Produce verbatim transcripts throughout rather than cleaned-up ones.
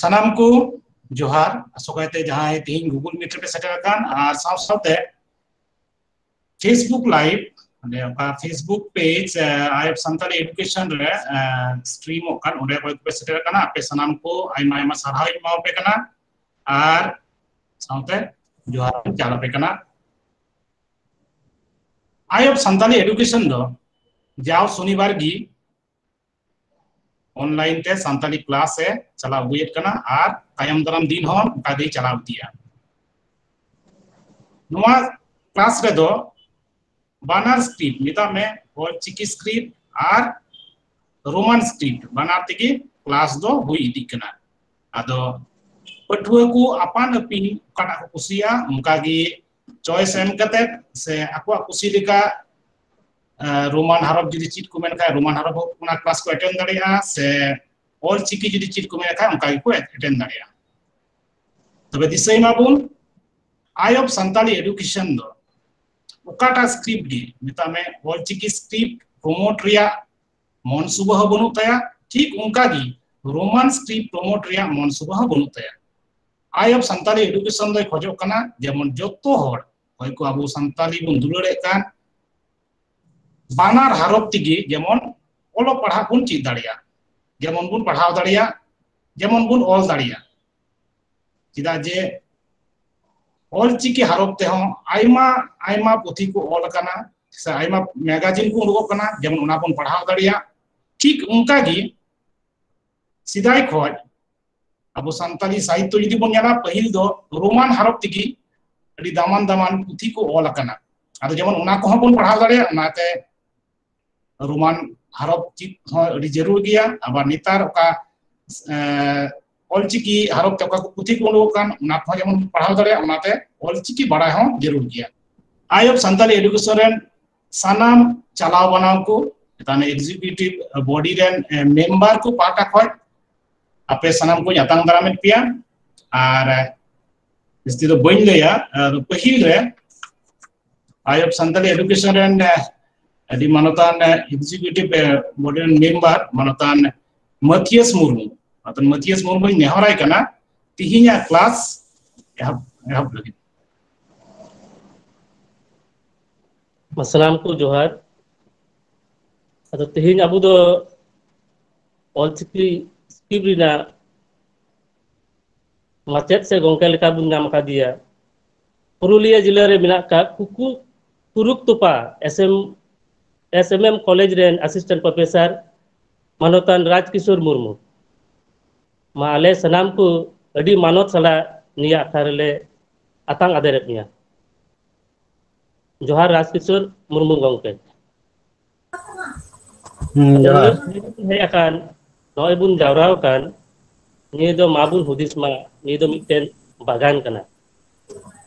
ᱥᱟᱱᱟᱢ ᱠᱚ ᱡᱚᱦᱟᱨ᱾ ᱟᱥᱚᱜᱟᱭ ᱛᱮ ᱡᱟᱦᱟᱸᱭ ᱛᱮᱦᱮᱧ Google Meet ᱨᱮᱯᱮ ᱥᱮᱴᱮᱨ ᱟᱠᱟᱱ ᱟᱨ ᱥᱟᱶ ᱥᱟᱶᱛᱮ Facebook Live, ᱚᱸᱰᱮ ᱚᱠᱟ Facebook page ᱟᱭᱚᱵ ᱥᱟᱱᱛᱟᱲᱤ ᱮᱰᱩᱠᱮᱥᱚᱱ ᱨᱮ ᱥᱴᱨᱤᱢᱚᱜ ᱠᱟᱱ, ᱚᱸᱰᱮ ᱚᱠᱚᱭ ᱠᱚᱯᱮ ᱥᱮᱴᱮᱨ ᱟᱠᱟᱱᱟ, ᱟᱯᱮ ᱥᱟᱱᱟᱢ ᱠᱚ ᱟᱭᱢᱟ ᱟᱭᱢᱟ ᱥᱟᱨᱦᱟᱣ ᱤᱧ ᱮᱢᱟᱣᱟᱯᱮ ᱠᱟᱱᱟ ᱟᱨ ᱥᱟᱶᱛᱮ ᱡᱚᱦᱟᱨ ᱤᱧ ᱪᱟᱞ ᱟᱯᱮ ᱠᱟᱱᱟ᱾ ᱟᱭᱚᱵ ᱥᱟᱱᱛᱟᱲᱤ ᱮᱰᱩᱠᱮᱥᱚᱱ ᱫᱚ ᱡᱟᱣ ᱥᱚᱱᱤᱵᱟᱨ ᱜᱮ ᱚᱱᱞᱟᱭᱤᱱ ᱛᱮ ᱥᱟᱱᱛᱟᱲᱤ ᱠᱞᱟᱥ ᱮ ᱪᱟᱞᱟᱣ ᱟᱹᱜᱩᱭᱮᱫ ᱠᱟᱱᱟ ᱟᱨ ᱛᱟᱭᱚᱢ ᱫᱟᱨᱟᱢ ᱫᱤᱱ ᱦᱚᱸ ᱚᱱᱠᱟ ᱜᱮᱭ ᱪᱟᱞᱟᱣ ᱤᱫᱤᱭᱟ᱾ ᱱᱚᱣᱟ ᱠᱞᱟᱥ ᱨᱮᱫᱚ ᱵᱟᱱᱟᱨ ᱥᱠᱨᱤᱯᱴ, ᱢᱮᱛᱟᱜ ᱢᱮ ᱚᱞ ᱪᱤᱠᱤ ᱥᱠᱨᱤᱯᱴ ᱟᱨ ᱨᱳᱢᱟᱱ ᱥᱠᱨᱤᱯᱴ, ᱵᱟᱱᱟᱨ ᱛᱮᱜᱮ ᱠᱞᱟᱥ ᱫᱚ ᱦᱩᱭ ᱤᱫᱤᱜ ᱠᱟᱱᱟ᱾ ᱟᱫᱚ ᱯᱟᱹᱴᱷᱩᱣᱟᱹ ᱠᱚ ᱟᱯᱟᱱ ᱟᱹᱯᱤᱱ ᱚᱠᱟᱴᱟᱜ ᱠᱚ ᱠᱩᱥᱤᱭᱟᱜᱼᱟ, ᱚᱱᱠᱟ ᱜᱮ ᱪᱚᱭᱮᱥ ᱮᱢ ᱠᱟᱛᱮ ᱥᱮ ᱟᱠᱚᱣᱟᱜ ᱠᱩᱥᱤ ᱞᱮᱠᱟ ᱨᱳᱢᱟᱱ ᱦᱚᱨᱚᱯ ᱡᱩᱫᱤ ᱪᱮᱫ ᱠᱚ ᱢᱮᱱ ᱠᱷᱟᱱ ᱨᱳᱢᱟᱱ ᱦᱚᱨᱚᱯ ᱦᱚᱸ ᱚᱱᱟ ᱠᱞᱟᱥ ᱠᱚ ᱮᱴᱮᱱᱰ ᱫᱟᱲᱮᱭᱟᱜᱼᱟ, ᱥᱮ ᱚᱞ ᱪᱤᱠᱤ ᱡᱩᱫᱤ ᱪᱮᱫ ᱠᱚ ᱢᱮᱱ ᱠᱷᱟᱱ ᱚᱱᱠᱟ ᱜᱮᱠᱚ ᱮᱴᱮᱱᱰ ᱫᱟᱲᱮᱭᱟᱜᱼᱟ᱾ ᱛᱚᱵᱮ ᱫᱤᱥᱟᱹᱭ ᱢᱟᱵᱚᱱ, ᱟᱭᱚᱵ ᱥᱟᱱᱛᱟᱲᱤ ᱮᱰᱩᱠᱮᱥᱚᱱ ᱫᱚ ᱚᱠᱟᱴᱟᱜ ᱥᱠᱨᱤᱯᱴ ᱜᱮ, ᱢᱮᱛᱟᱜ ᱢᱮ ᱚᱞ ᱪᱤᱠᱤ ᱥᱠᱨᱤᱯᱴ ᱯᱨᱚᱢᱳᱴ ᱨᱮᱭᱟᱜ ᱢᱚᱱ ᱥᱩᱵᱟᱹ ᱦᱚᱸ ᱵᱟᱹᱱᱩᱜ ᱛᱟᱭᱟ, ᱴᱷᱤᱠ ᱚᱱᱠᱟ ᱜᱮ ᱨᱳᱢᱟᱱ ᱥᱠᱨᱤᱯᱴ ᱯᱨᱚᱢᱳᱴ ᱨᱮᱭᱟᱜ ᱢᱚᱱ ᱥᱩᱵᱟᱹ ᱦᱚᱸ ᱵᱟᱹᱱᱩᱜ ᱛᱟᱭᱟ᱾ ᱟᱭᱚᱵ ᱥᱟᱱᱛᱟᱲᱤ ᱮᱰᱩᱠᱮᱥᱚᱱ ᱫᱚᱭ ᱠᱷᱚᱡᱚᱜ ᱠᱟᱱᱟ ᱡᱮᱢᱚᱱ ᱡᱚᱛᱚ ᱦᱚᱲ, ᱚᱠᱚᱭ ᱠᱚ ᱟᱵᱚ ᱥᱟᱱᱛᱟᱲᱤ ᱵᱚᱱ ᱫᱩᱞᱟᱹᱲᱮᱫ ᱠᱟᱱ, ᱵᱟᱱᱟᱨ ᱦᱚᱨᱚᱯ ᱛᱮᱜᱮ ᱡᱮᱢᱚᱱ ᱚᱞᱚᱜ ᱯᱟᱲᱦᱟᱜ ᱵᱚᱱ ᱪᱮᱫ ᱫᱟᱲᱮᱭᱟᱜ, ᱡᱮᱢᱚᱱ ᱵᱚᱱ ᱯᱟᱲᱦᱟᱣ ᱫᱟᱲᱮᱭᱟᱜ, ᱡᱮᱢᱚᱱ ᱵᱚᱱ ᱚᱞ ᱫᱟᱲᱮᱭᱟᱜ᱾ ᱪᱮᱫᱟᱜ ᱡᱮ ᱚᱞ ᱪᱤᱠᱤ ᱦᱚᱨᱚᱯ ᱛᱮᱦᱚᱸ ᱟᱭᱢᱟ ᱟᱭᱢᱟ ᱯᱩᱛᱷᱤ ᱠᱚ ᱚᱞ ᱟᱠᱟᱱᱟ, ᱥᱮ ᱟᱭᱢᱟ ᱢᱮᱜᱟᱡᱤᱱ ᱠᱚ ᱩᱰᱩᱠᱚᱜ ᱠᱟᱱᱟ, ᱡᱮᱢᱚᱱ ᱚᱱᱟ ᱵᱚᱱ ᱯᱟᱲᱦᱟᱣ ᱫᱟᱲᱮᱭᱟᱜ᱾ ᱴᱷᱤᱠ ᱚᱱᱠᱟ ᱜᱮ ᱥᱮᱫᱟᱭ ᱠᱷᱚᱱ ᱟᱵᱚ ᱥᱟᱱᱛᱟᱲᱤ ᱥᱟᱦᱤᱛᱛᱚ ᱡᱩᱫᱤ ᱵᱚᱱ ᱧᱮᱞᱟ, ᱯᱟᱹᱦᱤᱞ ᱫᱚ ᱨᱳᱢᱟᱱ ᱦᱚᱨᱚᱯ ᱛᱮᱜᱮ ᱟᱹᱰᱤ ᱫᱟᱢᱟᱱ ᱫᱟᱢᱟᱱ ᱯᱩᱛᱷᱤ ᱠᱚ ᱚᱞ ᱟᱠᱟᱱᱟ᱾ ᱟᱫᱚ ᱡᱮᱢᱚᱱ ᱚᱱᱟ ᱠᱚᱦᱚᱸ ᱵᱚᱱ ᱯᱟᱲᱦᱟᱣ ᱫᱟᱲᱮᱭᱟᱜᱼᱟ, ᱚᱱᱟᱛᱮ ᱨᱳᱢᱟᱱ ᱦᱚᱨᱚᱯ ᱪᱮᱫ ᱦᱚᱸ ᱟᱹᱰᱤ ᱡᱟᱹᱨᱩᱲ ᱜᱮᱭᱟ᱾ ᱟᱵᱟᱨ ᱱᱮᱛᱟᱨ ᱚᱠᱟ, ᱮ, ᱚᱞᱪᱤᱠᱤ ᱦᱚᱨᱚᱯ ᱛᱮ ᱚᱠᱟ ᱠᱚ ᱯᱩᱛᱷᱤ ᱠᱚ ᱩᱰᱩᱠᱚᱜ ᱠᱟᱱ, ᱚᱱᱟ ᱠᱚᱦᱚᱸ ᱡᱮᱢᱚᱱ ᱯᱟᱲᱦᱟᱣ ᱫᱟᱲᱮᱭᱟᱜᱼᱟ, ᱚᱱᱟᱛᱮ ᱚᱞᱪᱤᱠᱤ ᱵᱟᱲᱟᱭ ᱦᱚᱸ ᱡᱟᱹᱨᱩᱲ ᱜᱮᱭᱟ᱾ ᱟᱭᱚᱵ ᱥᱟᱱᱛᱟᱲᱤ ᱮᱰᱩᱠᱮᱥᱚᱱ ᱨᱮᱱ ᱥᱟᱱᱟᱢ ᱪᱟᱞᱟᱣ ᱵᱟᱱᱟᱣ ᱠᱚ, ᱪᱮᱛᱟᱱ ᱮᱠᱡᱤᱠᱤᱭᱩᱴᱤᱵᱷ ᱵᱚᱰᱤ ᱨᱮᱱ, ᱮ, ᱢᱮᱢᱵᱟᱨ ᱠᱚ ᱯᱟᱦᱴᱟ ᱠᱷᱚᱱ ᱟᱯᱮ ᱥᱟᱱᱟᱢ ᱠᱚᱧ ᱟᱛᱟᱝ ᱫᱟᱨᱟᱢᱮᱫ ᱯᱮᱭᱟ᱾ ᱟᱨ, ᱮ, ᱡᱟᱹᱥᱛᱤ ᱫᱚ ᱵᱟᱹᱧ ᱞᱟᱹᱭᱟ, ᱟᱨ ᱯᱟᱹᱦᱤᱞ ᱨᱮ ᱟᱭᱚᱵ ᱥᱟᱱᱛᱟᱲᱤ ᱮᱰᱩᱠᱮᱥᱚᱱ ᱨᱮᱱ, ᱮ, ᱟᱹᱰᱤ ᱢᱟᱱᱚᱛᱟᱱ, ᱮ, ᱮᱠᱡᱤᱠᱤᱭᱩᱴᱤᱵᱷ, ᱮ, ᱵᱚᱰᱤ ᱨᱮᱱ ᱢᱮᱢᱵᱟᱨ ᱢᱟᱱᱚᱛᱟᱱ ᱢᱟᱛᱷᱤᱭᱟᱥ ᱢᱩᱨᱢᱩ, ᱟᱫᱚ ᱢᱟᱛᱷᱤᱭᱟᱥ ᱢᱩᱨᱢᱩᱧ ᱱᱮᱦᱚᱨᱟᱭ ᱠᱟᱱᱟ ᱛᱤᱦᱤᱧᱟᱜ ᱠᱞᱟᱥ ᱮᱦᱚᱵ, ᱮᱦᱚᱵ ᱞᱟᱹᱜᱤᱫ᱾ ᱥᱟᱱᱟᱢ ᱠᱚ ᱡᱚᱦᱟᱨ᱾ ᱟᱫᱚ ᱛᱮᱦᱮᱧ ᱟᱵᱚ ᱫᱚ ᱚᱞᱪᱤᱠᱤ ᱥᱠᱨᱤᱯᱴ ᱨᱮᱱᱟᱜ ᱢᱟᱪᱮᱫ ᱥᱮ ᱜᱚᱝᱠᱮ ᱞᱮᱠᱟ ᱵᱚᱱ ᱧᱟᱢ ᱟᱠᱟᱫᱮᱭᱟ ᱯᱩᱨᱩᱞᱤᱭᱟᱹ ᱡᱤᱞᱟᱹ ᱨᱮ ᱢᱮᱱᱟᱜ ᱟᱠᱟᱫ ᱠᱩᱠᱩ ᱠᱩᱨᱩᱠ ᱛᱚᱯᱟ ᱮᱥ ᱮᱢ, ᱮᱥ ᱮᱢ ᱮᱢ ᱠᱚᱞᱮᱡᱽ ᱨᱮᱱ ᱟᱥᱤᱥᱴᱮᱱᱴ ᱯᱨᱚᱯᱷᱮᱥᱚᱨ ᱢᱟᱱᱚᱛᱟᱱ ᱨᱟᱡᱽ ᱠᱤᱥᱳᱨ ᱢᱩᱨᱢᱩ᱾ ᱢᱟ ᱟᱞᱮ ᱥᱟᱱᱟᱢ ᱠᱚ ᱟᱹᱰᱤ ᱢᱟᱱᱚᱛ ᱥᱟᱞᱟᱜ ᱱᱤᱭᱟᱹ ᱟᱠᱷᱲᱟ ᱨᱮᱞᱮ ᱟᱛᱟᱝ ᱟᱫᱮᱨᱮᱫ ᱢᱮᱭᱟ᱾ ᱡᱚᱦᱟᱨ ᱨᱟᱡᱽ ᱠᱤᱥᱳᱨ ᱢᱩᱨᱢᱩ ᱜᱚᱝᱠᱮ᱾ ᱦᱩᱸ, ᱡᱚᱦᱟᱨ᱾ ᱦᱮᱡ ᱟᱠᱟᱱ, ᱱᱚᱜᱼᱚᱭ ᱵᱚᱱ ᱡᱟᱣᱨᱟ ᱟᱠᱟᱱ, ᱱᱤᱭᱟᱹ ᱫᱚ ᱢᱟ ᱵᱚᱱ ᱦᱩᱫᱤᱥ ᱢᱟ, ᱱᱤᱭᱟᱹ ᱫᱚ ᱢᱤᱫᱴᱮᱱ ᱵᱟᱜᱟᱱ ᱠᱟᱱᱟ᱾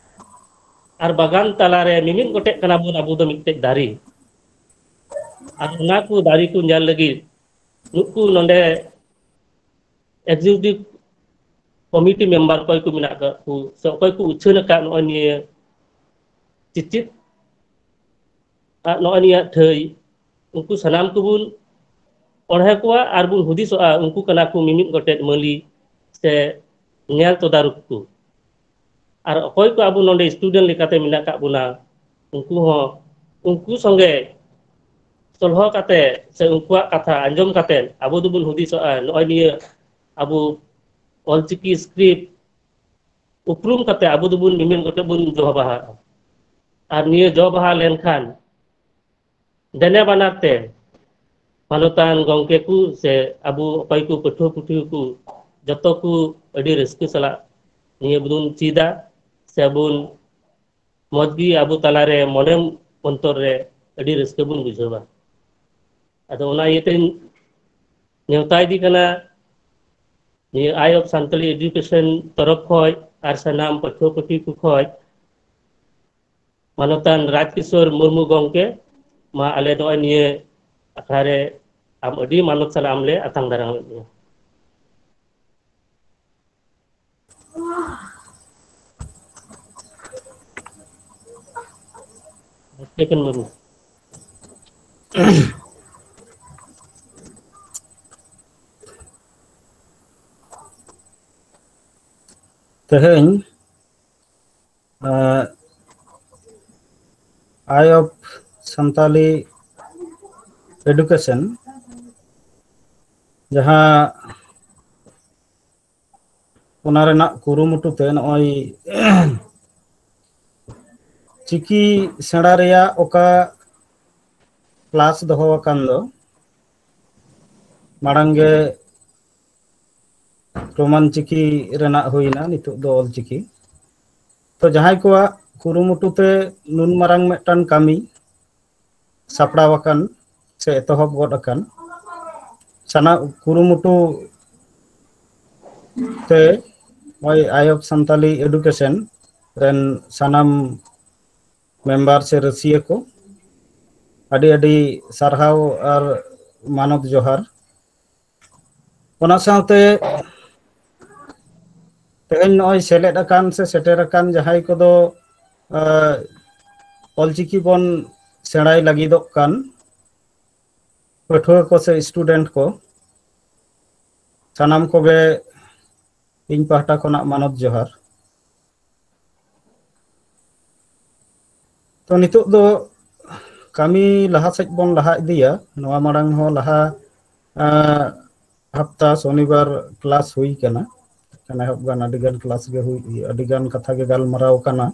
ᱟᱨ ᱵᱟᱜᱟᱱ ᱛᱟᱞᱟᱨᱮ ᱢᱤᱢᱤᱫ ᱜᱚᱴᱮᱡ ᱠᱟᱱᱟ ᱵᱚᱱ ᱟᱵᱚ ᱫᱚ ᱢᱤᱫᱴᱮᱡ ᱫᱟᱨᱮ᱾ ᱟᱨ ᱚᱱᱟ ᱠᱚ ᱫᱟᱨᱮ ᱠᱚ ᱧᱮᱞ ᱞᱟᱹᱜᱤᱫ ᱱᱩᱠᱩ ᱱᱚᱰᱮ ᱮᱠᱡᱤᱠᱤᱭᱩᱴᱤᱵᱷ ᱠᱚᱢᱤᱴᱤ ᱢᱮᱢᱵᱟᱨ ᱚᱠᱚᱭ ᱠᱚ ᱢᱮᱱᱟᱜ ᱟᱠᱟᱫ ᱠᱚ ᱥᱮ ᱚᱠᱚᱭ ᱠᱚ ᱩᱪᱷᱟᱹᱱ ᱟᱠᱟᱫ ᱱᱚᱜᱼᱚᱭ ᱱᱤᱭᱟᱹ ᱪᱤᱪᱤᱫ ᱟᱨ ᱱᱚᱜᱼᱚᱭ ᱱᱤᱭᱟᱹ ᱴᱷᱟᱹᱭ, ᱩᱱᱠᱩ ᱥᱟᱱᱟᱢ ᱠᱚᱵᱚᱱ ᱚᱬᱦᱮ ᱠᱚᱣᱟ ᱟᱨ ᱵᱚᱱ ᱦᱩᱫᱤᱥᱚᱜᱼᱟ, ᱩᱱᱠᱩ ᱠᱟᱱᱟ ᱠᱚ ᱢᱤᱢᱤᱫ ᱜᱚᱴᱮᱡ ᱢᱟᱹᱞᱤ ᱥᱮ ᱧᱮᱞ ᱛᱚᱫᱟᱨᱚᱠ ᱠᱚ᱾ ᱟᱨ ᱚᱠᱚᱭ ᱠᱚ ᱟᱵᱚ ᱱᱚᱰᱮ ᱥᱴᱩᱰᱮᱱᱴ ᱞᱮᱠᱟᱛᱮ ᱢᱮᱱᱟᱜ ᱟᱠᱟᱫ ᱵᱚᱱᱟ, ᱩᱱᱠᱩ ᱦᱚᱸ, ᱩᱱᱠᱩ ᱥᱚᱸᱜᱮ ᱥᱚᱞᱦᱚ ᱠᱟᱛᱮ ᱥᱮ ᱩᱱᱠᱩᱣᱟᱜ ᱠᱟᱛᱷᱟ ᱟᱸᱡᱚᱢ ᱠᱟᱛᱮ ᱟᱵᱚ ᱫᱚᱵᱚᱱ ᱦᱩᱫᱤᱥᱚᱜᱼᱟ, ᱱᱚᱜᱼᱚᱭ ᱱᱤᱭᱟᱹ ᱟᱵᱚ ᱚᱞᱪᱤᱠᱤ ᱥᱠᱨᱤᱯᱴ ᱩᱯᱨᱩᱢ ᱠᱟᱛᱮ ᱟᱵᱚ ᱫᱚᱵᱚᱱ ᱢᱤᱢᱤᱫ ᱜᱚᱴᱮᱡ ᱵᱚᱱ ᱡᱚ ᱵᱟᱦᱟᱜᱼᱟ᱾ ᱟᱨ ᱱᱤᱭᱟᱹ ᱡᱚ ᱵᱟᱦᱟ ᱞᱮᱱᱠᱷᱟᱱ ᱫᱮᱱᱮ ᱵᱟᱱᱟᱨ ᱛᱮ ᱢᱟᱱᱚᱛᱟᱱ ᱜᱚᱢᱠᱮ ᱠᱚ ᱥᱮ ᱟᱵᱚ ᱚᱠᱚᱭ ᱠᱚ ᱯᱟᱹᱴᱷᱩᱣᱟᱹ ᱯᱩᱛᱷᱤ ᱠᱚ ᱡᱚᱛᱚ ᱠᱚ ᱟᱹᱰᱤ ᱨᱟᱹᱥᱠᱟᱹ ᱥᱟᱞᱟᱜ ᱱᱤᱭᱟᱹ ᱵᱚᱱ ᱪᱮᱫᱟ ᱥᱮ ᱵᱚᱱ ᱢᱚᱡᱽ ᱜᱮ ᱟᱵᱚ ᱛᱟᱞᱟᱨᱮ ᱢᱚᱱᱮ ᱚᱱᱛᱚᱨ ᱨᱮ ᱟᱹᱰᱤ ᱨᱟᱹᱥᱠᱟᱹ ᱵᱚᱱ ᱵᱩᱡᱷᱟᱹᱣᱟ᱾ ᱟᱫᱚ ᱚᱱᱟ ᱤᱭᱟᱹᱛᱮᱧ ᱱᱮᱣᱛᱟ ᱤᱫᱤ ᱠᱟᱱᱟ ᱱᱤᱭᱟᱹ ᱟᱭ ᱚᱯᱷ ᱥᱟᱱᱛᱟᱲᱤ ᱮᱰᱩᱠᱮᱥᱚᱱ ᱛᱚᱨᱚᱯ ᱠᱷᱚᱡ ᱟᱨ ᱥᱟᱱᱟᱢ ᱯᱟᱹᱴᱷᱩᱣᱟᱹ ᱯᱟᱹᱴᱷᱤ ᱠᱚ ᱠᱷᱚᱡ ᱢᱟᱱᱚᱛᱟᱱ ᱨᱟᱡᱽ ᱠᱤᱥᱳᱨ ᱢᱩᱨᱢᱩ ᱜᱚᱢᱠᱮ, ᱢᱟ ᱟᱞᱮ ᱱᱚᱜᱼᱚᱭ ᱱᱤᱭᱟᱹ ᱟᱠᱷᱲᱟ ᱨᱮ ᱟᱢ ᱟᱹᱰᱤ ᱢᱟᱱᱚᱛ ᱥᱟᱞᱟᱜ ᱟᱢ ᱞᱮ ᱟᱛᱟᱝ ᱫᱟᱨᱟᱢᱮᱫ ᱢᱮᱭᱟ᱾ ᱴᱷᱤᱠᱟᱹᱱ ᱵᱟᱹᱵᱩ᱾ ᱛᱮᱦᱮᱧ ᱟᱭ ᱚᱯᱷ ᱥᱟᱱᱛᱟᱞᱤ ᱮᱰᱩᱠᱮᱥᱚᱱ ᱡᱟᱦᱟᱸ ᱚᱱᱟ ᱨᱮᱱᱟᱜ ᱠᱩᱨᱩᱢᱩᱴᱩ ᱛᱮ ᱱᱚᱜᱼᱚᱭ ᱪᱤᱠᱤ ᱥᱮᱬᱟ ᱨᱮᱭᱟᱜ ᱚᱠᱟ ᱠᱞᱟᱥ ᱫᱚᱦᱚ ᱟᱠᱟᱱ ᱫᱚ ᱢᱟᱲᱟᱝ ᱜᱮ ᱨᱳᱢᱟᱱ ᱪᱤᱠᱤ ᱨᱮᱱᱟᱜ ᱦᱩᱭᱱᱟ, ᱱᱤᱛᱚᱜ ᱫᱚ ᱚᱞ ᱪᱤᱠᱤ᱾ ᱛᱚ ᱡᱟᱦᱟᱸᱭ ᱠᱚᱣᱟᱜ ᱠᱩᱨᱩᱢᱩᱴᱩ ᱛᱮ ᱱᱩᱱ ᱢᱟᱨᱟᱝ ᱢᱤᱫᱴᱟᱝ ᱠᱟᱹᱢᱤ ᱥᱟᱯᱲᱟᱣ ᱟᱠᱟᱱ ᱥᱮ ᱮᱛᱚᱦᱚᱵ ᱜᱚᱫ ᱟᱠᱟᱱ, ᱥᱟᱱᱟ ᱠᱩᱨᱩᱢᱩᱴᱩ ᱛᱮ ᱱᱚᱜᱼᱚᱭ ᱟᱭ ᱚᱯᱷ ᱥᱟᱱᱛᱟᱞᱤ ᱮᱰᱩᱠᱮᱥᱚᱱ ᱨᱮᱱ ᱥᱟᱱᱟᱢ ᱢᱮᱢᱵᱟᱨ ᱥᱮ ᱨᱟᱹᱥᱤᱭᱟᱹ ᱠᱚ ᱟᱹᱰᱤ ᱟᱹᱰᱤ ᱥᱟᱨᱦᱟᱣ ᱟᱨ ᱢᱟᱱᱚᱛ ᱡᱚᱦᱟᱨ᱾ ᱚᱱᱟ ᱥᱟᱶᱛᱮ ᱛᱮᱦᱮᱧ ᱱᱚᱜᱼᱚᱭ ᱥᱮᱞᱮᱫ ᱟᱠᱟᱱ ᱥᱮ ᱥᱮᱴᱮᱨ ᱟᱠᱟᱱ ᱡᱟᱦᱟᱸᱭ ᱠᱚᱫᱚ, ᱟᱸ, ᱚᱞᱪᱤᱠᱤ ᱵᱚᱱ ᱥᱮᱬᱟᱭ ᱞᱟᱹᱜᱤᱫᱚᱜ ᱠᱟᱱ ᱯᱟᱹᱴᱷᱩᱣᱟᱹ ᱠᱚ ᱥᱮ ᱥᱴᱩᱰᱮᱱᱴ ᱠᱚ, ᱥᱟᱱᱟᱢ ᱠᱚᱜᱮ ᱤᱧ ᱯᱟᱦᱴᱟ ᱠᱷᱚᱱᱟᱜ ᱢᱟᱱᱚᱛ ᱡᱚᱦᱟᱨ᱾ ᱛᱚ ᱱᱤᱛᱚᱜ ᱫᱚ ᱠᱟᱹᱢᱤ ᱞᱟᱦᱟ ᱥᱮᱫ ᱵᱚᱱ ᱞᱟᱦᱟ ᱤᱫᱤᱭᱟ᱾ ᱱᱚᱣᱟ ᱢᱟᱲᱟᱝ ᱦᱚᱸ ᱞᱟᱦᱟ, ᱟᱸ, ᱦᱟᱯᱛᱟ ᱥᱚᱱᱤᱵᱟᱨ ᱠᱞᱟᱥ ᱦᱩᱭ ᱠᱟᱱᱟ᱾ ᱮᱦᱚᱵ ᱜᱟᱱ ᱟᱹᱰᱤ ᱜᱟᱱ ᱠᱞᱟᱥ ᱜᱮ ᱦᱩᱭ, ᱟᱹᱰᱤ ᱜᱟᱱ ᱠᱟᱛᱷᱟ ᱜᱮ ᱜᱟᱞᱢᱟᱨᱟᱣ ᱠᱟᱱᱟ᱾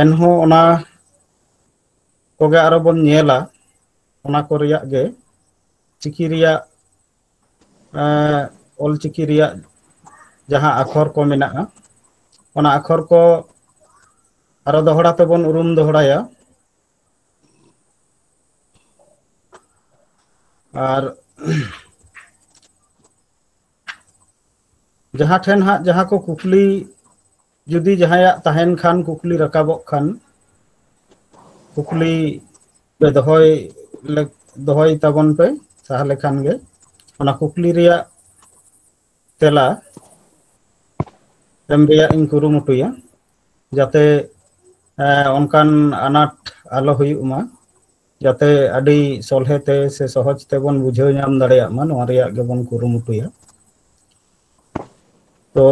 ᱮᱱᱦᱚᱸ ᱚᱱᱟ ᱠᱚᱜᱮ ᱟᱨᱚ ᱵᱚᱱ ᱧᱮᱞᱟ, ᱚᱱᱟ ᱠᱚ ᱨᱮᱭᱟᱜ ᱜᱮ ᱪᱤᱠᱤ ᱨᱮᱭᱟᱜ, ᱮᱸ, ᱚᱞᱪᱤᱠᱤ ᱨᱮᱭᱟᱜ ᱡᱟᱦᱟᱸ ᱟᱠᱷᱚᱨ ᱠᱚ ᱢᱮᱱᱟᱜᱼᱟ, ᱚᱱᱟ ᱟᱠᱷᱚᱨ ᱠᱚ ᱟᱨᱚ ᱫᱚᱦᱲᱟ ᱛᱮᱵᱚᱱ ᱩᱨᱩᱢ ᱫᱚᱦᱲᱟᱭᱟ᱾ ᱟᱨ ᱡᱟᱦᱟᱸ ᱴᱷᱮᱱ ᱦᱟᱸᱜ ᱡᱟᱦᱟᱸ ᱠᱚ ᱠᱩᱠᱞᱤ ᱡᱩᱫᱤ ᱡᱟᱦᱟᱸᱭᱟᱜ ᱛᱟᱦᱮᱱ ᱠᱷᱟᱱ, ᱠᱩᱠᱞᱤ ᱨᱟᱠᱟᱵᱚᱜ ᱠᱷᱟᱱ, ᱠᱩᱠᱞᱤ ᱯᱮ ᱫᱚᱦᱚᱭ ᱞᱮ-, ᱫᱚᱦᱚᱭ ᱛᱟᱵᱚᱱ ᱯᱮ᱾ ᱛᱟᱦᱚᱞᱮ ᱠᱷᱟᱱ ᱜᱮ ᱚᱱᱟ ᱠᱩᱠᱞᱤ ᱨᱮᱭᱟᱜ ᱛᱮᱞᱟ ᱮᱢ ᱨᱮᱭᱟᱜ ᱤᱧ ᱠᱩᱨᱩᱢᱩᱴᱩᱭᱟ, ᱡᱟᱛᱮ, ᱮᱸ, ᱚᱱᱠᱟᱱ ᱟᱱᱟᱴ ᱟᱞᱚ ᱦᱩᱭᱩᱜ ᱢᱟ, ᱡᱟᱛᱮ ᱟᱹᱰᱤ ᱥᱚᱞᱦᱮ ᱛᱮ ᱥᱮ ᱥᱚᱦᱚᱡ ᱛᱮᱵᱚᱱ ᱵᱩᱡᱷᱟᱹᱣ ᱧᱟᱢ ᱫᱟᱲᱮᱭᱟᱜ ᱢᱟ, ᱱᱚᱣᱟ ᱨᱮᱭᱟᱜ ᱜᱮᱵᱚᱱ ᱠᱩᱨᱩᱢᱩᱴᱩᱭᱟ᱾ ᱛᱚ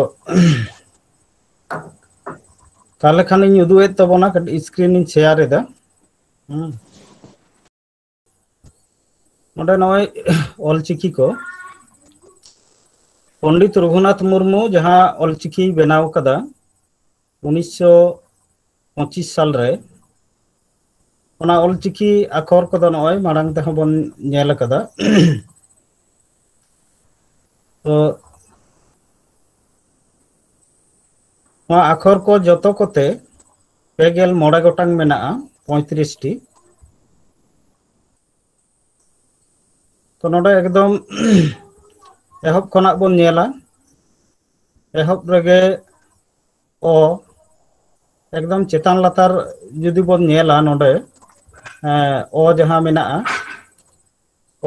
ᱛᱟᱦᱚᱞᱮ ᱠᱷᱟᱱ ᱤᱧ ᱩᱫᱩᱜ ᱮᱫ ᱛᱟᱵᱚᱱᱟ, ᱠᱟᱹᱴᱤᱡ screen ᱤᱧ share ᱮᱫᱟ᱾ ᱦᱩᱸ᱾ ᱱᱚᱰᱮ ᱱᱚᱜᱼᱚᱭ ᱚᱞᱪᱤᱠᱤ ᱠᱚ, ᱯᱚᱱᱰᱤᱛ ᱨᱚᱜᱷᱩᱱᱟᱛᱷ ᱢᱩᱨᱢᱩ ᱡᱟᱦᱟᱸ ᱚᱞᱪᱤᱠᱤ ᱵᱮᱱᱟᱣ ᱠᱟᱫᱟ ᱩᱱᱤᱥᱥᱚ ᱯᱚᱸᱪᱤᱥ ᱥᱟᱞ ᱨᱮ, ᱚᱱᱟ ᱚᱞᱪᱤᱠᱤ ᱟᱠᱷᱚᱨ ᱠᱚᱫᱚ ᱱᱚᱜᱼᱚᱭ ᱢᱟᱲᱟᱝ ᱛᱮᱦᱚᱸ ᱵᱚᱱ ᱧᱮᱞ ᱟᱠᱟᱫᱟ᱾ ᱛᱚ ᱱᱚᱣᱟ ᱟᱠᱷᱚᱨ ᱠᱚ ᱡᱚᱛᱚ ᱠᱚᱛᱮ ᱯᱮ ᱜᱮᱞ ᱢᱚᱬᱮ ᱜᱚᱴᱟᱝ ᱢᱮᱱᱟᱜᱼᱟ, ᱯᱚᱸᱭᱛᱨᱤᱥ ᱴᱤ᱾ ᱛᱚ ᱱᱚᱰᱮ ᱮᱠᱫᱚᱢ ᱮᱦᱚᱵ ᱠᱷᱚᱱᱟᱜ ᱵᱚᱱ ᱧᱮᱞᱟ᱾ ᱮᱦᱚᱵ ᱨᱮᱜᱮ ᱚ, ᱮᱠᱫᱚᱢ ᱪᱮᱛᱟᱱ ᱞᱟᱛᱟᱨ ᱡᱩᱫᱤ ᱵᱚᱱ ᱧᱮᱞᱟ ᱱᱚᱰᱮ, ᱮᱸ, ᱚ ᱡᱟᱦᱟᱸ ᱢᱮᱱᱟᱜᱼᱟ,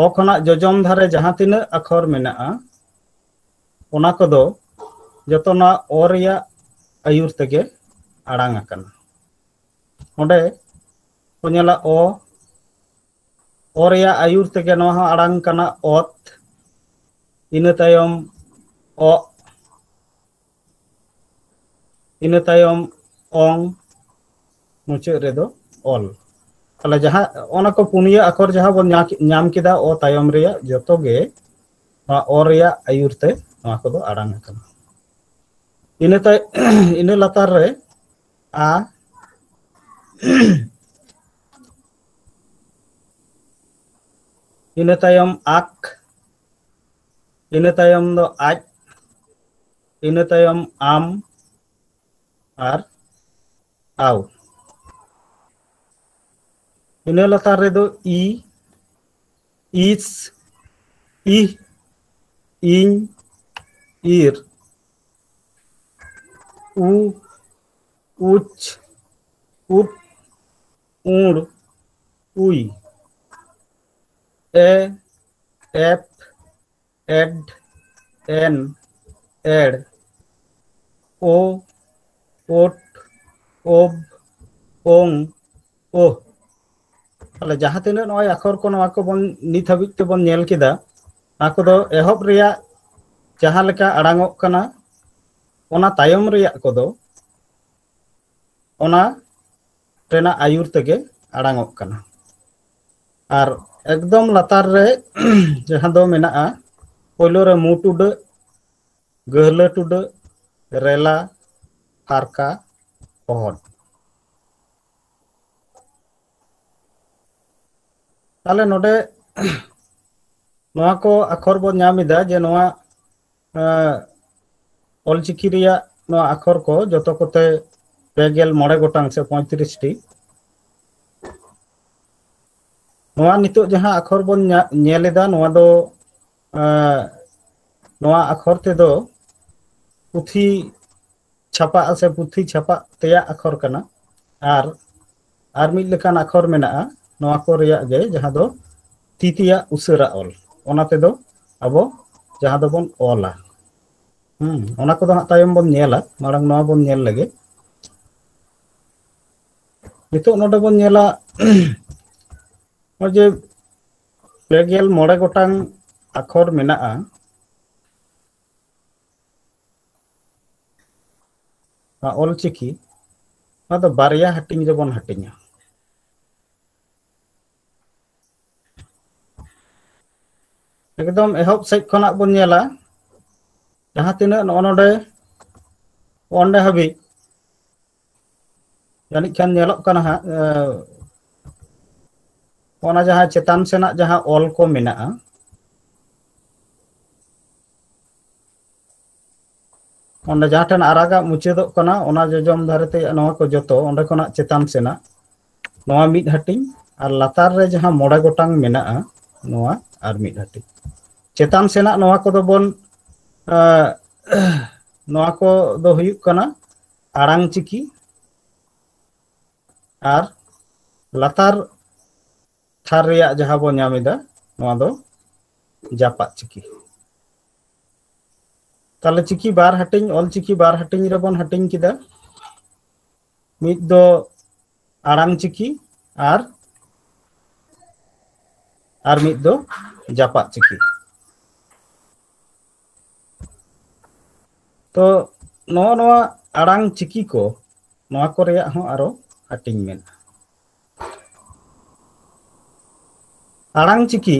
ᱚ ᱠᱷᱚᱱᱟᱜ ᱡᱚᱡᱚᱢ ᱫᱷᱟᱨᱮ ᱡᱟᱦᱟᱸ ᱛᱤᱱᱟᱹᱜ ᱟᱠᱷᱚᱨ ᱢᱮᱱᱟᱜᱼᱟ, ᱚᱱᱟ ᱠᱚᱫᱚ ᱡᱚᱛᱚ ᱱᱚᱣᱟ ᱚ ᱨᱮᱭᱟᱜ ᱟᱹᱭᱩᱨ ᱛᱮᱜᱮ ᱟᱲᱟᱝ ᱟᱠᱟᱱᱟ᱾ ᱚᱸᱰᱮ ᱠᱚ ᱧᱮᱞᱟ ᱚ, ᱚ ᱨᱮᱭᱟᱜ ᱟᱹᱭᱩᱨ ᱛᱮᱜᱮ ᱱᱚᱣᱟ ᱦᱚᱸ ᱟᱲᱟᱝ ᱠᱟᱱᱟ ᱚᱛ, ᱤᱱᱟᱹ ᱛᱟᱭᱚᱢ ᱚᱜ, ᱤᱱᱟᱹ ᱛᱟᱭᱚᱢ ᱚᱝ, ᱢᱩᱪᱟᱹᱫ ᱨᱮᱫᱚ ᱚᱞ᱾ ᱛᱟᱦᱞᱮ ᱡᱟᱦᱟᱸ ᱚᱱᱟ ᱠᱚ ᱯᱩᱱᱭᱟᱹ ᱟᱠᱷᱚᱨ ᱡᱟᱦᱟᱸ ᱵᱚᱱ ᱧᱟ-, ᱧᱟᱢ ᱠᱮᱫᱟ ᱚ ᱛᱟᱭᱚᱢ ᱨᱮᱭᱟᱜ, ᱡᱚᱛᱚ ᱜᱮ ᱱᱚᱣᱟ ᱚ ᱨᱮᱭᱟᱜ ᱟᱹᱭᱩᱨ ᱛᱮ ᱱᱚᱣᱟ ᱠᱚᱫᱚ ᱟᱲᱟᱝ ᱟᱠᱟᱱᱟ᱾ ᱤᱱᱟᱹ ᱛᱟᱭ-, ᱤᱱᱟᱹ ᱞᱟᱛᱟᱨ ᱨᱮ ᱟ, ᱤᱱᱟᱹ ᱛᱟᱭᱚᱢ ᱟᱠ, ᱤᱱᱟᱹ ᱛᱟᱭᱚᱢ ᱫᱚ ᱟᱡ, ᱤᱱᱟᱹ ᱛᱟᱭᱚᱢ ᱟᱢ ᱟᱨ ᱟᱣ᱾ ᱤᱱᱟᱹ ᱞᱟᱛᱟᱨ ᱨᱮᱫᱚ ᱤ, ᱤᱥ, ᱤᱦ, ᱤᱧ, ᱤᱨ, ᱩ, ᱩᱪ, ᱩᱯ, ᱩᱬ, ᱩᱭ, ᱮ, ᱮᱯ, ᱮᱰ, ᱮᱱ, ᱮᱲ, ᱳ, ᱳᱴ, ᱳᱵ, ᱳᱝ, ᱳᱦ᱾ ᱛᱟᱦᱞᱮ ᱡᱟᱦᱟᱸ ᱛᱤᱱᱟᱹᱜ ᱱᱚᱜᱼᱚᱭ ᱟᱠᱷᱚᱨ ᱠᱚ, ᱱᱚᱣᱟ ᱠᱚᱵᱚᱱ ᱱᱤᱛ ᱦᱟᱹᱵᱤᱡ ᱛᱮᱵᱚᱱ ᱧᱮᱞ ᱠᱮᱫᱟ, ᱚᱱᱟ ᱠᱚᱫᱚ ᱮᱦᱚᱵ ᱨᱮᱭᱟᱜ ᱡᱟᱦᱟᱸ ᱞᱮᱠᱟ ᱟᱲᱟᱝᱚᱜ ᱠᱟᱱᱟ, ᱚᱱᱟ ᱛᱟᱭᱚᱢ ᱨᱮᱭᱟᱜ ᱠᱚᱫᱚ ᱚᱱᱟ ᱨᱮᱱᱟᱜ ᱟᱹᱭᱩᱨ ᱛᱮᱜᱮ ᱟᱲᱟᱝᱚᱜ ᱠᱟᱱᱟ᱾ ᱟᱨ ᱮᱠᱫᱚᱢ ᱞᱟᱛᱟᱨ ᱨᱮ ᱡᱟᱦᱟᱸ ᱫᱚ ᱢᱮᱱᱟᱜᱼᱟ, ᱯᱳᱭᱞᱳ ᱨᱮ ᱢᱩ ᱴᱩᱰᱟᱹᱜ, ᱜᱟᱹᱦᱞᱟᱹ ᱴᱩᱰᱟᱹᱜ, ᱨᱮᱞᱟ, ᱯᱷᱟᱨᱠᱟ, ᱚᱦᱚᱫ᱾ ᱛᱟᱦᱞᱮ ᱱᱚᱰᱮ ᱱᱚᱣᱟ ᱠᱚ ᱟᱠᱷᱚᱨ ᱵᱚᱱ ᱧᱟᱢ ᱮᱫᱟ ᱡᱮ ᱱᱚᱣᱟ, ᱮᱸ, ᱚᱞᱪᱤᱠᱤ ᱨᱮᱭᱟᱜ ᱱᱚᱣᱟ ᱟᱠᱷᱚᱨ ᱠᱚ ᱡᱚᱛᱚ ᱠᱚᱛᱮ ᱯᱮ ᱜᱮᱞ ᱢᱚᱬᱮ ᱜᱚᱴᱟᱝ ᱥᱮ ᱯᱚᱸᱭᱛᱨᱤᱥ ᱴᱤ᱾ ᱱᱚᱣᱟ ᱱᱤᱛᱚᱜ ᱡᱟᱦᱟᱸ ᱟᱠᱷᱚᱨ ᱵᱚᱱ ᱧᱟ-, ᱧᱮᱞ ᱮᱫᱟ, ᱱᱚᱣᱟ ᱫᱚ, ᱮᱸ, ᱱᱚᱣᱟ ᱟᱠᱷᱚᱨ ᱛᱮᱫᱚ ᱯᱩᱛᱷᱤ ᱪᱷᱟᱯᱟᱜᱼᱟ ᱥᱮ ᱯᱩᱛᱷᱤ ᱪᱷᱟᱯᱟᱜ ᱛᱮᱭᱟᱜ ᱟᱠᱷᱚᱨ ᱠᱟᱱᱟ᱾ ᱟᱨ, ᱟᱨ ᱢᱤᱫ ᱞᱮᱠᱟᱱ ᱟᱠᱷᱚᱨ ᱢᱮᱱᱟᱜᱼᱟ ᱱᱚᱣᱟ ᱠᱚ ᱨᱮᱭᱟᱜ ᱜᱮ, ᱡᱟᱦᱟᱸ ᱫᱚ ᱛᱤ ᱛᱮᱭᱟᱜ ᱩᱥᱟᱹᱨᱟ ᱚᱞ, ᱚᱱᱟ ᱛᱮᱫᱚ ᱟᱵᱚ ᱡᱟᱦᱟᱸ ᱫᱚᱵᱚᱱ ᱚᱞᱟ᱾ ᱦᱩᱸ, ᱚᱱᱟ ᱠᱚᱫᱚ ᱦᱟᱸᱜ ᱛᱟᱭᱚᱢ ᱵᱚᱱ ᱧᱮᱞᱟ, ᱢᱟᱲᱟᱝ ᱱᱚᱣᱟ ᱵᱚᱱ ᱧᱮᱞ ᱞᱮᱜᱮ᱾ ᱱᱤᱛᱚᱜ ᱱᱚᱰᱮ ᱵᱚᱱ ᱧᱮᱞᱟ, ᱱᱚᱜᱼᱚᱭ ᱡᱮ ᱯᱮ ᱜᱮᱞ ᱢᱚᱬᱮ ᱜᱚᱴᱟᱝ ᱟᱠᱷᱚᱨ ᱢᱮᱱᱟᱜᱼᱟ, ᱚᱞᱪᱤᱠᱤ, ᱚᱱᱟ ᱫᱚ ᱵᱟᱨᱭᱟ ᱦᱟᱹᱴᱤᱧ ᱨᱮᱵᱚᱱ ᱦᱟᱹᱴᱤᱧᱟ᱾ ᱮᱠᱫᱚᱢ ᱮᱦᱚᱵ ᱥᱮᱫ ᱠᱷᱚᱱᱟᱜ ᱵᱚᱱ ᱧᱮᱞᱟ, ᱡᱟᱦᱟᱸ ᱛᱤᱱᱟᱹᱜ ᱱᱚᱜᱼᱚ ᱱᱚᱰᱮ, ᱚᱸᱰᱮ ᱦᱟᱹᱵᱤᱡ ᱡᱟᱹᱱᱤᱡ ᱠᱷᱟᱱ ᱧᱮᱞᱚᱜ ᱠᱟᱱᱟ ᱦᱟᱸᱜ, ᱮ, ᱚᱱᱟ ᱡᱟᱦᱟᱸ ᱪᱮᱛᱟᱱ ᱥᱮᱱᱟᱜ ᱡᱟᱦᱟᱸ ᱚᱞ ᱠᱚ ᱢᱮᱱᱟᱜᱼᱟ, ᱚᱸᱰᱮ ᱡᱟᱦᱟᱸ ᱴᱷᱮᱱ ᱟᱨᱟᱜᱟᱜ ᱢᱩᱪᱟᱹᱫᱚᱜ ᱠᱟᱱᱟ, ᱚᱱᱟ ᱡᱚᱡᱚᱢ ᱫᱷᱟᱨᱮ ᱛᱮ ᱱᱚᱣᱟ ᱠᱚ ᱡᱚᱛᱚ, ᱚᱸᱰᱮ ᱠᱷᱚᱱᱟᱜ ᱪᱮᱛᱟᱱ ᱥᱮᱱᱟᱜ ᱱᱚᱣᱟ ᱢᱤᱫ ᱦᱟᱹᱴᱤᱧ, ᱟᱨ ᱞᱟᱛᱟᱨ ᱨᱮ ᱡᱟᱦᱟᱸ ᱢᱚᱬᱮ ᱜᱚᱴᱟᱝ ᱢᱮᱱᱟᱜᱼᱟ, ᱱᱚᱣᱟ ᱟᱨ ᱢᱤᱫ ᱦᱟᱹᱴᱤᱧ᱾ ᱪᱮᱛᱟᱱ ᱥᱮᱱᱟᱜ ᱱᱚᱣᱟ ᱠᱚᱫᱚ ᱵᱚᱱ, ᱮ, ᱱᱚᱣᱟ ᱠᱚ ᱫᱚ ᱦᱩᱭᱩᱜ ᱠᱟᱱᱟ ᱟᱲᱟᱝ ᱪᱤᱠᱤ, ᱟᱨ ᱞᱟᱛᱟᱨ ᱛᱷᱟᱨ ᱨᱮᱭᱟᱜ ᱡᱟᱦᱟᱸ ᱵᱚᱱ ᱧᱟᱢ ᱮᱫᱟ, ᱱᱚᱣᱟ ᱫᱚ ᱡᱟᱯᱟᱜ ᱪᱤᱠᱤ᱾ ᱛᱟᱦᱞᱮ ᱪᱤᱠᱤ ᱵᱟᱨ ᱦᱟᱹᱴᱤᱧ, ᱚᱞ ᱪᱤᱠᱤ ᱵᱟᱨ ᱦᱟᱹᱴᱤᱧ ᱨᱮᱵᱚᱱ ᱦᱟᱹᱴᱤᱧ ᱠᱮᱫᱟ᱾ ᱢᱤᱫ ᱫᱚ ᱟᱲᱟᱝ ᱪᱤᱠᱤ ᱟᱨ, ᱟᱨ ᱢᱤᱫ ᱫᱚ ᱡᱟᱯᱟᱜ ᱪᱤᱠᱤ᱾ ᱛᱚ ᱱᱚᱜᱼᱚ ᱱᱚᱣᱟ ᱟᱲᱟᱝ ᱪᱤᱠᱤ ᱠᱚ ᱱᱚᱣᱟ ᱠᱚ ᱨᱮᱭᱟᱜ ᱦᱚᱸ ᱟᱨᱚ ᱦᱟᱹᱴᱤᱧ ᱢᱮᱱᱟᱜᱼᱟ᱾ ᱟᱲᱟᱝ ᱪᱤᱠᱤ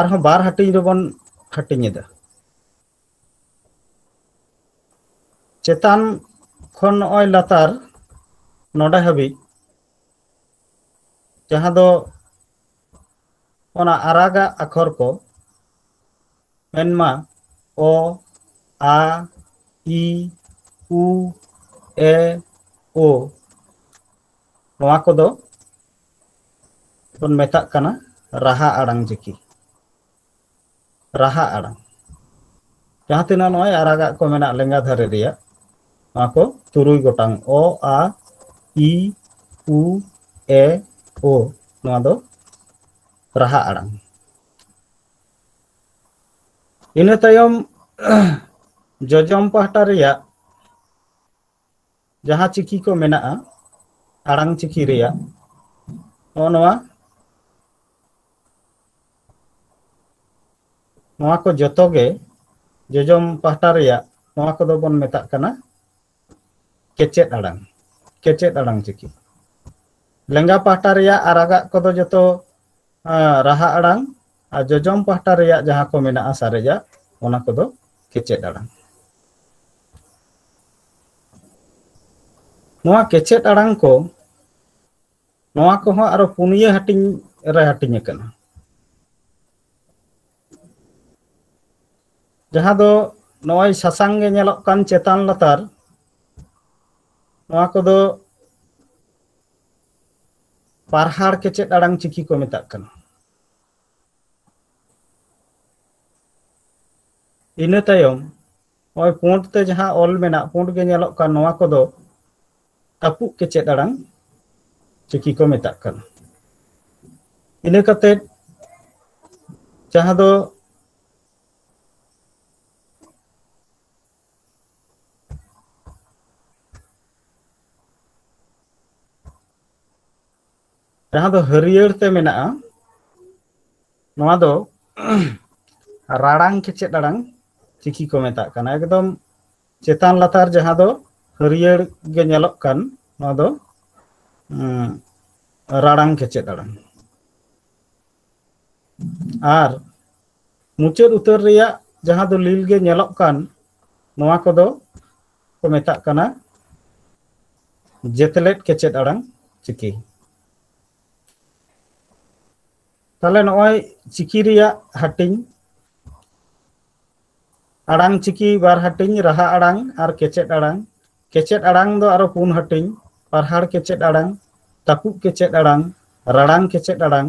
ᱟᱨᱦᱚᱸ ᱵᱟᱨ ᱦᱟᱹᱴᱤᱧ ᱨᱮᱵᱚᱱ ᱦᱟᱹᱴᱤᱧ ᱮᱫᱟ᱾ ᱪᱮᱛᱟᱱ ᱠᱷᱚᱱ ᱱᱚᱜᱼᱚᱭ ᱞᱟᱛᱟᱨ ᱱᱚᱰᱮ ᱦᱟᱹᱵᱤᱡ, ᱡᱟᱦᱟᱸ ᱫᱚ ᱚᱱᱟ ᱟᱨᱟᱜᱟᱜ ᱟᱠᱷᱚᱨ ᱠᱚ, ᱢᱮᱱᱢᱟ ᱚ, ᱟ, ᱤ, ᱩ, ᱮ, ᱳ, ᱱᱚᱣᱟ ᱠᱚᱫᱚ ᱵᱚᱱ ᱢᱮᱛᱟᱜ ᱠᱟᱱᱟ ᱨᱟᱦᱟ ᱟᱲᱟᱝ ᱪᱤᱠᱤ᱾ ᱨᱟᱦᱟ ᱟᱲᱟᱝ, ᱡᱟᱦᱟᱸ ᱛᱤᱱᱟᱹᱜ ᱱᱚᱜᱼᱚᱭ ᱟᱨᱟᱜᱟᱜ ᱠᱚ ᱢᱮᱱᱟᱜ ᱞᱮᱸᱜᱟ ᱫᱷᱟᱨᱮ ᱨᱮᱭᱟᱜ, ᱱᱚᱣᱟ ᱠᱚ ᱛᱩᱨᱩᱭ ᱜᱚᱴᱟᱝ, ᱚ, ᱟ, ᱤ, ᱩ, ᱮ, ᱳ, ᱱᱚᱣᱟ ᱫᱚ ᱨᱟᱦᱟ ᱟᱲᱟᱝ᱾ ᱤᱱᱟᱹ ᱛᱟᱭᱚᱢ ᱡᱚᱡᱚᱢ ᱯᱟᱦᱴᱟ ᱨᱮᱭᱟᱜ ᱡᱟᱦᱟᱸ ᱪᱤᱠᱤ ᱠᱚ ᱢᱮᱱᱟᱜᱼᱟ, ᱟᱲᱟᱝ ᱪᱤᱠᱤ ᱨᱮᱭᱟᱜ, ᱱᱚᱜᱼᱚ ᱱᱚᱣᱟ, ᱱᱚᱣᱟ ᱠᱚ ᱡᱚᱛᱚ ᱜᱮ ᱡᱚᱡᱚᱢ ᱯᱟᱦᱴᱟ ᱨᱮᱭᱟᱜ, ᱱᱚᱣᱟ ᱠᱚᱫᱚ ᱵᱚᱱ ᱢᱮᱛᱟᱜ ᱠᱟᱱᱟ ᱠᱮᱪᱮᱫ ᱟᱲᱟᱝ, ᱠᱮᱪᱮᱫ ᱟᱲᱟᱝ ᱪᱤᱠᱤ᱾ ᱞᱮᱸᱜᱟ ᱯᱟᱦᱴᱟ ᱨᱮᱭᱟᱜ ᱟᱨᱟᱜᱟᱜ ᱠᱚᱫᱚ ᱡᱚᱛᱚ, ᱟᱸ, ᱨᱟᱦᱟ ᱟᱲᱟᱝ, ᱟᱨ ᱡᱚᱡᱚᱢ ᱯᱟᱦᱴᱟ ᱨᱮᱭᱟᱜ ᱡᱟᱦᱟᱸ ᱠᱚ ᱢᱮᱱᱟᱜᱼᱟ ᱥᱟᱨᱮᱡᱟᱜ, ᱚᱱᱟ ᱠᱚᱫᱚ ᱠᱮᱪᱮᱫ ᱟᱲᱟᱝ᱾ ᱱᱚᱣᱟ ᱠᱮᱪᱮᱫ ᱟᱲᱟᱝ ᱠᱚ, ᱱᱚᱣᱟ ᱠᱚᱦᱚᱸ ᱟᱨᱚ ᱯᱩᱱᱭᱟᱹ ᱦᱟᱹᱴᱤᱧ ᱨᱮ ᱦᱟᱹᱴᱤᱧ ᱟᱠᱟᱱᱟ, ᱡᱟᱦᱟᱸ ᱫᱚ ᱱᱚᱜᱼᱚᱭ ᱥᱟᱥᱟᱝ ᱜᱮ ᱧᱮᱞᱚᱜ ᱠᱟᱱ ᱪᱮᱛᱟᱱ ᱞᱟᱛᱟᱨ, ᱱᱚᱣᱟ ᱠᱚᱫᱚ ᱯᱟᱨᱦᱟᱲ ᱠᱮᱪᱮᱫ ᱟᱲᱟᱝ ᱪᱤᱠᱤ ᱠᱚ ᱢᱮᱛᱟᱜ ᱠᱟᱱᱟ᱾ ᱤᱱᱟᱹ ᱛᱟᱭᱚᱢ ᱱᱚᱜᱼᱚᱭ ᱯᱩᱸᱰ ᱛᱮ ᱡᱟᱦᱟᱸ ᱚᱞ ᱢᱮᱱᱟᱜ, ᱯᱩᱸᱰ ᱜᱮ ᱧᱮᱞᱚᱜ ᱠᱟᱱ, ᱱᱚᱣᱟ ᱠᱚᱫᱚ ᱛᱟᱹᱯᱩᱜ ᱠᱮᱪᱮᱫ ᱟᱲᱟᱝ ᱪᱤᱠᱤ ᱠᱚ ᱢᱮᱛᱟᱜ ᱠᱟᱱᱟ᱾ ᱤᱱᱟᱹ ᱠᱟᱛᱮ ᱡᱟᱦᱟᱸ ᱫᱚ ᱡᱟᱦᱟᱸ ᱫᱚ ᱦᱟᱹᱨᱭᱟᱹᱲ ᱛᱮ ᱢᱮᱱᱟᱜᱼᱟ, ᱱᱚᱣᱟ ᱫᱚ ᱨᱟᱲᱟᱝ ᱠᱮᱪᱮᱫ ᱟᱲᱟᱝ ᱪᱤᱠᱤ ᱠᱚ ᱢᱮᱛᱟᱜ ᱠᱟᱱᱟ᱾ ᱮᱠᱫᱚᱢ ᱪᱮᱛᱟᱱ ᱞᱟᱛᱟᱨ ᱡᱟᱦᱟᱸ ᱫᱚ ᱦᱟᱹᱨᱭᱟᱹᱲ ᱜᱮ ᱧᱮᱞᱚᱜ ᱠᱟᱱ, ᱱᱚᱣᱟ ᱫᱚ, ᱩᱸ, ᱨᱟᱲᱟᱝ ᱠᱮᱪᱮᱫ ᱟᱲᱟᱝ᱾ ᱟᱨ ᱢᱩᱪᱟᱹᱫ ᱩᱛᱟᱹᱨ ᱨᱮᱭᱟᱜ ᱡᱟᱦᱟᱸ ᱫᱚ ᱞᱤᱞ ᱜᱮ ᱧᱮᱞᱚᱜ ᱠᱟᱱ, ᱱᱚᱣᱟ ᱠᱚᱫᱚ ᱠᱚ ᱢᱮᱛᱟᱜ ᱠᱟᱱᱟ ᱡᱮᱛᱮᱞᱮᱫ ᱠᱮᱪᱮᱫ ᱟᱲᱟᱝ ᱪᱤᱠᱤ᱾ ᱛᱟᱦᱞᱮ ᱱᱚᱜᱼᱚᱭ ᱪᱤᱠᱤ ᱨᱮᱭᱟᱜ ᱦᱟᱹᱴᱤᱧ, ᱟᱲᱟᱝ ᱪᱤᱠᱤ ᱵᱟᱨ ᱦᱟᱹᱴᱤᱧ, ᱨᱟᱦᱟ ᱟᱲᱟᱝ ᱟᱨ ᱠᱮᱪᱮᱫ ᱟᱲᱟᱝ᱾ ᱠᱮᱪᱮᱫ ᱟᱲᱟᱝ ᱫᱚ ᱟᱨᱚ ᱯᱩᱱ ᱦᱟᱹᱴᱤᱧ: ᱯᱟᱨᱦᱟᱲ ᱠᱮᱪᱮᱫ ᱟᱲᱟᱝ, ᱛᱟᱹᱯᱩᱜ ᱠᱮᱪᱮᱫ ᱟᱲᱟᱝ, ᱨᱟᱲᱟᱝ ᱠᱮᱪᱮᱫ ᱟᱲᱟᱝ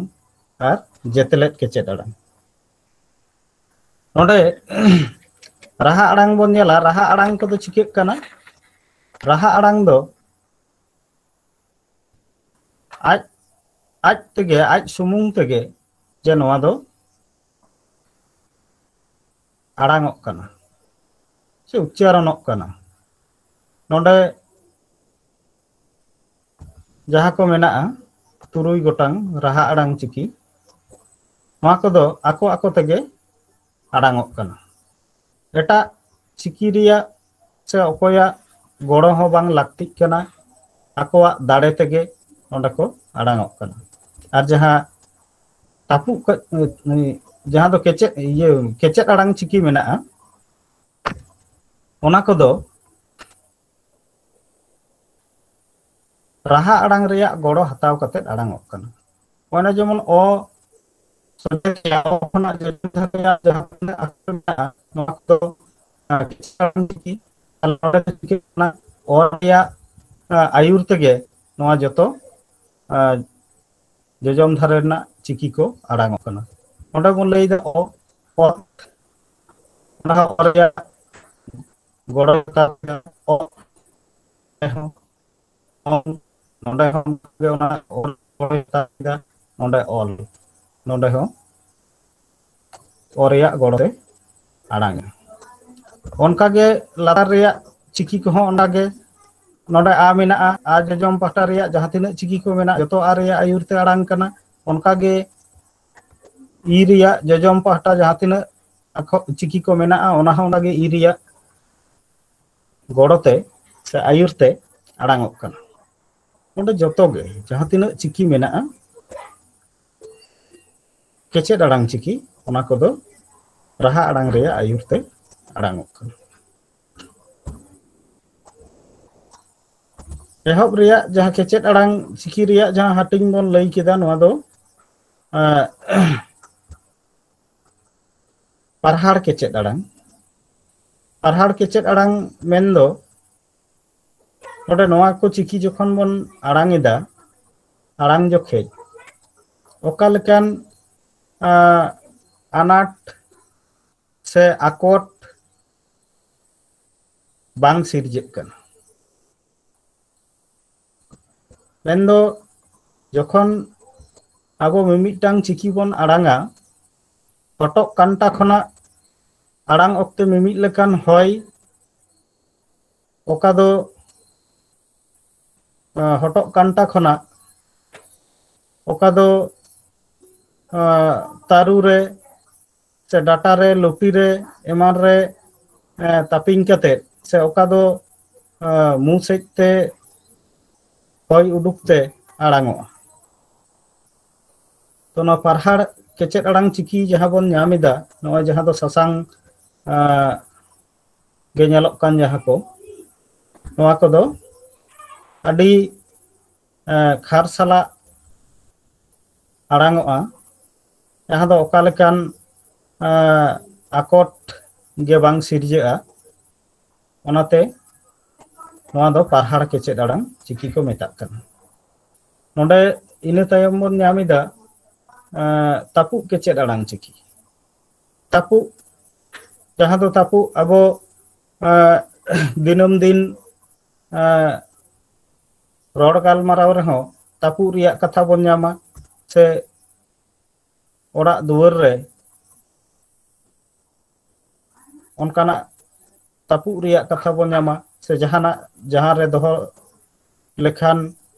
ᱟᱨ ᱡᱮᱛᱮᱞᱮᱫ ᱠᱮᱪᱮᱫ ᱟᱲᱟᱝ᱾ ᱱᱚᱰᱮ ᱨᱟᱦᱟ ᱟᱲᱟᱝ ᱵᱚᱱ ᱧᱮᱞᱟ᱾ ᱨᱟᱦᱟ ᱟᱲᱟᱝ ᱠᱚᱫᱚ ᱪᱤᱠᱟᱹᱜ ᱠᱟᱱᱟ? ᱨᱟᱦᱟ ᱟᱲᱟᱝ ᱫᱚ ᱟᱡ, ᱟᱡ ᱛᱮᱜᱮ, ᱟᱡ ᱥᱩᱢᱩᱝ ᱛᱮᱜᱮ ᱡᱮ ᱱᱚᱣᱟ ᱫᱚ ᱟᱲᱟᱝᱚᱜ ᱠᱟᱱᱟ ᱥᱮ ᱩᱪᱪᱟᱨᱚᱱᱚᱜ ᱠᱟᱱᱟ᱾ ᱱᱚᱰᱮ ᱡᱟᱦᱟᱸ ᱠᱚ ᱢᱮᱱᱟᱜᱼᱟ, ᱛᱩᱨᱩᱭ ᱜᱚᱴᱟᱝ ᱨᱟᱦᱟ ᱟᱲᱟᱝ ᱪᱤᱠᱤ, ᱱᱚᱣᱟ ᱠᱚᱫᱚ ᱟᱠᱚ ᱟᱠᱚ ᱛᱮᱜᱮ ᱟᱲᱟᱝᱚᱜ ᱠᱟᱱᱟ᱾ ᱮᱴᱟᱜ ᱪᱤᱠᱤ ᱨᱮᱭᱟᱜ ᱥᱮ ᱚᱠᱚᱭᱟᱜ ᱜᱚᱲᱚ ᱦᱚᱸ ᱵᱟᱝ ᱞᱟᱹᱠᱛᱤᱜ ᱠᱟᱱᱟ, ᱟᱠᱚᱣᱟᱜ ᱫᱟᱲᱮ ᱛᱮᱜᱮ ᱚᱸᱰᱮ ᱠᱚ ᱟᱲᱟᱝᱚᱜ ᱠᱟᱱᱟ᱾ ᱟᱨ ᱡᱟᱦᱟᱸ ᱛᱟᱹᱯᱩᱜ ᱠᱟ-, ᱡᱟᱦᱟᱸ ᱫᱚ ᱠᱮᱪᱮᱫ, ᱤᱭᱟᱹ, ᱠᱮᱪᱮᱫ ᱟᱲᱟᱝ ᱪᱤᱠᱤ ᱢᱮᱱᱟᱜᱼᱟ, ᱚᱱᱟ ᱠᱚᱫᱚ ᱨᱟᱦᱟ ᱟᱲᱟᱝ ᱨᱮᱭᱟᱜ ᱜᱚᱲᱚ ᱦᱟᱛᱟᱣ ᱠᱟᱛᱮ ᱟᱲᱟᱝᱚᱜ ᱠᱟᱱᱟ᱾ ᱚᱱᱮ ᱡᱮᱢᱚᱱ ᱚ, ᱥᱚᱡᱷᱮ ᱛᱮ ᱚ ᱠᱷᱚᱱᱟᱜ ᱡᱚᱡᱚᱢ ᱫᱷᱟᱨᱮ ᱨᱮᱭᱟᱜ ᱡᱟᱦᱟᱸ ᱛᱤᱱᱟᱹᱜ ᱟᱠᱷᱚᱨ ᱢᱮᱱᱟᱜᱼᱟ, ᱱᱚᱣᱟ ᱠᱚᱫᱚ, ᱟᱸ, ᱠᱤᱪᱷᱩ ᱟᱲᱟᱝ ᱪᱤᱠᱤ᱾ ᱟᱨ ᱱᱚᱰᱮ ᱫᱚ ᱪᱤᱠᱟᱹᱜ ᱠᱟᱱᱟ, ᱚ ᱨᱮᱭᱟᱜ, ᱟᱸ, ᱟᱹᱭᱩᱨ ᱛᱮᱜᱮ ᱱᱚᱣᱟ ᱡᱚᱛᱚ, ᱟᱸ, ᱡᱚᱡᱚᱢ ᱫᱷᱟᱨᱮ ᱨᱮᱱᱟᱜ ᱪᱤᱠᱤ ᱠᱚ ᱟᱲᱟᱝᱚᱜ ᱠᱟᱱᱟ᱾ ᱱᱚᱰᱮ ᱵᱚᱱ ᱞᱟᱹᱭᱫᱟ ᱚ, ᱚᱛ, ᱚᱱᱟ ᱦᱚᱸ ᱚ ᱨᱮᱭᱟᱜ ᱜᱚᱲᱚ ᱞᱮᱠᱟ ᱚ, ᱚᱝ, ᱱᱚᱰᱮ ᱦᱚᱸ ᱚᱱᱠᱟᱜᱮ ᱚᱱᱟ ᱚᱞ ᱯᱚᱨᱮ ᱠᱮᱫᱟ, ᱱᱚᱰᱮ ᱚᱞ, ᱱᱚᱰᱮ ᱦᱚᱸ ᱚ ᱨᱮᱭᱟᱜ ᱜᱚᱲᱚ ᱛᱮ ᱟᱲᱟᱝᱟ᱾ ᱚᱱᱠᱟᱜᱮ ᱞᱟᱛᱟᱨ ᱨᱮᱭᱟᱜ ᱪᱤᱠᱤ ᱠᱚᱦᱚᱸ ᱚᱱᱠᱟᱜᱮ, ᱱᱚᱰᱮ ᱟ ᱢᱮᱱᱟᱜᱼᱟ, ᱟ ᱡᱚᱡᱚᱢ ᱯᱟᱦᱴᱟ ᱨᱮᱭᱟᱜ ᱡᱟᱦᱟᱸ ᱛᱤᱱᱟᱹᱜ ᱪᱤᱠᱤ ᱠᱚ ᱢᱮᱱᱟᱜᱼᱟ, ᱡᱚᱛᱚ ᱟ ᱨᱮᱭᱟᱜ ᱟᱹᱭᱩᱨ ᱛᱮ ᱟᱲᱟᱝ ᱠᱟᱱᱟ᱾ ᱚᱱᱠᱟᱜᱮ ᱤ ᱨᱮᱭᱟᱜ ᱡᱚᱡᱚᱢ ᱯᱟᱦᱴᱟ ᱡᱟᱦᱟᱸ ᱛᱤᱱᱟᱹᱜ ᱟᱠᱷᱚ-, ᱪᱤᱠᱤ ᱠᱚ ᱢᱮᱱᱟᱜᱼᱟ, ᱚᱱᱟ ᱦᱚᱸ ᱚᱱᱠᱟᱜᱮ ᱤ ᱨᱮᱭᱟᱜ ᱜᱚᱲᱚ ᱛᱮ ᱥᱮ ᱟᱹᱭᱩᱨ ᱛᱮ ᱟᱲᱟᱝᱚᱜ ᱠᱟᱱᱟ᱾ ᱚᱸᱰᱮ ᱡᱚᱛᱚ ᱜᱮ ᱡᱟᱦᱟᱸ ᱛᱤᱱᱟᱹᱜ ᱪᱤᱠᱤ ᱢᱮᱱᱟᱜᱼᱟ, ᱠᱮᱪᱮᱫ ᱟᱲᱟᱝ ᱪᱤᱠᱤ, ᱚᱱᱟ ᱠᱚᱫᱚ ᱨᱟᱦᱟ ᱟᱲᱟᱝ ᱨᱮᱭᱟᱜ ᱟᱹᱭᱩᱨ ᱛᱮ ᱟᱲᱟᱝᱚᱜ ᱠᱟᱱᱟ᱾ ᱮᱦᱚᱵ ᱨᱮᱭᱟᱜ ᱡᱟᱦᱟᱸ ᱠᱮᱪᱮᱫ ᱟᱲᱟᱝ ᱪᱤᱠᱤ ᱨᱮᱭᱟᱜ ᱡᱟᱦᱟᱸ ᱦᱟᱹᱴᱤᱧ ᱵᱚᱱ ᱞᱟᱹᱭ ᱠᱮᱫᱟ, ᱱᱚᱣᱟ ᱫᱚ, ᱮᱸ, ᱯᱟᱨᱦᱟᱲ ᱠᱮᱪᱮᱫ ᱟᱲᱟᱝ᱾ ᱯᱟᱨᱦᱟᱲ ᱠᱮᱪᱮᱫ ᱟᱲᱟᱝ ᱢᱮᱱᱫᱚ, ᱱᱚᱰᱮ ᱱᱚᱣᱟ ᱠᱚ ᱪᱤᱠᱤ ᱡᱚᱠᱷᱚᱱ ᱵᱚᱱ ᱟᱲᱟᱝ ᱮᱫᱟ, ᱟᱲᱟᱝ ᱡᱚᱠᱷᱮᱡ ᱚᱠᱟ ᱞᱮᱠᱟᱱ, ᱟᱸ, ᱟᱱᱟᱴ ᱥᱮ ᱟᱠᱚᱴ ᱵᱟᱝ ᱥᱤᱨᱡᱟᱹᱜ ᱠᱟᱱᱟ᱾ ᱢᱮᱱᱫᱚ, ᱡᱚᱠᱷᱚᱱ ᱟᱵᱚ ᱢᱤᱢᱤᱫᱴᱟᱝ ᱪᱤᱠᱤ ᱵᱚᱱ ᱟᱲᱟᱝᱟ, ᱦᱚᱴᱚᱜ ᱠᱟᱱᱴᱟ ᱠᱷᱚᱱᱟᱜ ᱟᱲᱟᱝ ᱚᱠᱛᱮ ᱢᱤᱢᱤᱫ ᱞᱮᱠᱟᱱ ᱦᱚᱭ, ᱚᱠᱟ ᱫᱚ, ᱟᱸ, ᱦᱚᱴᱚᱜ ᱠᱟᱱᱴᱟ ᱠᱷᱚᱱᱟᱜ ᱚᱠᱟ ᱫᱚ, ᱟᱸ, ᱛᱟᱹᱨᱩ ᱨᱮ ᱥᱮ ᱰᱟᱴᱟ ᱨᱮ, ᱞᱩᱴᱤ ᱨᱮ, ᱮᱢᱟᱱ ᱨᱮ, ᱮᱸ, ᱛᱟᱹᱯᱤᱧ ᱠᱟᱛᱮ, ᱥᱮ ᱚᱠᱟ ᱫᱚ, ᱟᱸ, ᱢᱩ ᱥᱮᱫ ᱛᱮ ᱦᱚᱭ ᱩᱰᱩᱠ ᱛᱮ ᱟᱲᱟᱝᱚᱜᱼᱟ᱾ ᱛᱚ, ᱱᱚᱣᱟ ᱯᱟᱨᱦᱟᱲ ᱠᱮᱪᱮᱫ ᱟᱲᱟᱝ ᱪᱤᱠᱤ ᱡᱟᱦᱟᱸ ᱵᱚᱱ ᱧᱟᱢ ᱮᱫᱟ, ᱱᱚᱜᱼᱚᱭ ᱡᱟᱦᱟᱸ ᱫᱚ ᱥᱟᱥᱟᱝ, ᱟᱸ, ᱜᱮ ᱧᱮᱞᱚᱜ ᱠᱟᱱ ᱡᱟᱦᱟᱸ ᱠᱚ, ᱱᱚᱣᱟ ᱠᱚᱫᱚ ᱟᱹᱰᱤ, ᱮᱸ, ᱠᱷᱟᱨ ᱥᱟᱞᱟᱜ ᱟᱲᱟᱝᱚᱜᱼᱟ, ᱡᱟᱦᱟᱸ ᱫᱚ ᱚᱠᱟ ᱞᱮᱠᱟᱱ, ᱮᱸ, ᱟᱠᱚᱴ ᱜᱮ ᱵᱟᱝ ᱥᱤᱨᱡᱟᱹᱜᱼᱟ᱾ ᱚᱱᱟᱛᱮ ᱱᱚᱣᱟ ᱫᱚ ᱯᱟᱨᱦᱟᱲ ᱠᱮᱪᱮᱫ ᱟᱲᱟᱝ ᱪᱤᱠᱤ ᱠᱚ ᱢᱮᱛᱟᱜ ᱠᱟᱱᱟ᱾ ᱱᱚᱰᱮ ᱤᱱᱟᱹ ᱛᱟᱭᱚᱢ ᱵᱚᱱ ᱧᱟᱢ ᱮᱫᱟ, ᱮᱸ, ᱛᱟᱹᱯᱩᱜ ᱠᱮᱪᱮᱫ ᱟᱲᱟᱝ ᱪᱤᱠᱤ᱾ ᱛᱟᱹᱯᱩᱜ, ᱡᱟᱦᱟᱸ ᱫᱚ ᱛᱟᱹᱯᱩᱜ ᱟᱵᱚ, ᱮᱸ, ᱫᱤᱱᱟᱹᱢ ᱫᱤᱱ, ᱮᱸ, ᱨᱚᱲ ᱜᱟᱞᱢᱟᱨᱟᱣ ᱨᱮᱦᱚᱸ ᱛᱟᱹᱯᱩᱜ ᱨᱮᱭᱟᱜ ᱠᱟᱛᱷᱟ ᱵᱚᱱ ᱧᱟᱢᱟ, ᱥᱮ ᱚᱲᱟᱜ ᱫᱩᱣᱟᱹᱨ ᱨᱮ ᱚᱱᱠᱟᱱᱟᱜ ᱛᱟᱹᱯᱩᱜ ᱨᱮᱭᱟᱜ ᱠᱟᱛᱷᱟ ᱵᱚᱱ ᱧᱟᱢᱟ, ᱥᱮ ᱡᱟᱦᱟᱱᱟᱜ ᱡᱟᱦᱟᱸ ᱨᱮ ᱫᱚᱦᱚ ᱞᱮᱠᱷᱟᱱ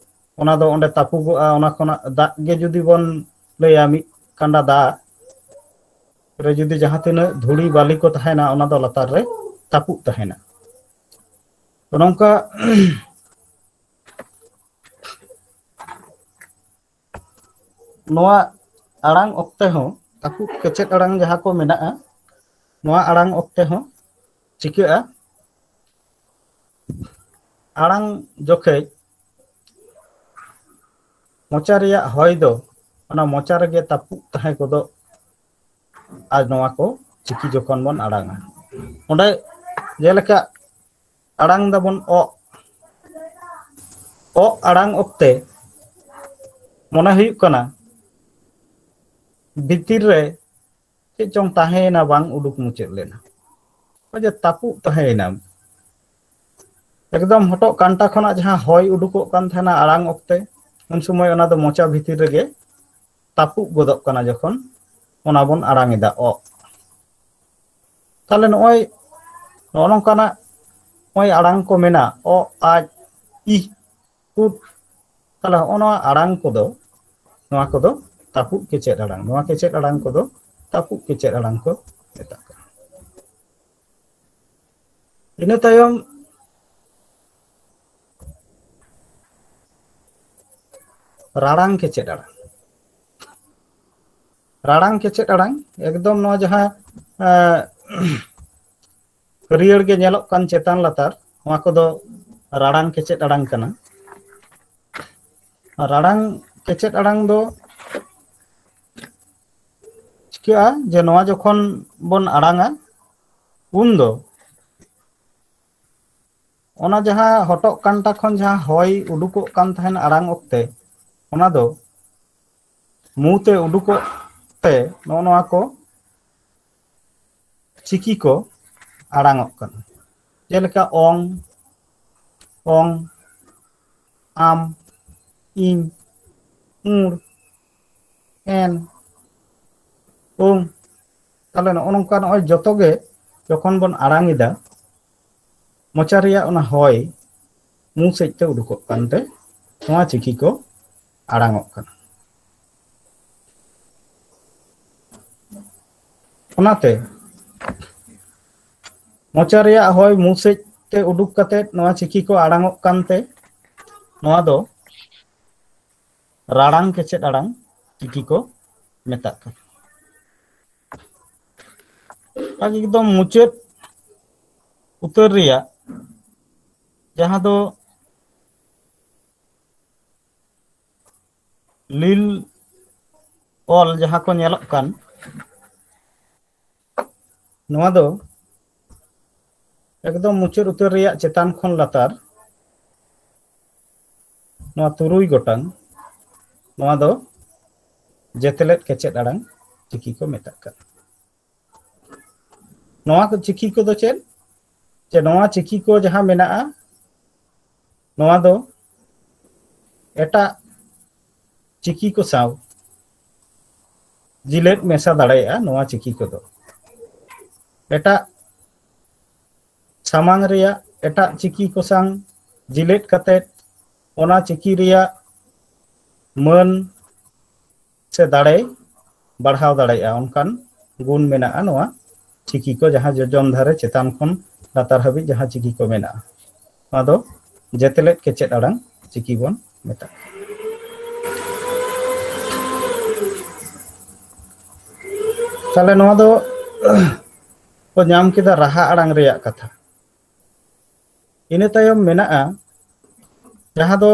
ᱚᱱᱟ ᱫᱚ ᱚᱸᱰᱮ ᱛᱟᱹᱯᱩᱜᱚᱜᱼᱟ᱾ ᱚᱱᱟ ᱠᱷᱚᱱᱟᱜ ᱫᱟᱜ ᱜᱮ ᱡᱩᱫᱤ ᱵᱚᱱ ᱞᱟᱹᱭᱟ, ᱢᱤᱫ ᱠᱟᱸᱰᱟ ᱫᱟᱜ ᱨᱮ ᱡᱩᱫᱤ ᱡᱟᱦᱟᱸ ᱛᱤᱱᱟᱹᱜ ᱫᱷᱩᱲᱤ ᱵᱟᱹᱞᱤ ᱠᱚ ᱛᱟᱦᱮᱱᱟ, ᱚᱱᱟ ᱫᱚ ᱞᱟᱛᱟᱨ ᱨᱮ ᱛᱟᱹᱯᱩᱜ ᱛᱟᱦᱮᱱᱟ᱾ ᱛᱚ ᱱᱚᱝᱠᱟ ᱱᱚᱣᱟ ᱟᱲᱟᱝ ᱚᱠᱛᱮ ᱦᱚᱸ ᱛᱟᱹᱯᱩᱜ ᱠᱮᱪᱮᱫ ᱟᱲᱟᱝ ᱡᱟᱦᱟᱸ ᱠᱚ ᱢᱮᱱᱟᱜᱼᱟ, ᱱᱚᱣᱟ ᱟᱲᱟᱝ ᱚᱠᱛᱮ ᱦᱚᱸ ᱪᱤᱠᱟᱹᱜᱼᱟ, ᱟᱲᱟᱝ ᱡᱚᱠᱷᱮᱡ ᱢᱚᱪᱟ ᱨᱮᱭᱟᱜ ᱦᱚᱭ ᱫᱚ ᱚᱱᱟ ᱢᱚᱪᱟ ᱨᱮᱜᱮ ᱛᱟᱹᱯᱩᱜ ᱛᱟᱦᱮᱸ ᱜᱚᱫᱚᱜ᱾ ᱟᱨ ᱱᱚᱣᱟ ᱠᱚ ᱪᱤᱠᱤ ᱡᱚᱠᱷᱚᱱ ᱵᱚᱱ ᱟᱲᱟᱝᱟ, ᱚᱸᱰᱮ ᱡᱮᱞᱮᱠᱟ ᱟᱲᱟᱝ ᱫᱟᱵᱚᱱ ᱚᱜ, ᱚᱜ ᱟᱲᱟᱝ ᱚᱠᱛᱮ ᱢᱚᱱᱮ ᱦᱩᱭᱩᱜ ᱠᱟᱱᱟ ᱵᱷᱤᱛᱤᱨ ᱨᱮ ᱪᱮᱫ ᱪᱚᱝ ᱛᱟᱦᱮᱸᱭᱮᱱᱟ, ᱵᱟᱝ ᱩᱰᱩᱠ ᱢᱩᱪᱟᱹᱫ ᱞᱮᱱᱟ, ᱚᱱᱟ ᱡᱮ ᱛᱟᱹᱯᱩᱜ ᱛᱟᱦᱮᱸᱭᱮᱱᱟ᱾ ᱮᱠᱫᱚᱢ ᱦᱚᱴᱚᱜ ᱠᱟᱱᱴᱟ ᱠᱷᱚᱱᱟᱜ ᱡᱟᱦᱟᱸ ᱦᱚᱭ ᱩᱰᱩᱠᱚᱜ ᱠᱟᱱ ᱛᱟᱦᱮᱱᱟ ᱟᱲᱟᱝ ᱚᱠᱛᱮ, ᱩᱱ ᱥᱚᱢᱚᱭ ᱚᱱᱟ ᱫᱚ ᱢᱚᱪᱟ ᱵᱷᱤᱛᱤᱨ ᱨᱮᱜᱮ ᱛᱟᱹᱯᱩᱜ ᱜᱚᱫᱚᱜ ᱠᱟᱱᱟ ᱡᱚᱠᱷᱚᱱ ᱚᱱᱟ ᱵᱚᱱ ᱟᱲᱟᱝ ᱮᱫᱟ ᱚᱜ᱾ ᱛᱟᱦᱞᱮ ᱱᱚᱜᱼᱚᱭ ᱱᱚᱜᱼᱚ ᱱᱚᱝᱠᱟᱱᱟᱜ ᱱᱚᱜᱼᱚᱭ ᱟᱲᱟᱝ ᱠᱚ ᱢᱮᱱᱟᱜ, ᱚ, ᱟᱡ, ᱤ, ᱩᱫ᱾ ᱛᱟᱦᱞᱮ ᱦᱚᱸᱜᱼᱚ ᱱᱚᱣᱟ ᱟᱲᱟᱝ ᱠᱚᱫᱚ, ᱱᱚᱣᱟ ᱠᱚᱫᱚ ᱛᱟᱹᱯᱩᱜ ᱠᱮᱪᱮᱫ ᱟᱲᱟᱝ, ᱱᱚᱣᱟ ᱠᱮᱪᱮᱫ ᱟᱲᱟᱝ ᱠᱚᱫᱚ ᱛᱟᱹᱯᱩᱜ ᱠᱮᱪᱮᱫ ᱟᱲᱟᱝ ᱠᱚ ᱢᱮᱛᱟᱜ ᱠᱟᱱᱟ᱾ ᱤᱱᱟᱹ ᱛᱟᱭᱚᱢ ᱨᱟᱲᱟᱝ ᱠᱮᱪᱮᱫ ᱟᱲᱟᱝ᱾ ᱨᱟᱲᱟᱝ ᱠᱮᱪᱮᱫ ᱟᱲᱟᱝ, ᱮᱠᱫᱚᱢ ᱱᱚᱣᱟ ᱡᱟᱦᱟᱸ, ᱮᱸ, ᱦᱟᱹᱨᱭᱟᱹᱲ ᱜᱮ ᱧᱮᱞᱚᱜ ᱠᱟᱱ ᱪᱮᱛᱟᱱ ᱞᱟᱛᱟᱨ, ᱱᱚᱣᱟ ᱠᱚᱫᱚ ᱨᱟᱲᱟᱝ ᱠᱮᱪᱮᱫ ᱟᱲᱟᱝ ᱠᱟᱱᱟ᱾ ᱨᱟᱲᱟᱝ ᱠᱮᱪᱮᱫ ᱟᱲᱟᱝ ᱫᱚ ᱪᱤᱠᱟᱹᱜᱼᱟ ᱡᱮ ᱱᱚᱣᱟ ᱡᱚᱠᱷᱚᱱ ᱵᱚᱱ ᱟᱲᱟᱝᱟ, ᱩᱱ ᱫᱚ ᱚᱱᱟ ᱡᱟᱦᱟᱸ ᱦᱚᱴᱚᱜ ᱠᱟᱱᱴᱟ ᱠᱷᱚᱱ ᱡᱟᱦᱟᱸ ᱦᱚᱭ ᱩᱰᱩᱠᱚᱜ ᱠᱟᱱ ᱛᱟᱦᱮᱱ ᱟᱲᱟᱝ ᱚᱠᱛᱮ, ᱚᱱᱟ ᱫᱚ ᱢᱩ ᱛᱮ ᱩᱰᱩᱠᱚᱜ ᱛᱮ ᱱᱚᱜᱼᱚ ᱱᱚᱣᱟ ᱠᱚ ᱪᱤᱠᱤ ᱠᱚ ᱟᱲᱟᱝᱚᱜ ᱠᱟᱱᱟ᱾ ᱡᱮᱞᱮᱠᱟ ᱚᱝ, ᱚᱝ, ᱟᱢ, ᱤᱧ, ᱩᱬ, ᱮᱱ, ᱳᱝ᱾ ᱛᱟᱦᱞᱮ ᱱᱚᱜᱼᱚ ᱱᱚᱝᱠᱟ ᱱᱚᱜᱼᱚᱭ ᱡᱚᱛᱚ ᱜᱮ ᱡᱚᱠᱷᱚᱱ ᱵᱚᱱ ᱟᱲᱟᱝ ᱮᱫᱟ, ᱢᱚᱪᱟ ᱨᱮᱭᱟᱜ ᱚᱱᱟ ᱦᱚᱭ ᱢᱩ ᱥᱮᱫ ᱛᱮ ᱩᱰᱩᱠᱚᱜ ᱠᱟᱱᱛᱮ ᱱᱚᱣᱟ ᱪᱤᱠᱤ ᱠᱚ ᱟᱲᱟᱝᱚᱜ ᱠᱟᱱᱟ᱾ ᱚᱱᱟᱛᱮ ᱢᱚᱪᱟ ᱨᱮᱭᱟᱜ ᱦᱚᱭ ᱢᱩ ᱥᱮᱫ ᱛᱮ ᱩᱰᱩᱠ ᱠᱟᱛᱮ ᱱᱚᱣᱟ ᱪᱤᱠᱤ ᱠᱚ ᱟᱲᱟᱝᱚᱜ ᱠᱟᱱᱛᱮ ᱱᱚᱣᱟ ᱫᱚ ᱨᱟᱲᱟᱝ ᱠᱮᱪᱮᱫ ᱟᱲᱟᱝ ᱪᱤᱠᱤ ᱠᱚ ᱢᱮᱛᱟᱜ ᱠᱟᱱᱟ᱾ ᱟᱨ ᱮᱠᱫᱚᱢ ᱢᱩᱪᱟᱹᱫ ᱩᱛᱟᱹᱨ ᱨᱮᱭᱟᱜ ᱡᱟᱦᱟᱸ ᱫᱚ ᱞᱤᱞ ᱚᱞ ᱡᱟᱦᱟᱸ ᱠᱚ ᱧᱮᱞᱚᱜ ᱠᱟᱱ, ᱱᱚᱣᱟ ᱫᱚ ᱮᱠᱫᱚᱢ ᱢᱩᱪᱟᱹᱫ ᱩᱛᱟᱹᱨ ᱨᱮᱭᱟᱜ ᱪᱮᱛᱟᱱ ᱠᱷᱚᱱ ᱞᱟᱛᱟᱨ, ᱱᱚᱣᱟ ᱛᱩᱨᱩᱭ ᱜᱚᱴᱟᱝ, ᱱᱚᱣᱟ ᱫᱚ ᱡᱮᱛᱮᱞᱮᱫ ᱠᱮᱪᱮᱫ ᱟᱲᱟᱝ ᱪᱤᱠᱤ ᱠᱚ ᱢᱮᱛᱟᱜ ᱠᱟᱱᱟ᱾ ᱱᱚᱣᱟ ᱠᱚ ᱪᱤᱠᱤ ᱠᱚᱫᱚ ᱪᱮᱫ? ᱡᱮ ᱱᱚᱣᱟ ᱪᱤᱠᱤ ᱠᱚ ᱡᱟᱦᱟᱸ ᱢᱮᱱᱟᱜᱼᱟ, ᱱᱚᱣᱟ ᱫᱚ ᱮᱴᱟᱜ ᱪᱤᱠᱤ ᱠᱚ ᱥᱟᱶ ᱡᱤᱞᱟᱹᱛ ᱢᱮᱥᱟ ᱫᱟᱲᱮᱭᱟᱜᱼᱟ᱾ ᱱᱚᱣᱟ ᱪᱤᱠᱤ ᱠᱚᱫᱚ ᱮᱴᱟᱜ ᱥᱟᱢᱟᱝ ᱨᱮᱭᱟᱜ ᱮᱴᱟᱜ ᱪᱤᱠᱤ ᱠᱚ ᱥᱟᱶ ᱡᱤᱞᱟᱹᱛ ᱠᱟᱛᱮ ᱚᱱᱟ ᱪᱤᱠᱤ ᱨᱮᱭᱟᱜ ᱢᱟᱹᱱ ᱥᱮ ᱫᱟᱲᱮ ᱵᱟᱲᱦᱟᱣ ᱫᱟᱲᱮᱭᱟᱜᱼᱟ, ᱚᱱᱠᱟᱱ ᱜᱩᱱ ᱢᱮᱱᱟᱜᱼᱟ ᱱᱚᱣᱟ ᱪᱤᱠᱤ ᱠᱚ, ᱡᱟᱦᱟᱸ ᱡᱚᱡᱚᱢ ᱫᱷᱟᱨᱮ ᱪᱮᱛᱟᱱ ᱠᱷᱚᱱ ᱞᱟᱛᱟᱨ ᱦᱟᱹᱵᱤᱡ ᱡᱟᱦᱟᱸ ᱪᱤᱠᱤ ᱠᱚ ᱢᱮᱱᱟᱜᱼᱟ᱾ ᱱᱚᱣᱟ ᱫᱚ ᱡᱮᱛᱮᱞᱮᱫ ᱠᱮᱪᱮᱫ ᱟᱲᱟᱝ ᱪᱤᱠᱤ ᱵᱚᱱ ᱢᱮᱛᱟᱜᱼᱟ᱾ ᱛᱟᱦᱞᱮ ᱱᱚᱣᱟ ᱫᱚ ᱠᱚ ᱧᱟᱢ ᱠᱮᱫᱟ ᱨᱟᱦᱟ ᱟᱲᱟᱝ ᱨᱮᱭᱟᱜ ᱠᱟᱛᱷᱟ᱾ ᱤᱱᱟᱹ ᱛᱟᱭᱚᱢ ᱢᱮᱱᱟᱜᱼᱟ ᱡᱟᱦᱟᱸ ᱫᱚ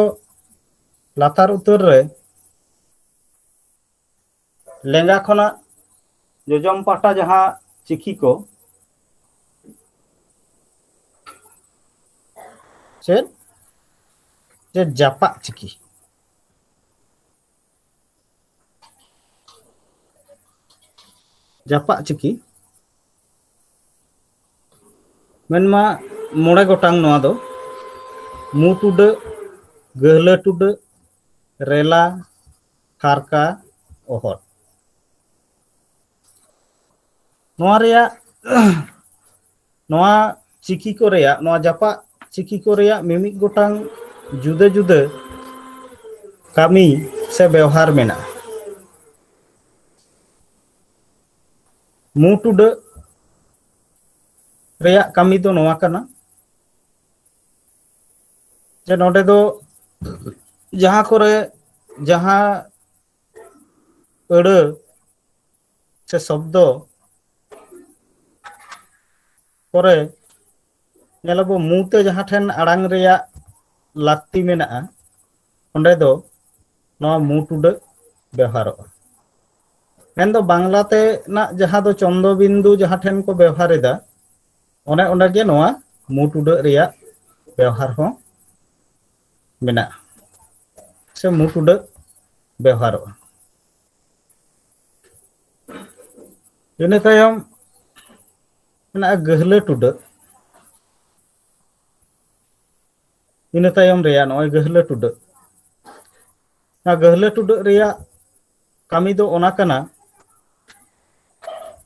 ᱞᱟᱛᱟᱨ ᱩᱛᱟᱹᱨ ᱨᱮ ᱞᱮᱸᱜᱟ ᱠᱷᱚᱱᱟᱜ ᱡᱚᱡᱚᱢ ᱯᱟᱦᱴᱟ ᱡᱟᱦᱟᱸ ᱪᱤᱠᱤ ᱠᱚ, ᱪᱮᱫ? ᱡᱮ ᱡᱟᱯᱟᱜ ᱪᱤᱠᱤ᱾ ᱡᱟᱯᱟᱜ ᱪᱤᱠᱤ ᱢᱮᱱᱢᱟ ᱢᱚᱬᱮ ᱜᱚᱴᱟᱝ ᱱᱚᱣᱟ ᱫᱚ: ᱢᱩ ᱴᱩᱰᱟᱹᱜ, ᱜᱟᱹᱦᱞᱟᱹ ᱴᱩᱰᱟᱹᱜ, ᱨᱮᱞᱟ, ᱛᱷᱟᱨᱠᱟ, ᱚᱦᱚᱫ᱾ ᱱᱚᱣᱟ ᱨᱮᱭᱟᱜ, ᱱᱚᱣᱟ ᱪᱤᱠᱤ ᱠᱚ ᱨᱮᱭᱟᱜ, ᱱᱚᱣᱟ ᱡᱟᱯᱟᱜ ᱪᱤᱠᱤ ᱠᱚ ᱨᱮᱭᱟᱜ ᱢᱤᱢᱤᱫ ᱜᱚᱴᱟᱝ ᱡᱩᱫᱟᱹ ᱡᱩᱫᱟᱹ ᱠᱟᱹᱢᱤ ᱥᱮ ᱵᱮᱣᱦᱟᱨ ᱢᱮᱱᱟᱜᱼᱟ᱾ ᱢᱩ ᱴᱩᱰᱟᱹᱜ ᱨᱮᱭᱟᱜ ᱠᱟᱹᱢᱤ ᱫᱚ ᱱᱚᱣᱟ ᱠᱟᱱᱟ ᱡᱮ ᱱᱚᱰᱮ ᱫᱚ ᱡᱟᱦᱟᱸ ᱠᱚᱨᱮ ᱡᱟᱦᱟᱸ ᱟᱹᱲᱟᱹ ᱥᱮ ᱥᱚᱵᱫᱚ ᱠᱚᱨᱮ ᱧᱮᱞᱟᱵᱚ ᱢᱩ ᱛᱮ ᱡᱟᱦᱟᱸ ᱴᱷᱮᱱ ᱟᱲᱟᱝ ᱨᱮᱭᱟᱜ ᱞᱟᱹᱠᱛᱤ ᱢᱮᱱᱟᱜᱼᱟ, ᱚᱸᱰᱮ ᱫᱚ ᱱᱚᱣᱟ ᱢᱩ ᱴᱩᱰᱟᱹᱜ ᱵᱮᱣᱦᱟᱨᱚᱜᱼᱟ᱾ ᱢᱮᱱᱫᱚ ᱵᱟᱝᱞᱟ ᱛᱮᱱᱟᱜ ᱡᱟᱦᱟᱸ ᱫᱚ ᱪᱚᱱᱫᱚ ᱵᱤᱱᱫᱩ ᱡᱟᱦᱟᱸ ᱴᱷᱮᱱ ᱠᱚ ᱵᱮᱣᱦᱟᱨ ᱮᱫᱟ, ᱚᱱᱮ ᱚᱸᱰᱮ ᱜᱮ ᱱᱚᱣᱟ ᱢᱩ ᱴᱩᱰᱟᱹᱜ ᱨᱮᱭᱟᱜ ᱵᱮᱣᱦᱟᱨ ᱦᱚᱸ ᱢᱮᱱᱟᱜᱼᱟ, ᱥᱮ ᱢᱩ ᱴᱩᱰᱟᱹᱜ ᱵᱮᱣᱦᱟᱨᱚᱜᱼᱟ᱾ ᱤᱱᱟᱹ ᱛᱟᱭᱚᱢ ᱢᱮᱱᱟᱜᱼᱟ ᱜᱟᱹᱦᱞᱟᱹ ᱴᱩᱰᱟᱹᱜ᱾ ᱤᱱᱟᱹ ᱛᱟᱭᱚᱢ ᱨᱮᱭᱟᱜ ᱱᱚᱜᱼᱚᱭ ᱜᱟᱹᱦᱞᱟᱹ ᱴᱩᱰᱟᱹᱜ᱾ ᱚᱱᱟ ᱜᱟᱹᱦᱞᱟᱹ ᱴᱩᱰᱟᱹᱜ ᱨᱮᱭᱟᱜ ᱠᱟᱹᱢᱤ ᱫᱚ ᱚᱱᱟ ᱠᱟᱱᱟ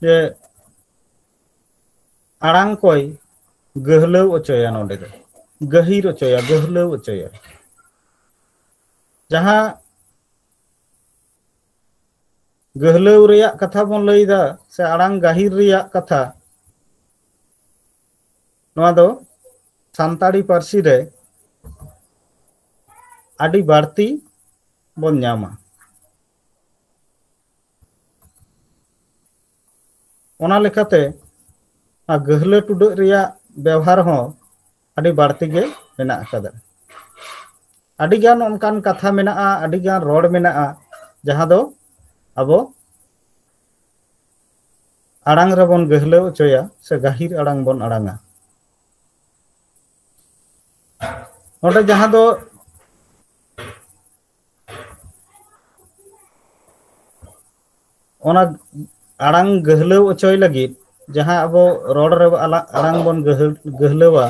ᱡᱮ ᱟᱲᱟᱝ ᱠᱚᱭ ᱜᱟᱹᱦᱞᱟᱹᱣ ᱚᱪᱚᱭᱟ, ᱱᱚᱰᱮ ᱫᱚ ᱜᱟᱹᱦᱤᱨ ᱚᱪᱚᱭᱟ, ᱜᱟᱹᱦᱞᱟᱹᱣ ᱚᱪᱚᱭᱟ᱾ ᱡᱟᱦᱟᱸ ᱜᱟᱹᱦᱞᱟᱹᱣ ᱨᱮᱭᱟᱜ ᱠᱟᱛᱷᱟ ᱵᱚᱱ ᱞᱟᱹᱭᱫᱟ ᱥᱮ ᱟᱲᱟᱝ ᱜᱟᱹᱦᱤᱨ ᱨᱮᱭᱟᱜ ᱠᱟᱛᱷᱟ, ᱱᱚᱣᱟ ᱫᱚ ᱥᱟᱱᱛᱟᱲᱤ ᱯᱟᱹᱨᱥᱤ ᱨᱮ ᱟᱹᱰᱤ ᱵᱟᱹᱲᱛᱤ ᱵᱚᱱ ᱧᱟᱢᱟ᱾ ᱚᱱᱟ ᱞᱮᱠᱟᱛᱮ ᱚᱱᱟ ᱜᱟᱹᱦᱞᱟᱹ ᱴᱩᱰᱟᱹᱜ ᱨᱮᱭᱟᱜ ᱵᱮᱣᱦᱟᱨ ᱦᱚᱸ ᱟᱹᱰᱤ ᱵᱟᱹᱲᱛᱤ ᱜᱮ ᱢᱮᱱᱟᱜ ᱟᱠᱟᱫᱟ᱾ ᱟᱹᱰᱤᱜᱟᱱ ᱚᱱᱠᱟᱱ ᱠᱟᱛᱷᱟ ᱢᱮᱱᱟᱜᱼᱟ, ᱟᱹᱰᱤᱜᱟᱱ ᱨᱚᱲ ᱢᱮᱱᱟᱜᱼᱟ, ᱡᱟᱦᱟᱸ ᱫᱚ ᱟᱵᱚ ᱟᱲᱟᱝ ᱨᱮᱵᱚᱱ ᱜᱟᱹᱦᱞᱟᱹᱣ ᱦᱚᱪᱚᱭᱟ ᱥᱮ ᱜᱟᱹᱦᱤᱨ ᱟᱲᱟᱝ ᱵᱚᱱ ᱟᱲᱟᱝᱟ᱾ ᱱᱚᱰᱮ ᱡᱟᱦᱟᱸ ᱫᱚ ᱚᱱᱟ ᱟᱲᱟᱝ ᱜᱟᱹᱦᱞᱟᱹᱣ ᱦᱚᱪᱚᱭ ᱞᱟᱹᱜᱤᱫ ᱡᱟᱦᱟᱸ ᱟᱵᱚ ᱨᱚᱲ ᱨᱮ ᱟᱞᱟ-, ᱟᱲᱟᱝ ᱵᱚᱱ ᱜᱟᱹᱦᱞ-, ᱜᱟᱹᱦᱞᱟᱹᱣᱟ,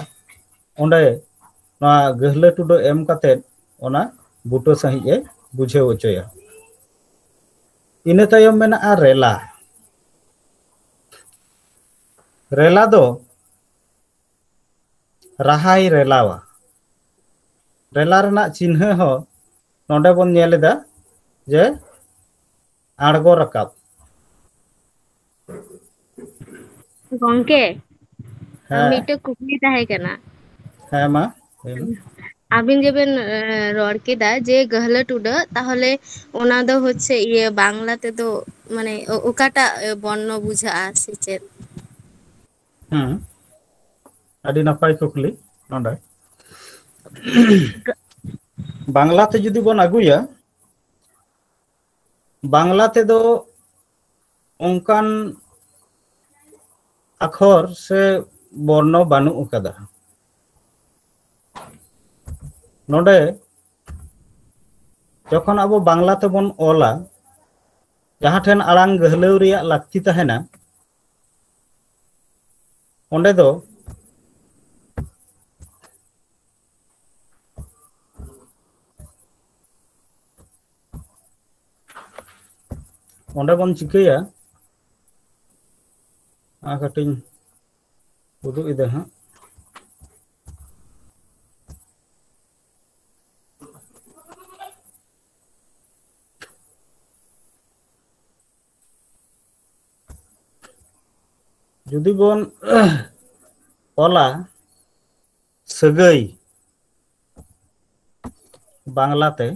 ᱚᱸᱰᱮ ᱱᱚᱣᱟ ᱜᱟᱹᱦᱞᱟᱹ ᱴᱩᱰᱟᱹᱜ ᱮᱢ ᱠᱟᱛᱮᱫ ᱚᱱᱟ ᱵᱩᱴᱟᱹ ᱥᱟᱺᱦᱤᱡ ᱮ ᱵᱩᱡᱷᱟᱹᱣ ᱦᱚᱪᱚᱭᱟ᱾ ᱤᱱᱟᱹ ᱛᱟᱭᱚᱢ ᱢᱮᱱᱟᱜᱼᱟ ᱨᱮᱞᱟ᱾ ᱨᱮᱞᱟ ᱫᱚ ᱨᱟᱦᱟᱭ ᱨᱮᱞᱟᱣᱟ᱾ ᱨᱮᱞᱟ ᱨᱮᱱᱟᱜ ᱪᱤᱱᱦᱟᱹ ᱦᱚᱸ ᱱᱚᱰᱮ ᱵᱚᱱ ᱧᱮᱞ ᱮᱫᱟ ᱡᱮ ᱟᱬᱜᱚ ᱨᱟᱠᱟᱵ᱾ ᱜᱚᱝᱠᱮ, ᱦᱮᱸ᱾ ᱢᱤᱫᱴᱮᱡ ᱠᱩᱠᱞᱤ ᱛᱟᱦᱮᱸ ᱠᱟᱱᱟ᱾ ᱦᱮᱸ, ᱢᱟ, ᱞᱟᱹᱭ ᱢᱮ᱾ ᱟᱹᱵᱤᱱ ᱡᱮᱵᱮᱱ, ᱮ, ᱨᱚᱲ ᱠᱮᱫᱟ ᱡᱮ ᱜᱟᱹᱦᱞᱟᱹ ᱴᱩᱰᱟᱹᱜ, ᱛᱟᱦᱚᱞᱮ ᱚᱱᱟ ᱫᱚ ᱦᱚᱪᱪᱷᱮ ᱤᱭᱟᱹ ᱵᱟᱝᱞᱟ ᱛᱮᱫᱚ ᱢᱟᱱᱮ ᱚ-, ᱚᱠᱟᱴᱟᱜ, ᱮ, ᱵᱚᱨᱱᱚ ᱵᱩᱡᱷᱟᱹᱜᱼᱟ ᱥᱮ ᱪᱮᱫ? ᱦᱩᱸ, ᱟᱹᱰᱤ ᱱᱟᱯᱟᱭ ᱠᱩᱠᱞᱤ ᱱᱚᱰᱮ᱾ ᱵᱟᱝᱞᱟ ᱛᱮ ᱡᱩᱫᱤ ᱵᱚᱱ ᱟᱹᱜᱩᱭᱟ, ᱵᱟᱝᱞᱟ ᱛᱮᱫᱚ ᱚᱱᱠᱟᱱ ᱟᱠᱷᱚᱨ ᱥᱮ ᱵᱚᱨᱱᱚ ᱵᱟᱹᱱᱩᱜ ᱟᱠᱟᱫᱟ᱾ ᱱᱚᱰᱮ ᱡᱚᱠᱷᱚᱱ ᱟᱵᱚ ᱵᱟᱝᱞᱟ ᱛᱮᱵᱚᱱ ᱚᱞᱟ, ᱡᱟᱦᱟᱸ ᱴᱷᱮᱱ ᱟᱲᱟᱝ ᱜᱟᱹᱦᱞᱟᱹᱣ ᱨᱮᱭᱟᱜ ᱞᱟᱹᱠᱛᱤ ᱛᱟᱦᱮᱱᱟ, ᱚᱸᱰᱮ ᱫᱚ ᱚᱸᱰᱮ ᱵᱚᱱ ᱪᱤᱠᱟᱹᱭᱟ, ᱟᱨ ᱠᱟᱹᱴᱤᱡ ᱤᱧ ᱩᱫᱩᱜ ᱮᱫᱟ ᱦᱟᱸᱜ᱾ ᱡᱩᱫᱤ ᱵᱚᱱ ᱚᱞᱟ ᱥᱟᱹᱜᱟᱹᱭ ᱵᱟᱝᱞᱟᱛᱮ,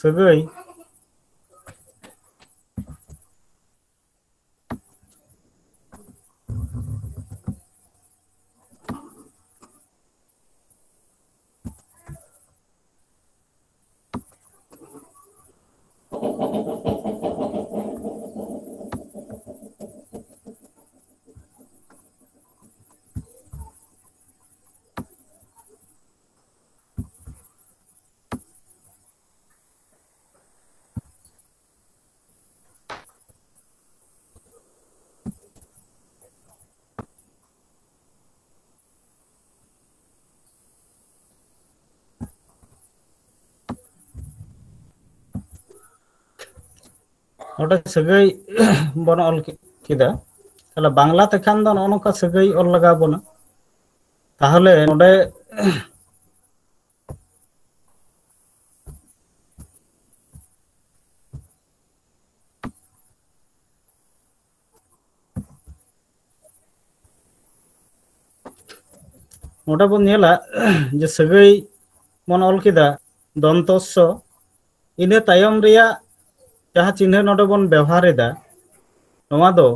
ᱥᱟᱹᱜᱟᱹᱭ᱾ ᱱᱚᱰᱮ ᱥᱟᱹᱜᱟᱹᱭ ᱵᱚᱱ ᱚᱞ ᱠᱮᱫᱟ᱾ ᱛᱟᱦᱞᱮ ᱵᱟᱝᱞᱟ ᱛᱮᱠᱷᱟᱱ ᱫᱚ ᱱᱚᱜᱼᱚ ᱱᱚᱝᱠᱟ ᱥᱟᱹᱜᱟᱹᱭ ᱚᱞ ᱞᱟᱜᱟᱣ ᱵᱚᱱᱟ᱾ ᱛᱟᱦᱞᱮ ᱱᱚᱰᱮ ᱱᱚᱰᱮ ᱵᱚᱱ ᱧᱮᱞᱟ ᱡᱮ ᱥᱟᱹᱜᱟᱹᱭ ᱵᱚᱱ ᱚᱞ ᱠᱮᱫᱟ ᱫᱚᱱᱛᱚᱥᱥᱚ, ᱤᱱᱟᱹ ᱛᱟᱭᱚᱢ ᱨᱮᱭᱟᱜ ᱡᱟᱦᱟᱸ ᱪᱤᱱᱦᱟᱹ ᱱᱚᱰᱮ ᱵᱚᱱ ᱵᱮᱣᱦᱟᱨ ᱮᱫᱟ, ᱱᱚᱣᱟ ᱫᱚ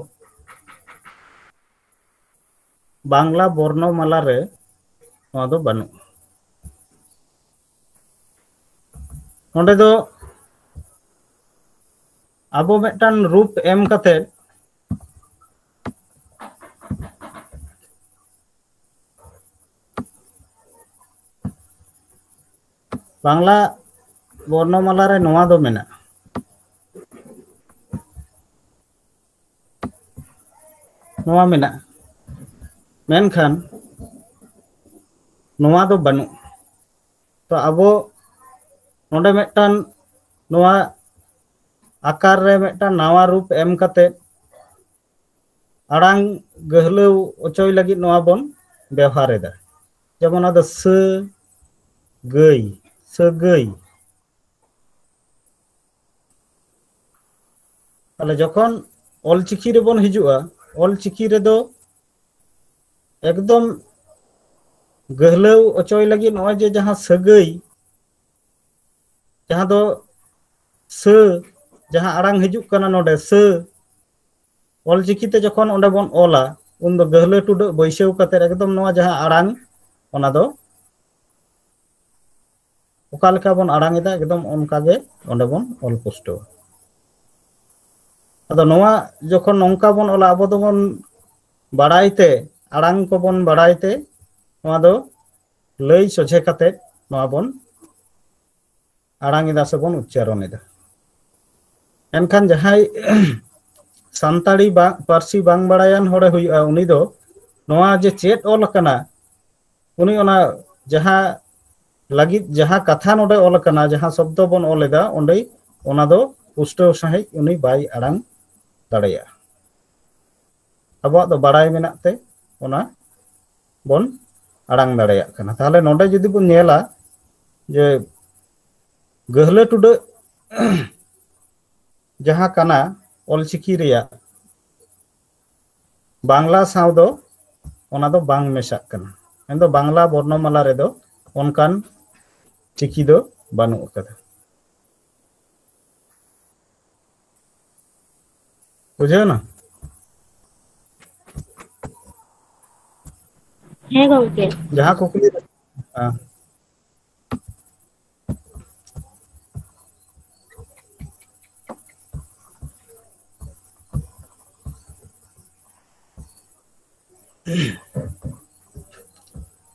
ᱵᱟᱝᱞᱟ ᱵᱚᱨᱱᱚᱢᱟᱞᱟ ᱨᱮ ᱱᱚᱣᱟ ᱫᱚ ᱵᱟᱹᱱᱩᱜᱼᱟ᱾ ᱱᱚᱰᱮ ᱫᱚ ᱟᱵᱚ ᱢᱤᱫᱴᱟᱝ ᱨᱩᱯ ᱮᱢ ᱠᱟᱛᱮ ᱵᱟᱝᱞᱟ ᱵᱚᱨᱱᱚᱢᱟᱞᱟ ᱨᱮ ᱱᱚᱣᱟ ᱫᱚ ᱢᱮᱱᱟᱜᱼᱟ, ᱱᱚᱣᱟ ᱢᱮᱱᱟᱜᱼᱟ, ᱢᱮᱱᱠᱷᱟᱱ ᱱᱚᱣᱟ ᱫᱚ ᱵᱟᱹᱱᱩᱜ᱾ ᱛᱚ ᱟᱵᱚ ᱱᱚᱰᱮ ᱢᱤᱫᱴᱟᱝ ᱱᱚᱣᱟ ᱟᱠᱟᱨ ᱨᱮ ᱢᱤᱫᱴᱟᱝ ᱱᱟᱣᱟ ᱨᱩᱯ ᱮᱢ ᱠᱟᱛᱮ ᱟᱲᱟᱝ ᱜᱟᱹᱦᱞᱟᱹᱣ ᱚᱪᱚᱭ ᱞᱟᱹᱜᱤᱫ ᱱᱚᱣᱟ ᱵᱚᱱ ᱵᱮᱣᱦᱟᱨ ᱮᱫᱟ᱾ ᱡᱮᱢᱚᱱ ᱟᱫᱚ ᱥᱟᱹ ᱜᱟᱹᱭ, ᱥᱟᱹᱜᱟᱹᱭ᱾ ᱛᱟᱦᱞᱮ ᱡᱚᱠᱷᱚᱱ ᱚᱞᱪᱤᱠᱤ ᱨᱮᱵᱚᱱ ᱦᱤᱡᱩᱜᱼᱟ, ᱚᱞᱪᱤᱠᱤ ᱨᱮᱫᱚ ᱮᱠᱫᱚᱢ ᱜᱟᱹᱦᱞᱟᱹᱣ ᱚᱪᱚᱭ ᱞᱟᱹᱜᱤᱫ ᱱᱚᱜᱼᱚᱭ ᱡᱮ ᱡᱟᱦᱟᱸ ᱥᱟᱹᱜᱟᱹᱭ, ᱡᱟᱦᱟᱸ ᱫᱚ ᱥᱟᱹ, ᱡᱟᱦᱟᱸ ᱟᱲᱟᱝ ᱦᱤᱡᱩᱜ ᱠᱟᱱᱟ ᱱᱚᱰᱮ ᱥᱟᱹ, ᱚᱞᱪᱤᱠᱤ ᱛᱮ ᱡᱚᱠᱷᱚᱱ ᱚᱸᱰᱮ ᱵᱚᱱ ᱚᱞᱟ, ᱩᱱᱫᱚ ᱜᱟᱹᱦᱞᱟᱹ ᱴᱩᱰᱟᱹᱜ ᱵᱟᱹᱭᱥᱟᱹᱣ ᱠᱟᱛᱮ ᱮᱠᱫᱚᱢ ᱱᱚᱣᱟ ᱡᱟᱦᱟᱸ ᱟᱲᱟᱝ, ᱚᱱᱟ ᱫᱚ ᱚᱠᱟ ᱞᱮᱠᱟ ᱵᱚᱱ ᱟᱲᱟᱝ ᱮᱫᱟ, ᱮᱠᱫᱚᱢ ᱚᱱᱠᱟ ᱜᱮ ᱚᱸᱰᱮ ᱵᱚᱱ ᱚᱞ ᱯᱩᱥᱴᱟᱹᱣᱟ᱾ ᱟᱫᱚ ᱱᱚᱣᱟ ᱡᱚᱠᱷᱚᱱ ᱱᱚᱝᱠᱟ ᱵᱚᱱ ᱚᱞᱟ, ᱟᱵᱚ ᱫᱚᱵᱚᱱ ᱵᱟᱲᱟᱭ ᱛᱮ, ᱟᱲᱟᱝ ᱠᱚᱵᱚᱱ ᱵᱟᱲᱟᱭ ᱛᱮ, ᱱᱚᱣᱟ ᱫᱚ ᱞᱟᱹᱭ ᱥᱚᱡᱷᱮ ᱠᱟᱛᱮ ᱱᱚᱣᱟ ᱵᱚᱱ ᱟᱲᱟᱝ ᱮᱫᱟ ᱥᱮᱵᱚᱱ ᱩᱪᱪᱟᱨᱚᱱ ᱮᱫᱟ᱾ ᱮᱱᱠᱷᱟᱱ ᱡᱟᱦᱟᱸᱭ ᱥᱟᱱᱛᱟᱲᱤ ᱵᱟ-, ᱯᱟᱹᱨᱥᱤ ᱵᱟᱝ ᱵᱟᱲᱟᱭᱟᱱ ᱦᱚᱲᱮ ᱦᱩᱭᱩᱜᱼᱟ, ᱩᱱᱤ ᱫᱚ ᱱᱚᱣᱟ ᱡᱮ ᱪᱮᱫ ᱚᱞ ᱟᱠᱟᱱᱟ, ᱩᱱᱤ ᱚᱱᱟ ᱡᱟᱦᱟᱸ ᱞᱟᱹᱜᱤᱫ ᱡᱟᱦᱟᱸ ᱠᱟᱛᱷᱟ ᱱᱚᱰᱮ ᱚᱞ ᱟᱠᱟᱱᱟ, ᱡᱟᱦᱟᱸ ᱥᱚᱵᱫᱚ ᱵᱚᱱ ᱚᱞ ᱮᱫᱟ, ᱚᱸᱰᱮ ᱚᱱᱟ ᱫᱚ ᱯᱩᱥᱴᱟᱹᱣ ᱥᱟᱺᱦᱤᱡ ᱩᱱᱤ ᱵᱟᱭ ᱟᱲᱟᱝ ᱫᱟᱲᱮᱭᱟᱜᱼᱟ᱾ ᱟᱵᱚᱣᱟᱜ ᱫᱚ ᱵᱟᱲᱟᱭ ᱢᱮᱱᱟᱜ ᱛᱮ ᱚᱱᱟ ᱵᱚᱱ ᱟᱲᱟᱝ ᱫᱟᱲᱮᱭᱟᱜ ᱠᱟᱱᱟ᱾ ᱛᱟᱦᱚᱞᱮ ᱱᱚᱰᱮ ᱡᱩᱫᱤ ᱵᱚᱱ ᱧᱮᱞᱟ ᱡᱮ ᱜᱟᱹᱦᱞᱟᱹ ᱴᱩᱰᱟᱹᱜ ᱡᱟᱦᱟᱸ ᱠᱟᱱᱟ ᱚᱞᱪᱤᱠᱤ ᱨᱮᱭᱟᱜ, ᱵᱟᱝᱞᱟ ᱥᱟᱶ ᱫᱚ ᱚᱱᱟ ᱫᱚ ᱵᱟᱝ ᱢᱮᱥᱟᱜ ᱠᱟᱱᱟ᱾ ᱢᱮᱱᱫᱚ ᱵᱟᱝᱞᱟ ᱵᱚᱨᱱᱚᱢᱟᱞᱟ ᱨᱮᱫᱚ ᱚᱱᱠᱟᱱ ᱪᱤᱠᱤ ᱫᱚ ᱵᱟᱹᱱᱩᱜ ᱟᱠᱟᱫᱟ᱾ ᱵᱩᱡᱷᱟᱹᱣ ᱮᱱᱟ? ᱦᱮᱸ ᱜᱚᱝᱠᱮ᱾ ᱡᱟᱦᱟᱸ ᱠᱩᱠᱞᱤ ᱨᱮ, ᱦᱮᱸ᱾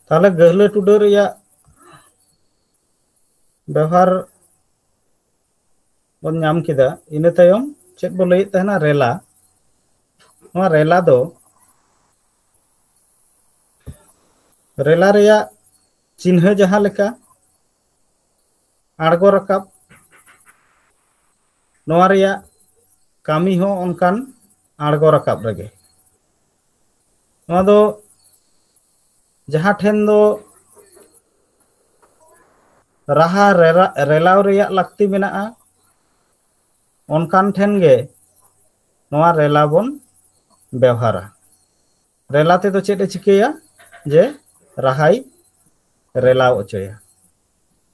ᱛᱟᱦᱚᱞᱮ ᱜᱟᱹᱦᱞᱟᱹ ᱴᱩᱰᱟᱹ ᱨᱮᱭᱟᱜ ᱵᱮᱣᱦᱟᱨ ᱵᱚᱱ ᱧᱟᱢ ᱠᱮᱫᱟ᱾ ᱤᱱᱟᱹ ᱛᱟᱭᱚᱢ ᱪᱮᱫ ᱵᱚ ᱞᱟᱹᱭᱮᱫ ᱛᱟᱦᱮᱱᱟ? ᱨᱮᱞᱟ᱾ ᱱᱚᱣᱟ ᱨᱮᱞᱟ ᱫᱚ, ᱨᱮᱞᱟ ᱨᱮᱭᱟᱜ ᱪᱤᱱᱦᱟᱹ ᱡᱟᱦᱟᱸ ᱞᱮᱠᱟ ᱟᱬᱜᱚ ᱨᱟᱠᱟᱵ, ᱱᱚᱣᱟ ᱨᱮᱭᱟᱜ ᱠᱟᱹᱢᱤ ᱦᱚᱸ ᱚᱱᱠᱟᱱ ᱟᱬᱜᱚ ᱨᱟᱠᱟᱵ ᱨᱮᱜᱮ᱾ ᱱᱚᱣᱟ ᱫᱚ ᱡᱟᱦᱟᱸ ᱴᱷᱮᱱ ᱫᱚ ᱨᱟᱦᱟ ᱨᱮᱞᱟ-, ᱨᱮᱞᱟᱣ ᱨᱮᱭᱟᱜ ᱞᱟᱹᱠᱛᱤ ᱢᱮᱱᱟᱜᱼᱟ, ᱚᱱᱠᱟᱱ ᱴᱷᱮᱱ ᱜᱮ ᱱᱚᱣᱟ ᱨᱮᱞᱟ ᱵᱚᱱ ᱵᱮᱣᱦᱟᱨᱟ᱾ ᱨᱮᱞᱟ ᱛᱮᱫᱚ ᱪᱮᱫ ᱮ ᱪᱤᱠᱟᱹᱭᱟ? ᱡᱮ ᱨᱟᱦᱟᱭ ᱨᱮᱞᱟᱣ ᱦᱚᱪᱚᱭᱟ᱾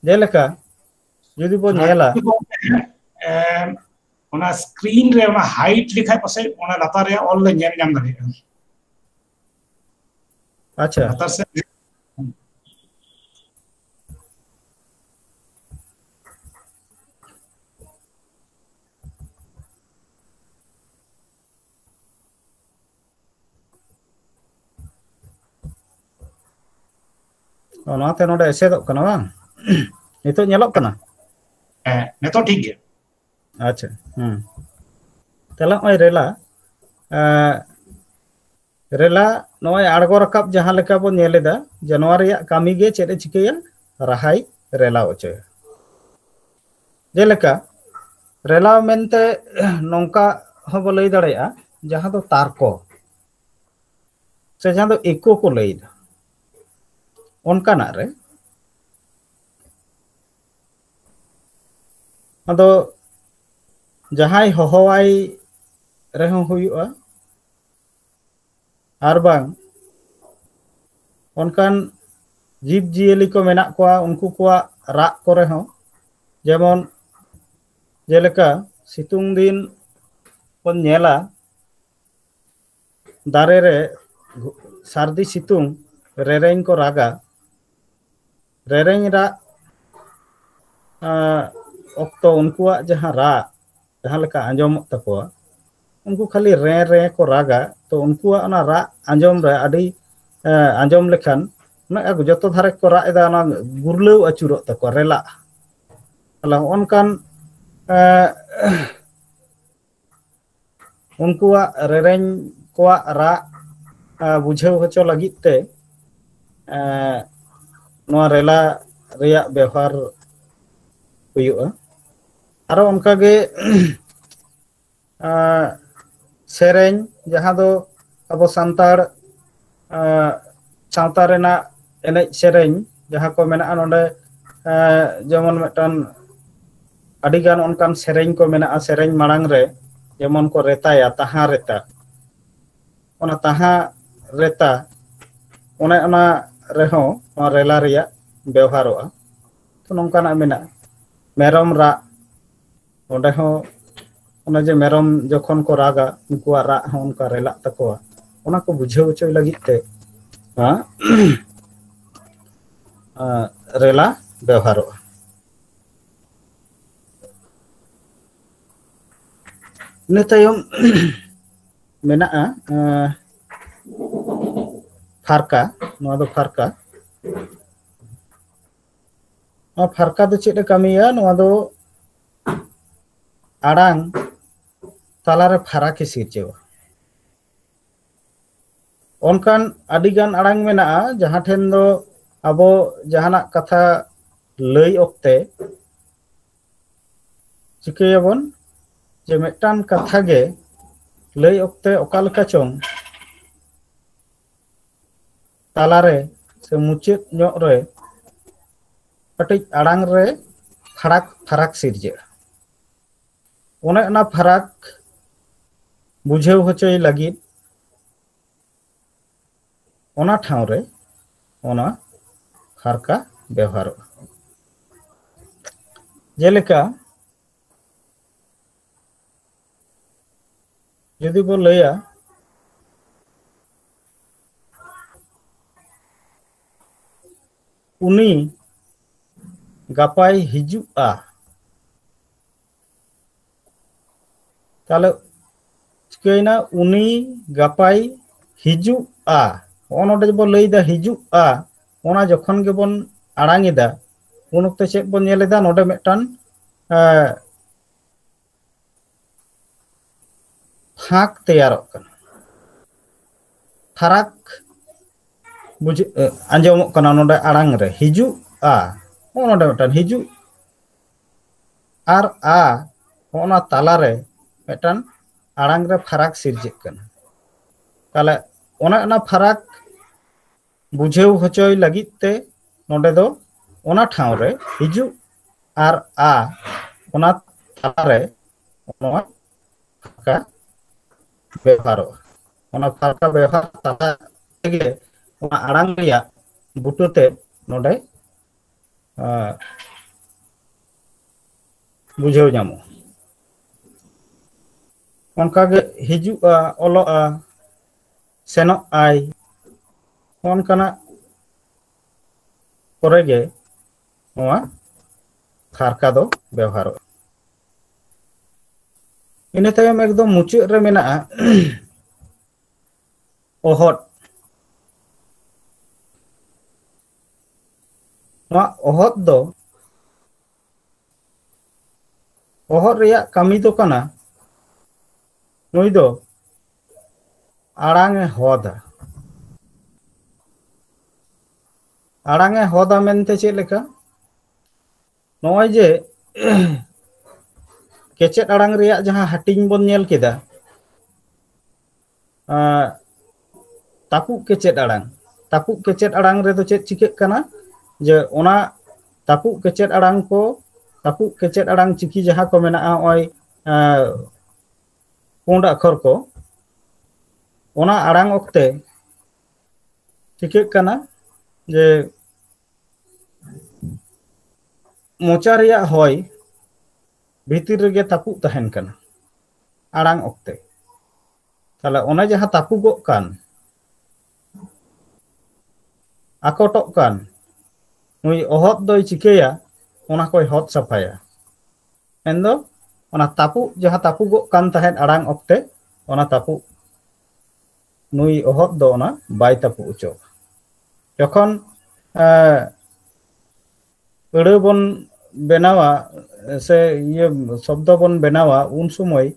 ᱡᱮᱞᱮᱠᱟ ᱡᱩᱫᱤ ᱵᱚᱱ ᱧᱮᱞᱟ, ᱮ, ᱚᱱᱟ screen ᱨᱮ ᱚᱱᱟ hide ᱞᱮᱠᱷᱟᱡ ᱯᱟᱥᱮᱡ ᱚᱱᱟ ᱞᱟᱛᱟᱨ ᱨᱮᱭᱟᱜ ᱚᱞ ᱞᱮ ᱧᱮᱞ ᱧᱟᱢ ᱫᱟᱲᱮᱭᱟᱜᱼᱟ᱾ ᱟᱪᱪᱷᱟ, ᱞᱟᱛᱟᱨ ᱥᱮᱫ ᱚᱱᱟᱛᱮ ᱱᱚᱰᱮ ᱮᱥᱮᱫᱚᱜ ᱠᱟᱱᱟ ᱵᱟᱝ? ᱱᱤᱛᱚᱜ ᱧᱮᱞᱚᱜ ᱠᱟᱱᱟ? ᱦᱮᱸ, ᱱᱤᱛᱚᱜ ᱴᱷᱤᱠ ᱜᱮᱭᱟ᱾ ᱟᱪᱪᱷᱟ, ᱦᱩᱸ᱾ ᱛᱟᱦᱞᱮ ᱱᱚᱜᱼᱚᱭ ᱨᱮᱞᱟ, ᱮᱸ, ᱨᱮᱞᱟ ᱱᱚᱜᱼᱚᱭ ᱟᱬᱜᱚ ᱨᱟᱠᱟᱵ ᱡᱟᱦᱟᱸ ᱞᱮᱠᱟ ᱵᱚᱱ ᱧᱮᱞ ᱮᱫᱟ, ᱡᱮ ᱱᱚᱣᱟ ᱨᱮᱭᱟᱜ ᱠᱟᱹᱢᱤ ᱜᱮ ᱪᱮᱫ ᱮ ᱪᱤᱠᱟᱹᱭᱟ? ᱨᱟᱦᱟᱭ ᱨᱮᱞᱟ ᱦᱚᱪᱚᱭᱟ᱾ ᱡᱮᱞᱮᱠᱟ ᱨᱮᱞᱟ ᱢᱮᱱᱛᱮ ᱱᱚᱝᱠᱟ ᱦᱚᱸᱵᱚ ᱞᱟᱹᱭ ᱫᱟᱲᱮᱭᱟᱜᱼᱟ, ᱡᱟᱦᱟᱸ ᱫᱚ ᱛᱟᱨᱠᱚ ᱥᱮ ᱡᱟᱦᱟᱸ ᱫᱚ ᱮᱠᱳ ᱠᱚ ᱞᱟᱹᱭᱫᱟ, ᱚᱱᱠᱟᱱᱟᱜ ᱨᱮ ᱟᱫᱚ ᱡᱟᱦᱟᱸᱭ ᱦᱚᱦᱚᱣᱟᱭ ᱨᱮᱦᱚᱸ ᱦᱩᱭᱩᱜᱼᱟ, ᱟᱨ ᱵᱟᱝ ᱚᱱᱠᱟᱱ ᱡᱤᱵᱽ ᱡᱤᱭᱟᱹᱞᱤ ᱠᱚ ᱢᱮᱱᱟᱜ ᱠᱚᱣᱟ, ᱩᱱᱠᱩ ᱠᱚᱣᱟᱜ ᱨᱟᱜ ᱠᱚᱨᱮ ᱦᱚᱸ, ᱡᱮᱢᱚᱱ ᱡᱮᱞᱮᱠᱟ ᱥᱤᱛᱩᱝ ᱫᱤᱱ ᱵᱚᱱ ᱧᱮᱞᱟ, ᱫᱟᱨᱮ ᱨᱮ ᱥᱟᱹᱨᱫᱤ ᱥᱤᱛᱩᱝ ᱨᱮᱨᱮᱧ ᱠᱚ ᱨᱟᱜᱟ, ᱨᱮᱨᱮᱧ ᱨᱟᱜ ᱚᱠᱛᱚ ᱩᱱᱠᱩᱣᱟᱜ ᱡᱟᱦᱟᱸ ᱨᱟᱜ, ᱡᱟᱦᱟᱸ ᱞᱮᱠᱟ ᱟᱸᱡᱚᱢᱚᱜ ᱛᱟᱠᱚᱣᱟ, ᱩᱱᱠᱩ ᱠᱷᱟᱹᱞᱤ ᱨᱮᱸ ᱨᱮᱸ ᱠᱚ ᱨᱟᱜᱟ᱾ ᱛᱚ ᱩᱱᱠᱩᱣᱟᱜ ᱚᱱᱟ ᱨᱟᱜ ᱟᱸᱡᱚᱢ ᱨᱮ ᱟᱹᱰᱤ ᱟᱸᱡᱚᱢ ᱞᱮᱠᱷᱟᱱ ᱡᱚᱛᱚ ᱫᱷᱟᱨᱮ ᱠᱚ ᱨᱟᱜ ᱮᱫᱟ, ᱚᱱᱟ ᱜᱩᱨᱞᱟᱹᱣ ᱟᱹᱪᱩᱨᱚᱜ ᱛᱟᱠᱚᱣᱟ, ᱨᱮᱞᱟᱜ᱾ ᱛᱟᱦᱞᱮ ᱦᱚᱸᱜᱼᱚ ᱱᱚᱝᱠᱟᱱ ᱩᱱᱠᱩᱣᱟᱜ ᱨᱮᱨᱮᱧ ᱠᱚᱣᱟᱜ ᱨᱟᱜ ᱵᱩᱡᱷᱟᱹᱣ ᱦᱚᱪᱚ ᱞᱟᱹᱜᱤᱫ ᱛᱮ ᱱᱚᱣᱟ ᱨᱮᱞᱟ ᱨᱮᱭᱟᱜ ᱵᱮᱣᱦᱟᱨ ᱦᱩᱭᱩᱜᱼᱟ᱾ ᱟᱨᱚ ᱚᱱᱠᱟᱜᱮ ᱥᱮᱨᱮᱧ, ᱡᱟᱦᱟᱸ ᱫᱚ ᱟᱵᱚ ᱥᱟᱱᱛᱟᱲ ᱥᱟᱶᱛᱟ ᱨᱮᱱᱟᱜ ᱮᱱᱮᱡ ᱥᱮᱨᱮᱧ ᱡᱟᱦᱟᱸ ᱠᱚ ᱢᱮᱱᱟᱜᱼᱟ ᱱᱚᱰᱮ, ᱡᱮᱢᱚᱱ ᱢᱤᱫᱴᱟᱝ ᱟᱹᱰᱤᱜᱟᱱ ᱚᱱᱠᱟᱱ ᱥᱮᱨᱮᱧ ᱠᱚ ᱢᱮᱱᱟᱜᱼᱟ, ᱥᱮᱨᱮᱧ ᱢᱟᱲᱟᱝ ᱨᱮ ᱡᱮᱢᱚᱱ ᱠᱚ ᱨᱮᱛᱟᱭᱟ, ᱛᱟᱦᱟᱸ ᱨᱮᱛᱟ, ᱚᱱᱟ ᱛᱟᱦᱟᱸ ᱨᱮᱛᱟ, ᱚᱱᱮ ᱚᱱᱟ ᱨᱮᱦᱚᱸ ᱱᱚᱣᱟ ᱨᱮᱞᱟ ᱨᱮᱭᱟᱜ ᱵᱮᱣᱦᱟᱨᱚᱜᱼᱟ᱾ ᱛᱚ ᱱᱚᱝᱠᱟᱱᱟᱜ ᱢᱮᱱᱟᱜᱼᱟ᱾ ᱢᱮᱨᱚᱢ ᱨᱟᱜ, ᱚᱸᱰᱮ ᱦᱚᱸ ᱚᱱᱮ ᱡᱮ ᱢᱮᱨᱚᱢ ᱡᱚᱠᱷᱚᱱ ᱠᱚ ᱨᱟᱜᱟ, ᱩᱱᱠᱩᱣᱟᱜ ᱨᱟᱜ ᱦᱚᱸ ᱚᱱᱠᱟ ᱨᱮᱞᱟᱜ ᱛᱟᱠᱚᱣᱟ, ᱚᱱᱟ ᱠᱚ ᱵᱩᱡᱷᱟᱹᱣ ᱦᱚᱪᱚᱭ ᱞᱟᱹᱜᱤᱫ ᱛᱮ ᱨᱮᱞᱟ ᱵᱮᱣᱦᱟᱨᱚᱜᱼᱟ᱾ ᱤᱱᱟᱹ ᱛᱟᱭᱚᱢ ᱢᱮᱱᱟᱜᱼᱟ ᱯᱷᱟᱨᱠᱟ᱾ ᱱᱚᱣᱟ ᱫᱚ ᱯᱷᱟᱨᱠᱟ᱾ ᱱᱚᱣᱟ ᱯᱷᱟᱨᱠᱟ ᱫᱚ ᱪᱮᱫ ᱮ ᱠᱟᱹᱢᱤᱭᱟ? ᱱᱚᱣᱟ ᱫᱚ ᱟᱲᱟᱝ ᱛᱟᱞᱟᱨᱮ ᱯᱷᱟᱨᱟᱠ ᱮ ᱥᱤᱨᱡᱟᱹᱣᱟ᱾ ᱚᱱᱠᱟᱱ ᱟᱹᱰᱤᱜᱟᱱ ᱟᱲᱟᱝ ᱢᱮᱱᱟᱜᱼᱟ, ᱡᱟᱦᱟᱸ ᱴᱷᱮᱱ ᱫᱚ ᱟᱵᱚ ᱡᱟᱦᱟᱱᱟᱜ ᱠᱟᱛᱷᱟ ᱞᱟᱹᱭ ᱚᱠᱛᱮ ᱪᱤᱠᱟᱹᱭᱟᱵᱚᱱ ᱡᱮ ᱢᱤᱫᱴᱟᱝ ᱠᱟᱛᱷᱟ ᱜᱮ ᱞᱟᱹᱭ ᱚᱠᱛᱮ ᱚᱠᱟ ᱞᱮᱠᱟ ᱪᱚᱝ ᱛᱟᱞᱟᱨᱮ ᱥᱮ ᱢᱩᱪᱟᱹᱫ ᱧᱚᱜ ᱨᱮ ᱠᱟᱹᱴᱤᱡ ᱟᱲᱟᱝ ᱨᱮ ᱯᱷᱟᱨᱟᱠ ᱯᱷᱟᱨᱟᱠ ᱥᱤᱨᱡᱟᱹᱜᱼᱟ᱾ ᱚᱱᱮ ᱚᱱᱟ ᱯᱷᱟᱨᱟᱠ ᱵᱩᱡᱷᱟᱹᱣ ᱦᱚᱪᱚᱭ ᱞᱟᱹᱜᱤᱫ ᱚᱱᱟ ᱴᱷᱟᱶ ᱨᱮ ᱚᱱᱟ ᱯᱷᱟᱨᱠᱟ ᱵᱮᱣᱦᱟᱨᱚᱜᱼᱟ᱾ ᱡᱮᱞᱮᱠᱟ ᱡᱩᱫᱤ ᱵᱚ ᱞᱟᱹᱭᱟ, ᱩᱱᱤ ᱜᱟᱯᱟᱭ ᱦᱤᱡᱩᱜᱼᱟ, ᱛᱟᱦᱞᱮ ᱪᱤᱠᱟᱹᱭᱮᱱᱟ? ᱩᱱᱤ ᱜᱟᱯᱟᱭ ᱦᱤᱡᱩᱜᱼᱟ᱾ ᱦᱚᱸᱜᱼᱚ ᱱᱚᱰᱮ ᱵᱚ ᱞᱟᱹᱭᱫᱟ ᱦᱤᱡᱩᱜᱼᱟ, ᱚᱱᱟ ᱡᱚᱠᱷᱚᱱ ᱜᱮᱵᱚᱱ ᱟᱲᱟᱝ ᱮᱫᱟ, ᱩᱱ ᱚᱠᱛᱚ ᱪᱮᱫ ᱵᱚᱱ ᱧᱮᱞ ᱮᱫᱟ? ᱱᱚᱰᱮ ᱢᱤᱫᱴᱟᱝ, ᱮ, ᱯᱷᱟᱸᱠ ᱛᱮᱭᱟᱨᱚᱜ ᱠᱟᱱᱟ, ᱯᱷᱟᱨᱟᱠ ᱵᱩᱡᱷᱟᱹ-, ᱮ, ᱟᱸᱡᱚᱢᱚᱜ ᱠᱟᱱᱟ ᱱᱚᱰᱮ ᱟᱲᱟᱝ ᱨᱮ, ᱦᱤᱡᱩᱜᱼᱟ᱾ ᱦᱚᱸᱜᱼᱚ ᱱᱚᱰᱮ ᱢᱤᱫᱴᱟᱝ ᱦᱤᱡᱩᱜ ᱟᱨ ᱟ, ᱦᱚᱸᱜᱼᱚ ᱱᱟ ᱛᱟᱞᱟᱨᱮ ᱢᱤᱫᱴᱟᱝ ᱟᱲᱟᱝ ᱨᱮ ᱯᱷᱟᱨᱟᱠ ᱥᱤᱨᱡᱟᱹᱜ ᱠᱟᱱᱟ᱾ ᱛᱟᱦᱞᱮ ᱚᱱᱮ ᱚᱱᱟ ᱯᱷᱟᱨᱟᱠ ᱵᱩᱡᱷᱟᱹᱣ ᱦᱚᱪᱚᱭ ᱞᱟᱹᱜᱤᱫ ᱛᱮ ᱱᱚᱰᱮ ᱫᱚ ᱚᱱᱟ ᱴᱷᱟᱶ ᱨᱮ ᱦᱤᱡᱩᱜ ᱟᱨ ᱟ, ᱚᱱᱟ ᱛᱟᱞᱟᱨᱮ ᱱᱚᱣᱟ ᱯᱷᱟᱨᱠᱟ ᱵᱮᱣᱦᱟᱨᱚᱜᱼᱟ᱾ ᱚᱱᱟ ᱯᱷᱟᱨᱠᱟ ᱵᱮᱣᱦᱟᱨ ᱛᱟᱞᱟ ᱛᱮᱜᱮ ᱚᱱᱟ ᱟᱲᱟᱝ ᱨᱮᱭᱟᱜ ᱵᱩᱴᱟᱹ ᱛᱮ ᱱᱚᱰᱮ, ᱟᱸ, ᱵᱩᱡᱷᱟᱹᱣ ᱧᱟᱢᱚᱜᱼᱟ᱾ ᱚᱱᱠᱟᱜᱮ ᱦᱤᱡᱩᱜᱼᱟ, ᱚᱞᱚᱜᱼᱟ, ᱥᱮᱱᱚᱜ ᱟᱭ, ᱚᱱᱠᱟᱱᱟᱜ ᱠᱚᱨᱮ ᱜᱮ ᱱᱚᱣᱟ ᱯᱷᱟᱨᱠᱟ ᱫᱚ ᱵᱮᱣᱦᱟᱨᱚᱜᱼᱟ᱾ ᱤᱱᱟᱹ ᱛᱟᱭᱚᱢ ᱮᱠᱫᱚᱢ ᱢᱩᱪᱟᱹᱫ ᱨᱮ ᱢᱮᱱᱟᱜᱼᱟ ᱚᱦᱚᱫ᱾ ᱱᱚᱣᱟ ᱚᱦᱚᱫ ᱫᱚ, ᱚᱦᱚᱫ ᱨᱮᱭᱟᱜ ᱠᱟᱹᱢᱤ ᱫᱚ ᱠᱟᱱᱟ, ᱱᱩᱭ ᱫᱚ ᱟᱲᱟᱝ ᱮ ᱦᱚᱫᱟ᱾ ᱟᱲᱟᱝ ᱮ ᱦᱚᱫᱟ ᱢᱮᱱᱛᱮ ᱪᱮᱫ ᱞᱮᱠᱟ? ᱱᱚᱜᱼᱚᱭ ᱡᱮ ᱠᱮᱪᱮᱫ ᱟᱲᱟᱝ ᱨᱮᱭᱟᱜ ᱡᱟᱦᱟᱸ ᱦᱟᱹᱴᱤᱧ ᱵᱚᱱ ᱧᱮᱞ ᱠᱮᱫᱟ, ᱟᱸ, ᱛᱟᱹᱯᱩᱜ ᱠᱮᱪᱮᱫ ᱟᱲᱟᱝ᱾ ᱛᱟᱹᱯᱩᱜ ᱠᱮᱪᱮᱫ ᱟᱲᱟᱝ ᱨᱮᱫᱚ ᱪᱮᱫ ᱪᱤᱠᱟᱹᱜ ᱠᱟᱱᱟ? ᱡᱮ ᱚᱱᱟ ᱛᱟᱹᱯᱩᱜ ᱠᱮᱪᱮᱫ ᱟᱲᱟᱝ ᱠᱚ, ᱛᱟᱹᱯᱩᱜ ᱠᱮᱪᱮᱫ ᱟᱲᱟᱝ ᱪᱤᱠᱤ ᱡᱟᱦᱟᱸ ᱠᱚ ᱢᱮᱱᱟᱜᱼᱟ, ᱱᱚᱜᱼᱚᱭ, ᱟᱸ, ᱯᱩᱸᱰ ᱟᱠᱷᱚᱨ ᱠᱚ, ᱚᱱᱟ ᱟᱲᱟᱝ ᱚᱠᱛᱮ ᱪᱤᱠᱟᱹᱜ ᱠᱟᱱᱟ ᱡᱮ ᱢᱚᱪᱟ ᱨᱮᱭᱟᱜ ᱦᱚᱭ ᱵᱷᱤᱛᱤᱨ ᱨᱮᱜᱮ ᱛᱟᱹᱯᱩᱜ ᱛᱟᱦᱮᱱ ᱠᱟᱱᱟ ᱟᱲᱟᱝ ᱚᱠᱛᱮ᱾ ᱛᱟᱦᱞᱮ ᱚᱱᱮ ᱡᱟᱦᱟᱸ ᱛᱟᱹᱯᱩᱜᱚᱜ ᱠᱟᱱ, ᱟᱠᱚᱴᱚᱜ ᱠᱟᱱ, ᱱᱩᱭ ᱚᱦᱚᱫ ᱫᱚᱭ ᱪᱤᱠᱟᱹᱭᱟ? ᱚᱱᱟ ᱠᱚᱭ ᱦᱚᱫ ᱥᱟᱯᱷᱟᱭᱟ᱾ ᱢᱮᱱᱫᱚ ᱚᱱᱟ ᱛᱟᱹᱯᱩᱜ, ᱡᱟᱦᱟᱸ ᱛᱟᱹᱯᱩᱜᱚᱜ ᱠᱟᱱ ᱛᱟᱦᱮᱸᱫ ᱟᱲᱟᱝ ᱚᱠᱛᱮ, ᱚᱱᱟ ᱛᱟᱹᱯᱩᱜ ᱱᱩᱭ ᱚᱦᱚᱫ ᱫᱚ ᱚᱱᱟ ᱵᱟᱭ ᱛᱟᱹᱯᱩᱜ ᱦᱚᱪᱚᱣᱟᱜᱼᱟ᱾ ᱡᱚᱠᱷᱚᱱ, ᱮ, ᱟᱹᱲᱟᱹ ᱵᱚᱱ ᱵᱮᱱᱟᱣᱟ, ᱥᱮ ᱤᱭᱟᱹ ᱥᱚᱵᱫᱚ ᱵᱚᱱ ᱵᱮᱱᱟᱣᱟ, ᱩᱱ ᱥᱚᱢᱚᱭ,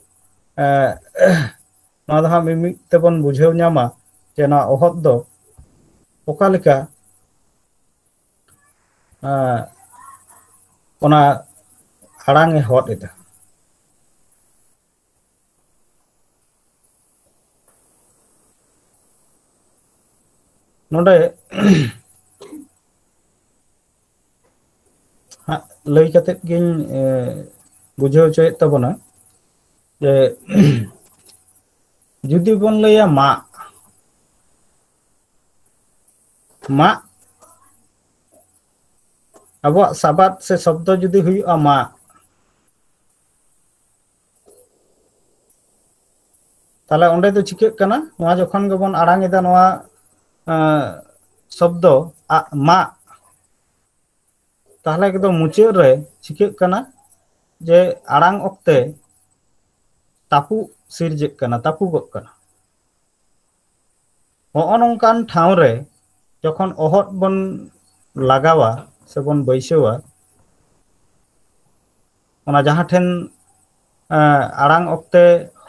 ᱮ, ᱱᱚᱣᱟ ᱫᱚ ᱦᱟᱸᱜ ᱢᱤᱢᱤᱫ ᱛᱮᱵᱚᱱ ᱵᱩᱡᱷᱟᱹᱣ ᱧᱟᱢᱟ ᱡᱮ ᱱᱚᱣᱟ ᱚᱦᱚᱫ ᱫᱚ ᱚᱠᱟ ᱞᱮᱠᱟ, ᱮ, ᱚᱱᱟ ᱟᱲᱟᱝ ᱮ ᱦᱚᱫ ᱮᱫᱟ᱾ ᱱᱚᱰᱮ ᱦᱟᱸᱜ ᱞᱟᱹᱭ ᱠᱟᱛᱮᱫ ᱜᱤᱧ, ᱮ, ᱵᱩᱡᱷᱟᱹᱣ ᱦᱚᱪᱚᱭᱮᱫ ᱛᱟᱵᱚᱱᱟ ᱡᱮ ᱡᱩᱫᱤ ᱵᱚᱱ ᱞᱟᱹᱭᱟ ᱢᱟᱜ, ᱢᱟᱜ, ᱟᱵᱚᱣᱟᱜ ᱥᱟᱵᱟᱫ ᱥᱮ ᱥᱚᱵᱫᱚ ᱡᱩᱫᱤ ᱦᱩᱭᱩᱜᱼᱟ ᱢᱟᱜ, ᱛᱟᱦᱞᱮ ᱚᱸᱰᱮ ᱫᱚ ᱪᱤᱠᱟᱹᱜ ᱠᱟᱱᱟ? ᱱᱚᱣᱟ ᱡᱚᱠᱷᱚᱱ ᱜᱮᱵᱚᱱ ᱟᱲᱟᱝ ᱮᱫᱟ, ᱱᱚᱣᱟ, ᱮᱸ, ᱥᱚᱵᱫᱚ ᱟᱜ, ᱢᱟᱜ, ᱛᱟᱦᱞᱮ ᱮᱠᱫᱚᱢ ᱢᱩᱪᱟᱹᱫ ᱨᱮ ᱪᱤᱠᱟᱹᱜ ᱠᱟᱱᱟ ᱡᱮ ᱟᱲᱟᱝ ᱚᱠᱛᱮ ᱛᱟᱹᱯᱩᱜ ᱥᱤᱨᱡᱟᱹᱜ ᱠᱟᱱᱟ, ᱛᱟᱹᱯᱩᱜᱚᱜ ᱠᱟᱱᱟ᱾ ᱦᱚᱸᱜᱼᱚ ᱱᱚᱝᱠᱟᱱ ᱴᱷᱟᱶ ᱨᱮ ᱡᱚᱠᱷᱚᱱ ᱚᱦᱚᱫ ᱵᱚᱱ ᱞᱟᱜᱟᱣᱟ ᱥᱮᱵᱚᱱ ᱵᱟᱹᱭᱥᱟᱹᱣᱟ, ᱚᱱᱟ ᱡᱟᱦᱟᱸ ᱴᱷᱮᱱ, ᱮᱸ, ᱟᱲᱟᱝ ᱚᱠᱛᱮ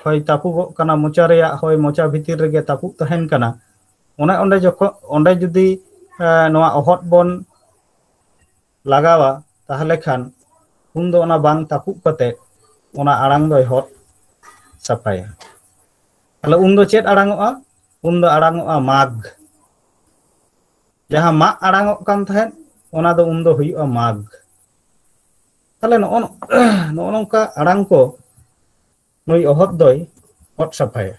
ᱦᱚᱭ ᱛᱟᱹᱯᱩᱜᱚᱜ ᱠᱟᱱᱟ, ᱢᱚᱪᱟ ᱨᱮᱭᱟᱜ ᱦᱚᱭ ᱢᱚᱪᱟ ᱵᱷᱤᱛᱤᱨ ᱨᱮᱜᱮ ᱛᱟᱹᱯᱩᱜ ᱛᱟᱦᱮᱱ ᱠᱟᱱᱟ, ᱚᱱᱮ ᱚᱸᱰᱮ ᱡᱚᱠᱷᱚᱱ, ᱚᱸᱰᱮ ᱡᱩᱫᱤ, ᱮᱸ, ᱱᱚᱣᱟ ᱚᱦᱚᱫ ᱵᱚᱱ ᱞᱟᱜᱟᱣᱟ, ᱛᱟᱦᱞᱮ ᱠᱷᱟᱱ ᱩᱱᱫᱚ ᱚᱱᱟ ᱵᱟᱝ ᱛᱟᱹᱯᱩᱜ ᱠᱟᱛᱮ ᱚᱱᱟ ᱟᱲᱟᱝ ᱫᱚᱭ ᱦᱚᱫ ᱥᱟᱯᱷᱟᱭᱟ᱾ ᱛᱟᱦᱞᱮ ᱩᱱᱫᱚ ᱪᱮᱫ ᱟᱲᱟᱝᱚᱜᱼᱟ? ᱩᱱᱫᱚ ᱟᱲᱟᱝᱚᱜᱼᱟ ᱢᱟᱜᱽ᱾ ᱡᱟᱦᱟᱸ ᱢᱟᱜ ᱟᱲᱟᱝᱚᱜ ᱠᱟᱱ ᱛᱟᱦᱮᱸᱫ, ᱚᱱᱟ ᱫᱚ ᱩᱱᱫᱚ ᱦᱩᱭᱩᱜᱼᱟ ᱢᱟᱜᱽ᱾ ᱛᱟᱦᱞᱮ ᱱᱚᱜᱼᱚ ᱱᱚ-, ᱱᱚᱜᱼᱚ ᱱᱚᱝᱠᱟ ᱟᱲᱟᱝ ᱠᱚ ᱱᱩᱭ ᱚᱦᱚᱫ ᱫᱚᱭ ᱦᱚᱫ ᱥᱟᱯᱷᱟᱭᱟ᱾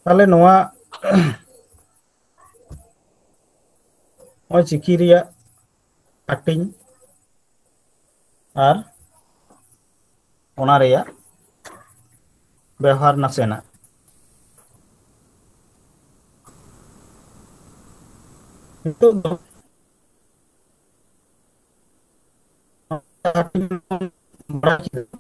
ᱛᱟᱦᱞᱮ ᱱᱚᱣᱟ ᱱᱚᱜᱼᱚᱭ ᱪᱤᱠᱤ ᱨᱮᱭᱟᱜ ᱦᱟᱹᱴᱤᱧ ᱟᱨ ᱚᱱᱟ ᱨᱮᱭᱟᱜ ᱵᱮᱣᱦᱟᱨ ᱱᱟᱥᱮᱱᱟᱜ᱾ ᱱᱤᱛᱚᱜ ᱫᱚ ᱦᱟᱹᱴᱤᱧ ᱵᱟᱲᱟᱭ ᱠᱮᱫᱟ᱾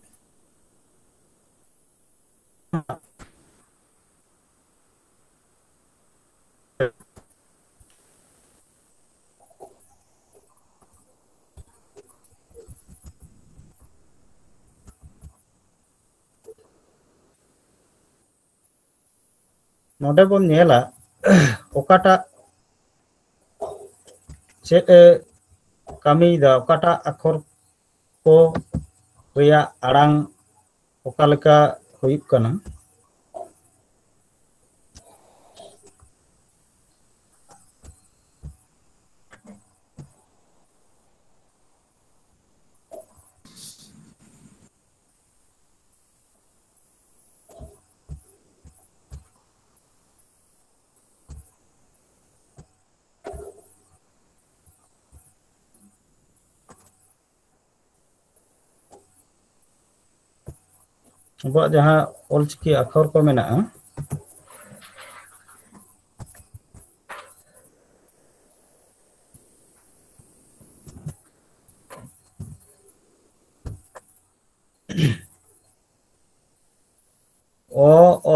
ᱱᱚᱰᱮ ᱵᱚᱱ ᱧᱮᱞᱟ ᱚᱠᱟᱴᱟᱜ ᱪᱮᱫ ᱮ ᱠᱟᱹᱢᱤᱭᱮᱫᱟ, ᱚᱠᱟᱴᱟᱜ ᱟᱠᱷᱚᱨ ᱠᱚ ᱨᱮᱭᱟᱜ ᱟᱲᱟᱝ ᱚᱠᱟ ᱞᱮᱠᱟ ᱦᱩᱭᱩᱜ ᱠᱟᱱᱟ᱾ ᱟᱵᱚᱣᱟᱜ ᱡᱟᱦᱟᱸ ᱚᱞᱪᱤᱠᱤ ᱟᱠᱷᱚᱨ ᱠᱚ ᱢᱮᱱᱟᱜᱼᱟ, ᱚ,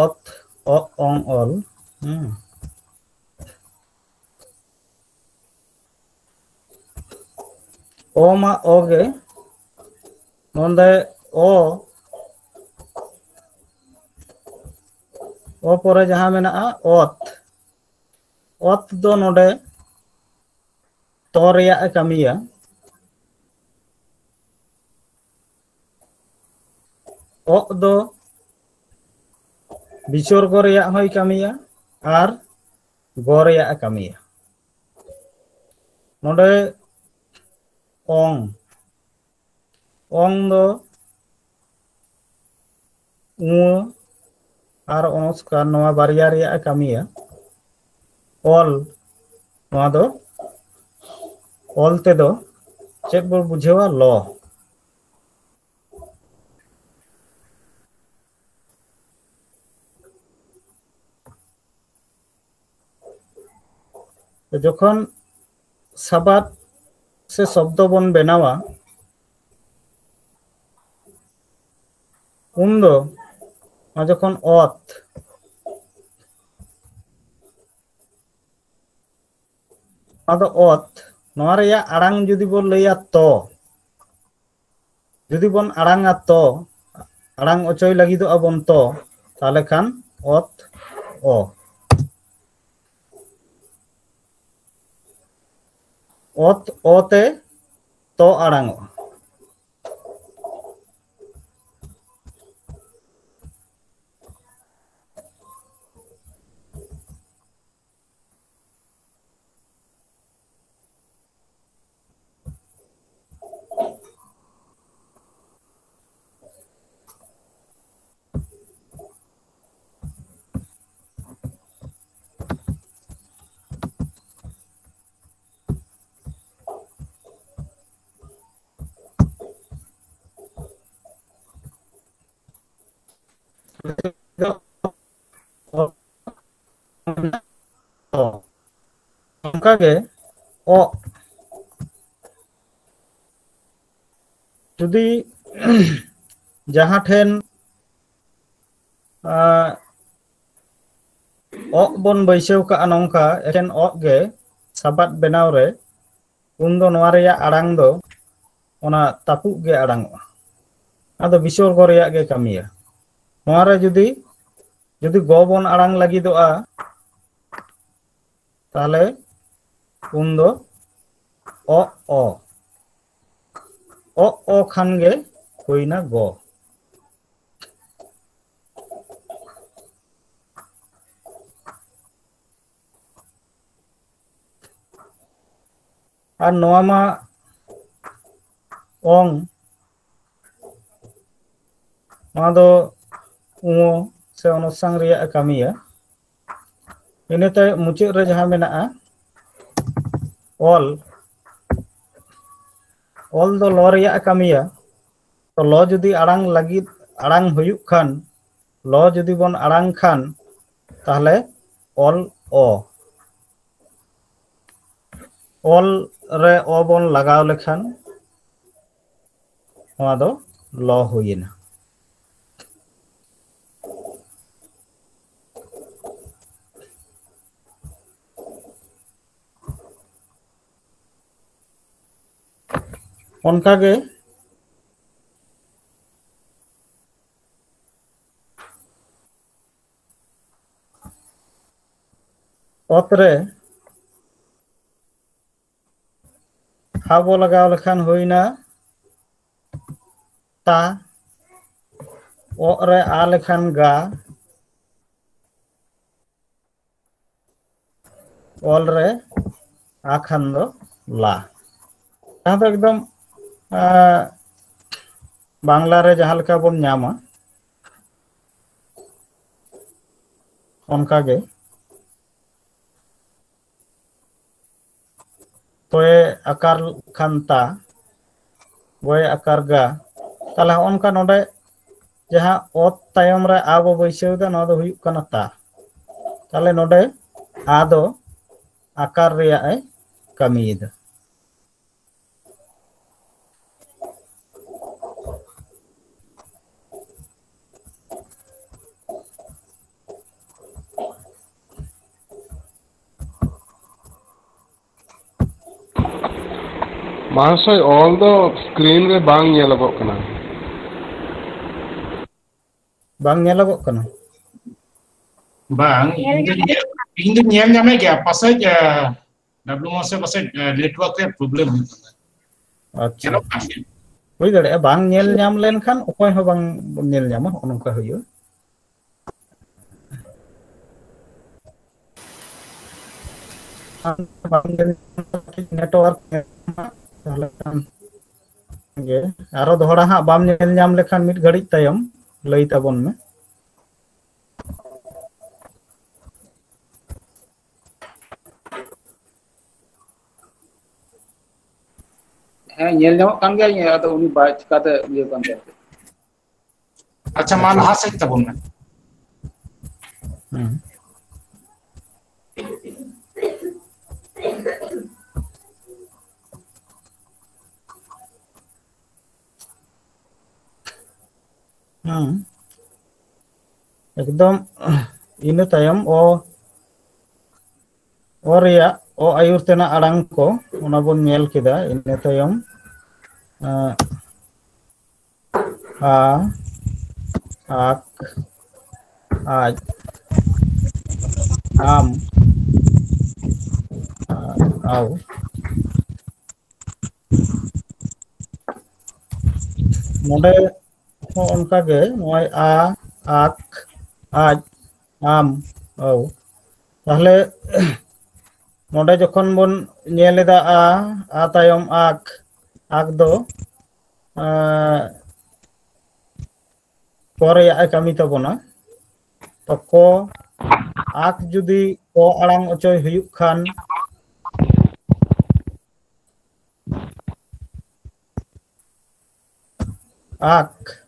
ᱚᱛ, ᱚᱜ, ᱚᱝ, ᱚᱞ᱾ ᱦᱮᱸ᱾ ᱚ ᱢᱟ ᱚ ᱜᱮ, ᱱᱚᱰᱮ ᱚ, ᱚ ᱯᱚᱨᱮ ᱡᱟᱦᱟᱸ ᱢᱮᱱᱟᱜᱼᱟ ᱚᱛ, ᱚᱛ ᱫᱚ ᱱᱚᱰᱮ ᱛᱚ ᱨᱮᱭᱟᱜ ᱮ ᱠᱟᱹᱢᱤᱭᱟ᱾ ᱚᱜ ᱫᱚ ᱵᱤᱥᱚᱨᱜᱚ ᱨᱮᱭᱟᱜ ᱦᱚᱸᱭ ᱠᱟᱹᱢᱤᱭᱟ ᱟᱨ ᱜᱚ ᱨᱮᱭᱟᱜ ᱮ ᱠᱟᱹᱢᱤᱭᱟ᱾ ᱱᱚᱰᱮ ᱚᱝ, ᱚᱝ ᱫᱚ ᱩᱸ ᱟᱨ ᱚᱸᱥᱠᱟᱨ, ᱱᱚᱣᱟ ᱵᱟᱨᱭᱟ ᱨᱮᱭᱟᱜ ᱮ ᱠᱟᱹᱢᱤᱭᱟ᱾ ᱚᱞ, ᱱᱚᱣᱟ ᱫᱚ ᱚᱞ ᱛᱮᱫᱚ ᱪᱮᱫ ᱵᱚ ᱵᱩᱡᱷᱟᱹᱣᱟ? ᱞᱚ᱾ ᱡᱚᱠᱷᱚᱱ ᱥᱟᱵᱟᱫ ᱥᱮ ᱥᱚᱵᱫᱚ ᱵᱚᱱ ᱵᱮᱱᱟᱣᱟ, ᱩᱱᱫᱚ ᱱᱚᱣᱟ ᱡᱚᱠᱷᱚᱱ ᱚᱛ, ᱱᱚᱣᱟ ᱫᱚ ᱚᱛ, ᱱᱚᱣᱟ ᱨᱮᱭᱟᱜ ᱟᱲᱟᱝ ᱡᱩᱫᱤ ᱵᱚᱱ ᱞᱟᱹᱭᱟ ᱛᱚ, ᱡᱩᱫᱤ ᱵᱚᱱ ᱟᱲᱟᱝᱟ ᱛᱚ, ᱟᱲᱟᱝ ᱚᱪᱚᱭ ᱞᱟᱹᱜᱤᱫᱚᱜᱼᱟ ᱵᱚᱱ ᱛᱚ, ᱛᱟᱦᱚᱞᱮ ᱠᱷᱟᱱ ᱚᱛ ᱚ᱾ ᱚᱛ ᱚ ᱛᱮ ᱛᱚ ᱟᱲᱟᱝᱚᱜᱼᱟ᱾ ᱚᱱᱠᱟᱜᱮ ᱚᱜ, ᱡᱩᱫᱤ ᱡᱟᱦᱟᱸ ᱴᱷᱮᱱ, ᱟᱸ, ᱚᱜ ᱵᱚᱱ ᱵᱟᱹᱭᱥᱟᱹᱣ ᱠᱟᱜᱼᱟ ᱱᱚᱝᱠᱟ, ᱮᱠᱮᱱ ᱚᱜ ᱜᱮ ᱥᱟᱵᱟᱫ ᱵᱮᱱᱟᱣ ᱨᱮ, ᱩᱱᱫᱚ ᱱᱚᱣᱟ ᱨᱮᱭᱟᱜ ᱟᱲᱟᱝ ᱫᱚ ᱚᱱᱟ ᱛᱟᱹᱯᱩᱜ ᱜᱮ ᱟᱲᱟᱝᱚᱜᱼᱟ᱾ ᱟᱫᱚ ᱵᱤᱥᱚᱨᱜᱚ ᱨᱮᱭᱟᱜ ᱜᱮ ᱠᱟᱹᱢᱤᱭᱟ᱾ ᱱᱚᱣᱟ ᱨᱮ ᱡᱩᱫᱤ, ᱡᱩᱫᱤ ᱜᱚ ᱵᱚᱱ ᱟᱲᱟᱝ ᱞᱟᱹᱜᱤᱫᱚᱜᱼᱟ, ᱛᱟᱦᱚᱞᱮ ᱩᱱᱫᱚ ᱚᱜ ᱚ, ᱚᱜ ᱚ ᱠᱷᱟᱱ ᱜᱮ ᱦᱩᱭᱱᱟ ᱜᱚ᱾ ᱟᱨ ᱱᱚᱣᱟ ᱢᱟ ᱚᱝ, ᱱᱚᱣᱟ ᱫᱚ ᱩᱸ ᱥᱮ ᱚᱱᱚᱥᱟᱝ ᱨᱮᱭᱟᱜ ᱮ ᱠᱟᱹᱢᱤᱭᱟ᱾ ᱤᱱᱟᱹᱛᱮ ᱢᱩᱪᱟᱹᱫ ᱨᱮ ᱡᱟᱦᱟᱸ ᱢᱮᱱᱟᱜᱼᱟ ᱚᱞ, ᱚᱞ ᱫᱚ ᱞᱚ ᱨᱮᱭᱟᱜ ᱮ ᱠᱟᱹᱢᱤᱭᱟ᱾ ᱛᱚ ᱞᱚ ᱡᱩᱫᱤ ᱟᱲᱟᱝ ᱞᱟᱹᱜᱤᱫ ᱟᱲᱟᱝ ᱦᱩᱭᱩᱜ ᱠᱷᱟᱱ, ᱞᱚ ᱡᱩᱫᱤ ᱵᱚᱱ ᱟᱲᱟᱝ ᱠᱷᱟᱱ, ᱛᱟᱦᱞᱮ ᱚᱞ ᱚ, ᱚᱞ ᱨᱮ ᱚ ᱵᱚᱱ ᱞᱟᱜᱟᱣ ᱞᱮᱠᱷᱟᱱ ᱱᱚᱣᱟ ᱫᱚ ᱞᱚ ᱦᱩᱭᱮᱱᱟ᱾ ᱚᱱᱠᱟᱜᱮ ᱚᱛ ᱨᱮ ᱦᱟ ᱵᱚ ᱞᱟᱜᱟᱣ ᱞᱮᱠᱷᱟᱱ ᱦᱩᱭᱱᱟ ᱛᱟ, ᱚᱜ ᱨᱮ ᱟ ᱞᱮᱠᱷᱟᱱ ᱜᱟ, ᱚᱞ ᱨᱮ ᱟ ᱠᱷᱟᱱ ᱫᱚ ᱞᱟ᱾ ᱡᱟᱦᱟᱸ ᱫᱚ ᱮᱠᱫᱚᱢ, ᱟᱸ, ᱵᱟᱝᱞᱟ ᱨᱮ ᱡᱟᱦᱟᱸ ᱞᱮᱠᱟ ᱵᱚᱱ ᱧᱟᱢᱟ, ᱚᱱᱠᱟ ᱜᱮ᱾ ᱛᱚᱭᱮ ᱟᱠᱟᱨ ᱠᱷᱟᱱ ᱛᱟ, ᱜᱚᱭᱮ ᱟᱠᱟᱨ ᱜᱟ᱾ ᱛᱟᱦᱞᱮ ᱦᱚᱸᱜᱼᱚ ᱱᱚᱝᱠᱟ ᱱᱚᱰᱮ ᱡᱟᱦᱟᱸ ᱚᱛ ᱛᱟᱭᱚᱢ ᱨᱮ ᱟ ᱵᱚ ᱵᱟᱹᱭᱥᱟᱹᱣ ᱮᱫᱟ, ᱱᱚᱣᱟ ᱫᱚ ᱦᱩᱭᱩᱜ ᱠᱟᱱᱟ ᱛᱟ᱾ ᱛᱟᱦᱞᱮ ᱱᱚᱰᱮ ᱟ ᱫᱚ ᱟᱠᱟᱨ ᱨᱮᱭᱟᱜ ᱮ ᱠᱟᱹᱢᱤᱭᱮᱫᱟ᱾ ᱢᱟᱦᱟᱥᱚᱭ, ᱚᱞ ᱫᱚ screen ᱨᱮ ᱵᱟᱝ ᱧᱮᱞᱚᱜᱚᱜ ᱠᱟᱱᱟ᱾ ᱵᱟᱝ ᱧᱮᱞᱚᱜᱚᱜ ᱠᱟᱱᱟ? ᱵᱟᱝ, ᱤᱧ ᱫᱚᱧ ᱧᱮᱞ, ᱤᱧ ᱫᱚᱧ ᱧᱮᱞ ᱧᱟᱢᱮᱫ ᱜᱮᱭᱟ, ᱯᱟᱥᱮᱡ, ᱟᱸ, ᱰᱟᱵᱞᱩ ᱢᱟᱦᱟᱥᱚᱭ ᱯᱟᱥᱮᱡ, ᱟᱸ, network ᱨᱮᱭᱟᱜ problem ᱦᱩᱭᱩᱜ ᱠᱟᱱᱟ᱾ ᱟᱪᱪᱷᱟ᱾ ᱧᱮᱞᱚᱜ ᱠᱟᱱ ᱜᱮᱭᱟ᱾ ᱦᱩᱭ ᱫᱟᱲᱮᱭᱟᱜᱼᱟ, ᱵᱟᱝ ᱧᱮᱞ ᱧᱟᱢ ᱞᱮᱱᱠᱷᱟᱱ ᱚᱠᱚᱭ ᱦᱚᱸ ᱵᱟᱝ ᱵᱚᱱ ᱧᱮᱞ ᱧᱟᱢᱟ, ᱱᱚᱜᱼᱚ ᱱᱚᱝᱠᱟ ᱦᱩᱭᱩᱜᱼᱟ᱾ ᱵᱟᱝ ᱧᱮᱞ ᱧᱟᱢ ᱞᱮᱠᱷᱟᱱ ᱠᱟᱹᱴᱤᱡ network ᱛᱟᱦᱚᱞᱮ ᱠᱷᱟᱱ ᱜᱮ ᱟᱨᱚ ᱫᱚᱦᱲᱟ ᱦᱟᱸᱜ ᱵᱟᱢ ᱧᱮᱞ ᱧᱟᱢ ᱞᱮᱠᱷᱟᱱ ᱢᱤᱫ ᱜᱷᱟᱹᱲᱤᱡ ᱛᱟᱭᱚᱢ ᱞᱟᱹᱭ ᱛᱟᱵᱚᱱ ᱢᱮ᱾ ᱦᱮᱸ, ᱧᱮᱞ ᱧᱟᱢᱚᱜ ᱠᱟᱱ ᱜᱮᱭᱟ, ᱟᱫᱚ ᱩᱱᱤ ᱵᱟᱭ ᱪᱤᱠᱟᱹᱛᱮ ᱤᱭᱟᱹ ᱠᱟᱱ ᱛᱟᱭᱟ᱾ ᱟᱪᱪᱷᱟ, ᱢᱟ ᱟᱪᱪᱷᱟ᱾ ᱞᱟᱦᱟ ᱥᱮᱫ ᱛᱟᱵᱚᱱ ᱢᱮ᱾ ᱦᱩᱸ᱾ ᱦᱩᱸ᱾ ᱮᱠᱫᱚᱢ ᱤᱱᱟᱹ ᱛᱟᱭᱚᱢ ᱚ, ᱚ ᱨᱮᱭᱟᱜ ᱚ ᱟᱹᱭᱩᱨ ᱛᱮᱱᱟᱜ ᱟᱲᱟᱝ ᱠᱚ ᱚᱱᱟ ᱵᱚᱱ ᱧᱮᱞ ᱠᱮᱫᱟ᱾ ᱤᱱᱟᱹ ᱛᱟᱭᱚᱢ, ᱟᱸ, ᱟ, ᱟᱠ, ᱟᱡ, ᱟᱢ, ᱟᱨ ᱟᱣ᱾ ᱱᱚᱰᱮ ᱦᱚᱸ ᱚᱱᱠᱟ ᱜᱮ ᱱᱚᱜᱼᱚᱭ ᱟ, ᱟᱠ, ᱟᱡ, ᱟᱢ, ᱟᱣ᱾ ᱛᱟᱦᱞᱮ ᱱᱚᱰᱮ ᱡᱚᱠᱷᱚᱱ ᱵᱚᱱ ᱧᱮᱞ ᱮᱫᱟ ᱟ, ᱟ ᱛᱟᱭᱚᱢ ᱟᱠ, ᱟᱠ ᱫᱚ, ᱟᱸ, ᱠᱚ ᱨᱮᱭᱟᱜ ᱮ ᱠᱟᱹᱢᱤ ᱛᱟᱵᱚᱱᱟ᱾ ᱛᱚ ᱠᱚ, ᱟᱠ ᱡᱩᱫᱤ ᱠᱚ ᱟᱲᱟᱝ ᱚᱪᱚᱭ ᱦᱩᱭᱩᱜ ᱠᱷᱟᱱ, ᱟᱠ,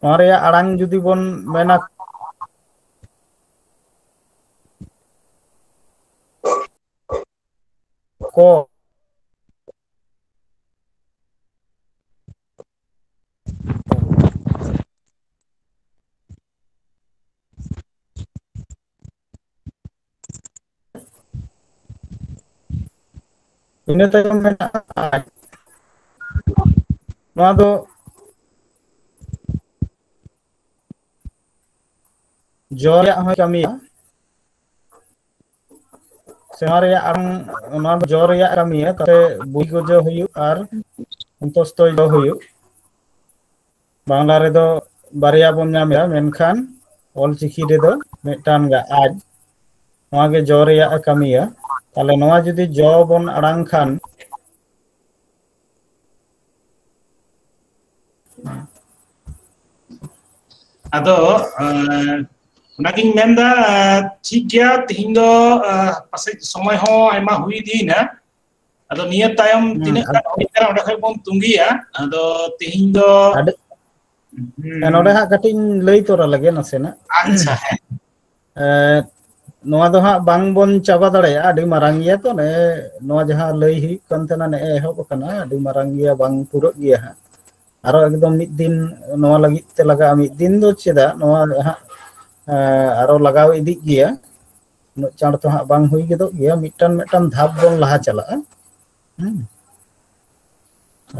ᱱᱚᱣᱟ ᱨᱮᱭᱟᱜ ᱟᱲᱟᱝ ᱡᱩᱫᱤ ᱵᱚᱱ ᱢᱮᱱᱟ ᱠᱚ, ᱤᱱᱟᱹ ᱛᱟᱭᱚᱢ ᱢᱮᱱᱟᱜᱼᱟ ᱟᱡ᱾ ᱱᱚᱣᱟ ᱫᱚ ᱡᱚ ᱨᱮᱭᱟᱜ ᱦᱚᱸᱭ ᱠᱟᱹᱢᱤᱭᱟ᱾ ᱥᱮ ᱱᱚᱣᱟ ᱨᱮᱭᱟᱜ ᱟᱲᱟᱝ, ᱱᱚᱣᱟ ᱫᱚ ᱡᱚ ᱨᱮᱭᱟᱜ ᱠᱟᱹᱢᱤᱭᱟ, ᱛᱟᱛᱮ ᱵᱩᱡ ᱜᱚᱡᱚ ᱦᱩᱭᱩᱜ ᱟᱨ ᱚᱱᱛᱚᱥᱛᱚ ᱡᱚ ᱦᱩᱭᱩᱜ᱾ ᱵᱟᱝᱞᱟ ᱨᱮᱫᱚ ᱵᱟᱨᱭᱟ ᱵᱚᱱ ᱧᱟᱢ ᱮᱫᱟ, ᱢᱮᱱᱠᱷᱟᱱ ᱚᱞ ᱪᱤᱠᱤ ᱨᱮᱫᱚ ᱢᱤᱫᱴᱟᱝ ᱜᱮ, ᱟᱡ᱾ ᱱᱚᱣᱟ ᱜᱮ ᱡᱚ ᱨᱮᱭᱟᱜ ᱮ ᱠᱟᱹᱢᱤᱭᱟ᱾ ᱛᱟᱦᱞᱮ ᱱᱚᱣᱟ ᱡᱩᱫᱤ ᱡᱚ ᱵᱚᱱ ᱟᱲᱟᱝ ᱠᱷᱟᱱ, ᱟᱫᱚ ᱚᱱᱟᱜᱤᱧ ᱢᱮᱱᱫᱟ᱾ ᱴᱷᱤᱠ ᱜᱮᱭᱟ, ᱛᱤᱦᱤᱧ ᱫᱚ ᱯᱟᱥᱮᱡ ᱥᱚᱢᱚᱭ ᱦᱚᱸ ᱟᱭᱢᱟ ᱦᱩᱭ ᱤᱫᱤᱭᱮᱱᱟ᱾ ᱟᱫᱚ ᱱᱤᱭᱟᱹ ᱛᱟᱭᱚᱢ ᱛᱤᱱᱟᱹᱜ ᱜᱟᱱ ᱦᱩᱭ ᱠᱟᱱᱟ, ᱚᱸᱰᱮ ᱠᱷᱚᱱ ᱵᱚᱱ ᱛᱩᱸᱜᱮᱭᱟ᱾ ᱟᱫᱚ ᱛᱤᱦᱤᱧ ᱫᱚ ᱟᱹᱰᱤ ᱦᱮᱸ, ᱱᱚᱰᱮ ᱦᱟᱸᱜ ᱠᱟᱹᱴᱤᱡ ᱤᱧ ᱞᱟᱹᱭ ᱛᱚᱨᱟ ᱞᱮᱜᱮ ᱱᱟᱥᱮᱱᱟᱜ᱾ ᱟᱪᱪᱷᱟ, ᱦᱮᱸ᱾ ᱮᱸ, ᱱᱚᱣᱟ ᱫᱚ ᱦᱟᱸᱜ ᱵᱟᱝ ᱵᱚᱱ ᱪᱟᱵᱟ ᱫᱟᱲᱮᱭᱟᱜᱼᱟ, ᱟᱹᱰᱤ ᱢᱟᱨᱟᱝ ᱜᱮᱭᱟ ᱛᱚ᱾ ᱱᱮ ᱱᱚᱣᱟ ᱡᱟᱦᱟᱸ ᱞᱟᱹᱭ ᱦᱩᱭᱩᱜ ᱠᱟᱱ ᱛᱟᱦᱮᱱᱟ, ᱱᱮᱜᱼᱮ ᱮᱦᱚᱵ ᱟᱠᱟᱱᱟ, ᱟᱹᱰᱤ ᱢᱟᱨᱟᱝ ᱜᱮᱭᱟ, ᱵᱟᱝ ᱯᱩᱨᱟᱹᱜ ᱜᱮᱭᱟ ᱦᱟᱸᱜ᱾ ᱟᱨᱚ ᱮᱠᱫᱚᱢ ᱢᱤᱫ ᱫᱤᱱ ᱱᱚᱣᱟ ᱞᱟᱹᱜᱤᱫ ᱛᱮ ᱞᱟᱜᱟᱜᱼᱟ, ᱢᱤᱫ ᱫᱤᱱ ᱫᱚ ᱪᱮᱫᱟᱜ, ᱱᱚᱣᱟ ᱦᱟᱸᱜ ᱮᱸ, ᱟᱨᱚ ᱞᱟᱜᱟᱣ ᱤᱫᱤᱜ ᱜᱮᱭᱟ᱾ ᱩᱱᱟᱹᱜ ᱪᱟᱬ ᱛᱚ ᱦᱟᱸᱜ ᱵᱟᱝ ᱦᱩᱭ ᱜᱚᱫᱚᱜ ᱜᱮᱭᱟ, ᱢᱤᱫᱴᱟᱝ ᱢᱤᱫᱴᱟᱝ ᱫᱷᱟᱯ ᱵᱚᱱ ᱞᱟᱦᱟ ᱪᱟᱞᱟᱜᱼᱟ᱾ ᱦᱮᱸ,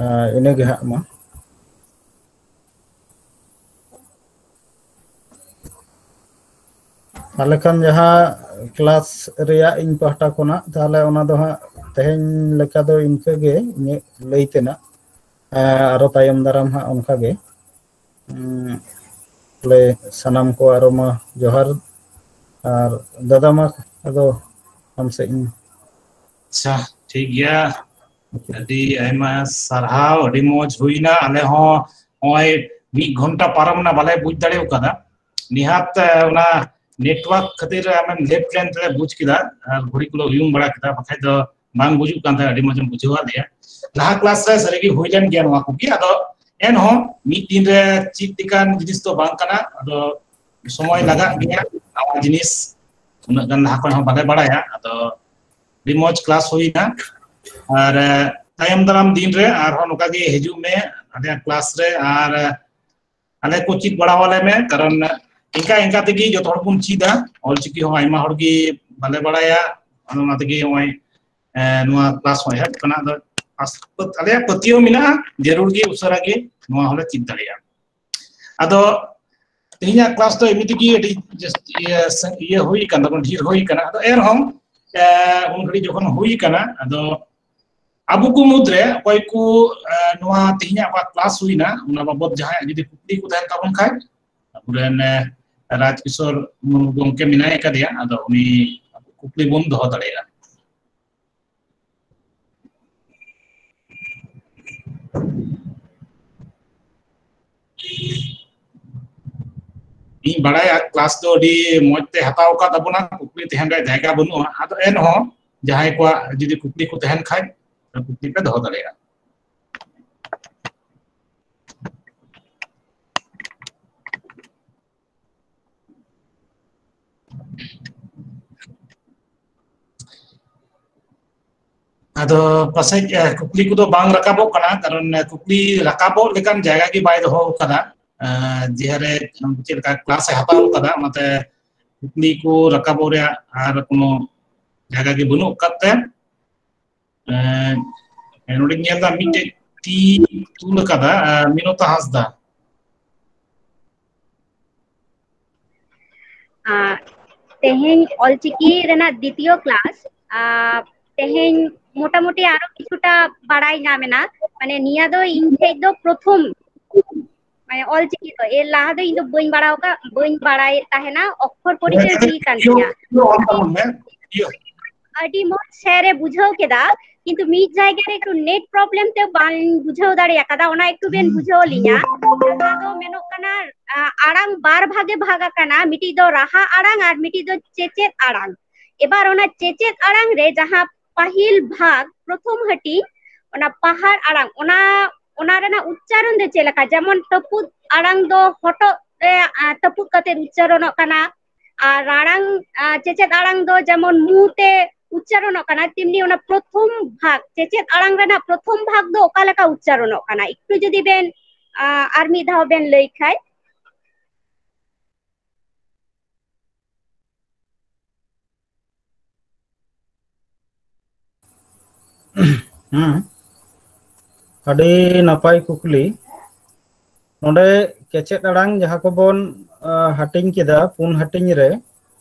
ᱟᱨ ᱤᱱᱟᱹᱜᱮ ᱦᱟᱸᱜ ᱢᱟ᱾ ᱛᱟᱦᱚᱞᱮ ᱠᱷᱟᱱ ᱡᱟᱦᱟᱸ ᱠᱞᱟᱥ ᱨᱮᱭᱟᱜ ᱤᱧ ᱯᱟᱦᱴᱟ ᱠᱷᱚᱱᱟᱜ, ᱛᱟᱦᱚᱞᱮ ᱚᱱᱟ ᱫᱚ ᱦᱟᱸᱜ ᱛᱮᱦᱮᱧ ᱞᱮᱠᱟ ᱫᱚ ᱤᱱᱠᱟᱹ ᱜᱮ ᱤᱧᱟᱹᱜ ᱞᱟᱹᱭ ᱛᱮᱱᱟᱜ᱾ ᱮᱸ, ᱟᱨᱚ ᱛᱟᱭᱚᱢ ᱫᱟᱨᱟᱢ ᱦᱟᱸᱜ ᱚᱱᱠᱟ ᱜᱮ, ᱩᱸ, ᱞᱮ ᱥᱟᱱᱟᱢ ᱠᱚ ᱟᱨᱚ ᱢᱟ ᱡᱚᱦᱟᱨ᱾ ᱟᱨ ᱫᱟᱫᱟ ᱢᱟ ᱟᱫᱚ ᱟᱢ ᱥᱮᱫ ᱤᱧ ᱟᱪᱪᱷᱟ, ᱴᱷᱤᱠ ᱜᱮᱭᱟ᱾ ᱟᱹᱰᱤ ᱟᱭᱢᱟ ᱥᱟᱨᱦᱟᱣ, ᱟᱹᱰᱤ ᱢᱚᱡᱽ ᱦᱩᱭᱱᱟ᱾ ᱟᱞᱮ ᱦᱚᱸ ᱱᱚᱜᱼᱚᱭ ᱢᱤᱫ ᱜᱷᱚᱱᱴᱟ ᱯᱟᱨᱚᱢ ᱮᱱᱟ, ᱵᱟᱞᱮ ᱵᱩᱡᱽ ᱫᱟᱲᱮ ᱠᱟᱫᱟ᱾ ᱱᱤᱦᱟᱹᱛ, ᱮ, ᱚᱱᱟ network ᱠᱷᱟᱹᱛᱤᱨ ᱟᱢᱮᱢ late ᱞᱮᱱ ᱛᱮᱞᱮ ᱵᱩᱡᱽ ᱠᱮᱫᱟ, ᱟᱨ ᱜᱷᱩᱲᱤ ᱠᱚᱞᱮ ᱩᱭᱩᱝ ᱵᱟᱲᱟ ᱠᱮᱫᱟ, ᱵᱟᱠᱷᱟᱡ ᱫᱚ ᱵᱟᱝ ᱵᱩᱡᱩᱜ ᱠᱟᱱ ᱛᱟᱦᱮᱸᱫ᱾ ᱟᱹᱰᱤ ᱢᱚᱡᱽ ᱮᱢ ᱵᱩᱡᱷᱟᱹᱣ ᱟᱫ ᱞᱮᱭᱟ᱾ ᱞᱟᱦᱟ ᱠᱞᱟᱥ ᱨᱮ ᱥᱟᱹᱨᱤᱜᱮ ᱦᱩᱭ ᱞᱮᱱ ᱜᱮᱭᱟ ᱱᱚᱣᱟ ᱠᱚᱜᱮ, ᱟᱫᱚ ᱮᱱᱦᱚᱸ ᱢᱤᱫ ᱫᱤᱱ ᱨᱮ ᱪᱮᱫ ᱞᱮᱠᱟᱱ ᱡᱤᱱᱤᱥ ᱫᱚ ᱵᱟᱝ ᱠᱟᱱᱟ, ᱟᱫᱚ ᱥᱚᱢᱚᱭ ᱞᱟᱜᱟᱜ ᱜᱮᱭᱟ ᱱᱟᱣᱟ ᱡᱤᱱᱤᱥ᱾ ᱩᱱᱟᱹᱜ ᱜᱟᱱ ᱞᱟᱦᱟ ᱠᱷᱚᱱ ᱦᱚᱸ ᱵᱟᱞᱮ ᱵᱟᱲᱟᱭᱟ᱾ ᱟᱫᱚ ᱟᱹᱰᱤ ᱢᱚᱡᱽ ᱠᱞᱟᱥ ᱦᱩᱭᱱᱟ᱾ ᱟᱨ, ᱮ, ᱛᱟᱭᱚᱢ ᱫᱟᱨᱟᱢ ᱫᱤᱱ ᱨᱮ ᱟᱨᱦᱚᱸ ᱱᱚᱝᱠᱟ ᱜᱮ ᱦᱤᱡᱩᱜ ᱢᱮ ᱟᱞᱮᱭᱟᱜ ᱠᱞᱟᱥ ᱨᱮ, ᱟᱨ, ᱮ, ᱟᱞᱮ ᱠᱚ ᱪᱮᱫ ᱵᱟᱲᱟ ᱟᱞᱮ ᱢᱮ, ᱠᱟᱨᱚᱱ ᱤᱱᱠᱟ ᱤᱱᱠᱟ ᱛᱮᱜᱮ ᱡᱚᱛᱚ ᱦᱚᱲ ᱵᱚᱱ ᱪᱮᱫᱟ᱾ ᱚᱞᱪᱤᱠᱤ ᱦᱚᱸ ᱟᱭᱢᱟ ᱦᱚᱲ ᱜᱮ ᱵᱟᱞᱮ ᱵᱟᱲᱟᱭᱟ, ᱚᱱᱟ ᱛᱮᱜᱮ ᱱᱚᱜᱼᱚᱭ, ᱮ, ᱱᱚᱣᱟ ᱠᱞᱟᱥ ᱦᱚᱸ ᱮᱦᱚᱵ ᱠᱟᱱᱟ᱾ ᱟᱫᱚ ᱟᱥ-, ᱟᱞᱮᱭᱟᱜ ᱯᱟᱹᱛᱭᱟᱹᱣ ᱢᱮᱱᱟᱜᱼᱟ, ᱡᱟᱹᱨᱩᱲ ᱜᱮ ᱩᱥᱟᱹᱨᱟ ᱜᱮ ᱱᱚᱣᱟ ᱦᱚᱸᱞᱮ ᱪᱮᱫ ᱫᱟᱲᱮᱭᱟᱜᱼᱟ᱾ ᱟᱫᱚ ᱛᱮᱦᱮᱧᱟᱜ ᱠᱞᱟᱥ ᱫᱚ ᱮᱢᱱᱤ ᱛᱮᱜᱮ ᱟᱹᱰᱤ ᱡᱟᱹᱥᱛᱤ ᱤᱭᱟᱹ, ᱥᱮ-, ᱤᱭᱟᱹ ᱦᱩᱭ ᱟᱠᱟᱱ ᱛᱟᱵᱚᱱ, ᱰᱷᱮᱨ ᱦᱩᱭ ᱟᱠᱟᱱᱟ᱾ ᱟᱫᱚ ᱮᱱᱨᱮᱦᱚᱸ, ᱮ, ᱩᱱ ᱜᱷᱟᱹᱲᱤᱡ ᱡᱚᱠᱷᱚᱱ ᱦᱩᱭ ᱟᱠᱟᱱᱟ, ᱟᱫᱚ ᱟᱵᱚ ᱠᱚ ᱢᱩᱫᱽᱨᱮ ᱚᱠᱚᱭ ᱠᱚ, ᱮ, ᱱᱚᱣᱟ ᱛᱮᱦᱮᱧᱟᱜ ᱚᱠᱟ ᱠᱞᱟᱥ ᱦᱩᱭᱱᱟ, ᱚᱱᱟ ᱵᱟᱵᱚᱛ ᱡᱟᱦᱟᱸᱭᱟᱜ ᱡᱩᱫᱤ ᱠᱩᱠᱞᱤ ᱠᱚ ᱛᱟᱦᱮᱱ ᱛᱟᱵᱚᱱ ᱠᱷᱟᱡ, ᱟᱵᱚᱨᱮᱱ, ᱮ, ᱨᱟᱡᱽ ᱠᱤᱥᱳᱨ ᱢᱩᱨᱢᱩ ᱜᱚᱢᱠᱮ ᱢᱮᱱᱟᱭ ᱟᱠᱟᱫᱮᱭᱟ, ᱟᱫᱚ ᱩᱱᱤ ᱠᱩᱠᱞᱤ ᱵᱚᱱ ᱫᱚᱦᱚ ᱫᱟᱲᱮᱭᱟᱜᱼᱟ᱾ ᱤᱧ ᱵᱟᱲᱟᱭᱟ ᱠᱞᱟᱥ ᱫᱚ ᱟᱹᱰᱤ ᱢᱚᱡᱽ ᱛᱮ ᱦᱟᱛᱟᱣ ᱟᱠᱟᱫ ᱛᱟᱵᱚᱱᱟ, ᱠᱩᱠᱞᱤ ᱛᱟᱦᱮᱱ ᱨᱮᱭᱟᱜ ᱡᱟᱭᱜᱟ ᱵᱟᱹᱱᱩᱜᱼᱟ, ᱟᱫᱚ ᱮᱱᱦᱚᱸ ᱡᱟᱦᱟᱸᱭ ᱠᱚᱣᱟᱜ ᱡᱩᱫᱤ ᱠᱩᱠᱞᱤ ᱠᱚ ᱛᱟᱦᱮᱱ ᱠᱷᱟᱡ, ᱠᱩᱠᱞᱤ ᱯᱮ ᱫᱚᱦᱚ ᱫᱟᱲᱮᱭᱟᱜᱼᱟ᱾ ᱟᱫᱚ ᱯᱟᱥᱮᱡ, ᱮ, ᱠᱩᱠᱞᱤ ᱠᱚᱫᱚ ᱵᱟᱝ ᱨᱟᱠᱟᱵᱚᱜ ᱠᱟᱱᱟ, ᱠᱟᱨᱚᱱ, ᱮ, ᱠᱩᱠᱞᱤ ᱨᱟᱠᱟᱵᱚᱜ ᱞᱮᱠᱟᱱ ᱡᱟᱭᱜᱟ ᱜᱮ ᱵᱟᱭ ᱫᱚᱦᱚ ᱟᱠᱟᱫᱟ᱾ ᱮ, ᱡᱟᱦᱟᱸᱨᱮ ᱪᱮᱫ ᱞᱮᱠᱟ ᱠᱞᱟᱥ ᱮ ᱦᱟᱛᱟᱣ ᱟᱠᱟᱫᱟ, ᱚᱱᱟᱛᱮ ᱠᱩᱠᱞᱤ ᱠᱚ ᱨᱟᱠᱟᱵᱚᱜ ᱨᱮᱭᱟᱜ ᱟᱨ ᱠᱳᱱᱳ ᱡᱟᱭᱜᱟ ᱜᱮ ᱵᱟᱹᱱᱩᱜ ᱟᱠᱟᱫ ᱛᱮ, ᱮ, ᱱᱚᱰᱮᱧ ᱧᱮᱞ ᱮᱫᱟ ᱢᱤᱫᱴᱮᱡ ᱛᱤ ᱛᱩᱞ ᱟᱠᱟᱫᱟ, ᱮ, ᱢᱤᱱᱚᱛᱟ ᱦᱟᱸᱥᱫᱟ᱾ ᱟᱨ ᱛᱮᱦᱮᱧ ᱚᱞᱪᱤᱠᱤ ᱨᱮᱱᱟᱜ ᱫᱤᱛᱤᱭᱚ ᱠᱞᱟᱥ, ᱟᱨ ᱛᱮᱦᱮᱧ ᱢᱚᱴᱟᱢᱩᱴᱤ ᱟᱨᱚ ᱠᱤᱪᱷᱩᱴᱟ ᱵᱟᱲᱟᱭ ᱧᱟᱢ ᱮᱱᱟ᱾ ᱢᱟᱱᱮ ᱱᱤᱭᱟᱹ ᱫᱚ ᱤᱧ ᱴᱷᱮᱡ ᱫᱚ ᱯᱨᱚᱛᱷᱚᱢ, ᱢᱟᱱᱮ ᱚᱞᱪᱤᱠᱤ ᱫᱚ ᱮᱨ ᱞᱟᱦᱟ ᱫᱚ ᱤᱧ ᱫᱚ ᱵᱟᱹᱧ ᱵᱟᱲᱟᱭ ᱟᱠᱟᱫ, ᱵᱟᱹᱧ ᱵᱟᱲᱟᱭᱮᱫ ᱛᱟᱦᱮᱱᱟ, ᱚᱠᱠᱷᱚᱨ ᱯᱚᱨᱤᱪᱚᱭ ᱦᱩᱭ ᱠᱟᱱ ᱛᱤᱧᱟ᱾ ᱟᱹᱰᱤ ᱢᱚᱡᱽ ᱥᱮᱨ ᱮ ᱵᱩᱡᱷᱟᱹᱣ ᱠᱮᱫᱟ, ᱠᱤᱱᱛᱩ ᱢᱤᱫ ᱡᱟᱭᱜᱟ ᱨᱮ ᱮᱠᱴᱩ ᱱᱮᱴ ᱯᱨᱚᱵᱞᱮᱢ ᱛᱮ ᱵᱟᱹᱧ ᱵᱩᱡᱷᱟᱹᱣ ᱫᱟᱲᱮ ᱟᱠᱟᱫᱟ, ᱚᱱᱟ ᱮᱠᱴᱩ ᱵᱮᱱ ᱵᱩᱡᱷᱟᱹᱣ ᱞᱤᱧᱟ᱾ ᱡᱟᱦᱟᱸ ᱫᱚ ᱢᱮᱱᱚᱜ ᱠᱟᱱᱟ, ᱟ, ᱟᱲᱟᱝ ᱵᱟᱨ ᱵᱷᱟᱜᱮ ᱵᱷᱟᱜᱽ ᱟᱠᱟᱱᱟ, ᱢᱤᱫᱴᱤᱡ ᱫᱚ ᱨᱟᱦᱟ ᱟᱲᱟᱝ ᱟᱨ ᱢᱤᱫᱴᱤᱡ ᱫᱚ ᱪᱮᱪᱮᱫ ᱟᱲᱟᱝ᱾ ᱮᱵᱟᱨ ᱚᱱᱟ ᱪᱮᱪᱮᱫ ᱟᱲᱟᱝ ᱨᱮ ᱡᱟᱦᱟᱸ ᱯᱟᱹᱦᱤᱞ ᱵᱷᱟᱜᱽ, ᱯᱨᱚᱛᱷᱚᱢ ᱦᱟᱹᱴᱤᱧ, ᱚᱱᱟ ᱯᱟᱦᱟᱲ ᱟᱲᱟᱝ, ᱚᱱᱟ, ᱚᱱᱟ ᱨᱮᱱᱟᱜ ᱩᱪᱪᱟᱨᱚᱱ ᱫᱚ ᱪᱮᱫ ᱞᱮᱠᱟ? ᱡᱮᱢᱚᱱ ᱛᱟᱹᱯᱩᱫ ᱟᱲᱟᱝ ᱫᱚ ᱦᱚᱴᱚᱜ ᱨᱮ, ᱟ, ᱛᱟᱹᱯᱩᱫ ᱠᱟᱛᱮ ᱩᱪᱪᱟᱨᱚᱱᱚᱜ ᱠᱟᱱᱟ, ᱟᱨ ᱨᱟᱲᱟᱝ, ᱟ, ᱪᱮᱪᱮᱫ ᱟᱲᱟᱝ ᱫᱚ ᱡᱮᱢᱚᱱ ᱢᱩ ᱛᱮ ᱩᱪᱪᱟᱨᱚᱱᱚᱜ ᱠᱟᱱᱟ, ᱛᱮᱢᱱᱤ ᱚᱱᱟ ᱯᱨᱚᱛᱷᱚᱢ ᱵᱷᱟᱜᱽ, ᱪᱮᱪᱮᱫ ᱟᱲᱟᱝ ᱨᱮᱱᱟᱜ ᱯᱨᱚᱛᱷᱚᱢ ᱵᱷᱟᱜᱽ ᱫᱚ ᱚᱠᱟ ᱞᱮᱠᱟ ᱩᱪᱪᱟᱨᱚᱱᱚᱜ ᱠᱟᱱᱟ? ᱮᱠᱴᱩ ᱡᱩᱫᱤ ᱵᱮᱱ, ᱟ, ᱟᱨ ᱢᱤᱫ ᱫᱷᱟᱣ ᱵᱮᱱ ᱞᱟᱹᱭ ᱠᱷᱟᱡ᱾ ᱦᱮᱸ, ᱟᱹᱰᱤ ᱱᱟᱯᱟᱭ ᱠᱩᱠᱞᱤ᱾ ᱱᱚᱰᱮ ᱠᱮᱪᱮᱫ ᱟᱲᱟᱝ ᱡᱟᱦᱟᱸ ᱠᱚᱵᱚᱱ, ᱟ, ᱦᱟᱹᱴᱤᱧ ᱠᱮᱫᱟ ᱯᱩᱱ ᱦᱟᱹᱴᱤᱧ ᱨᱮ,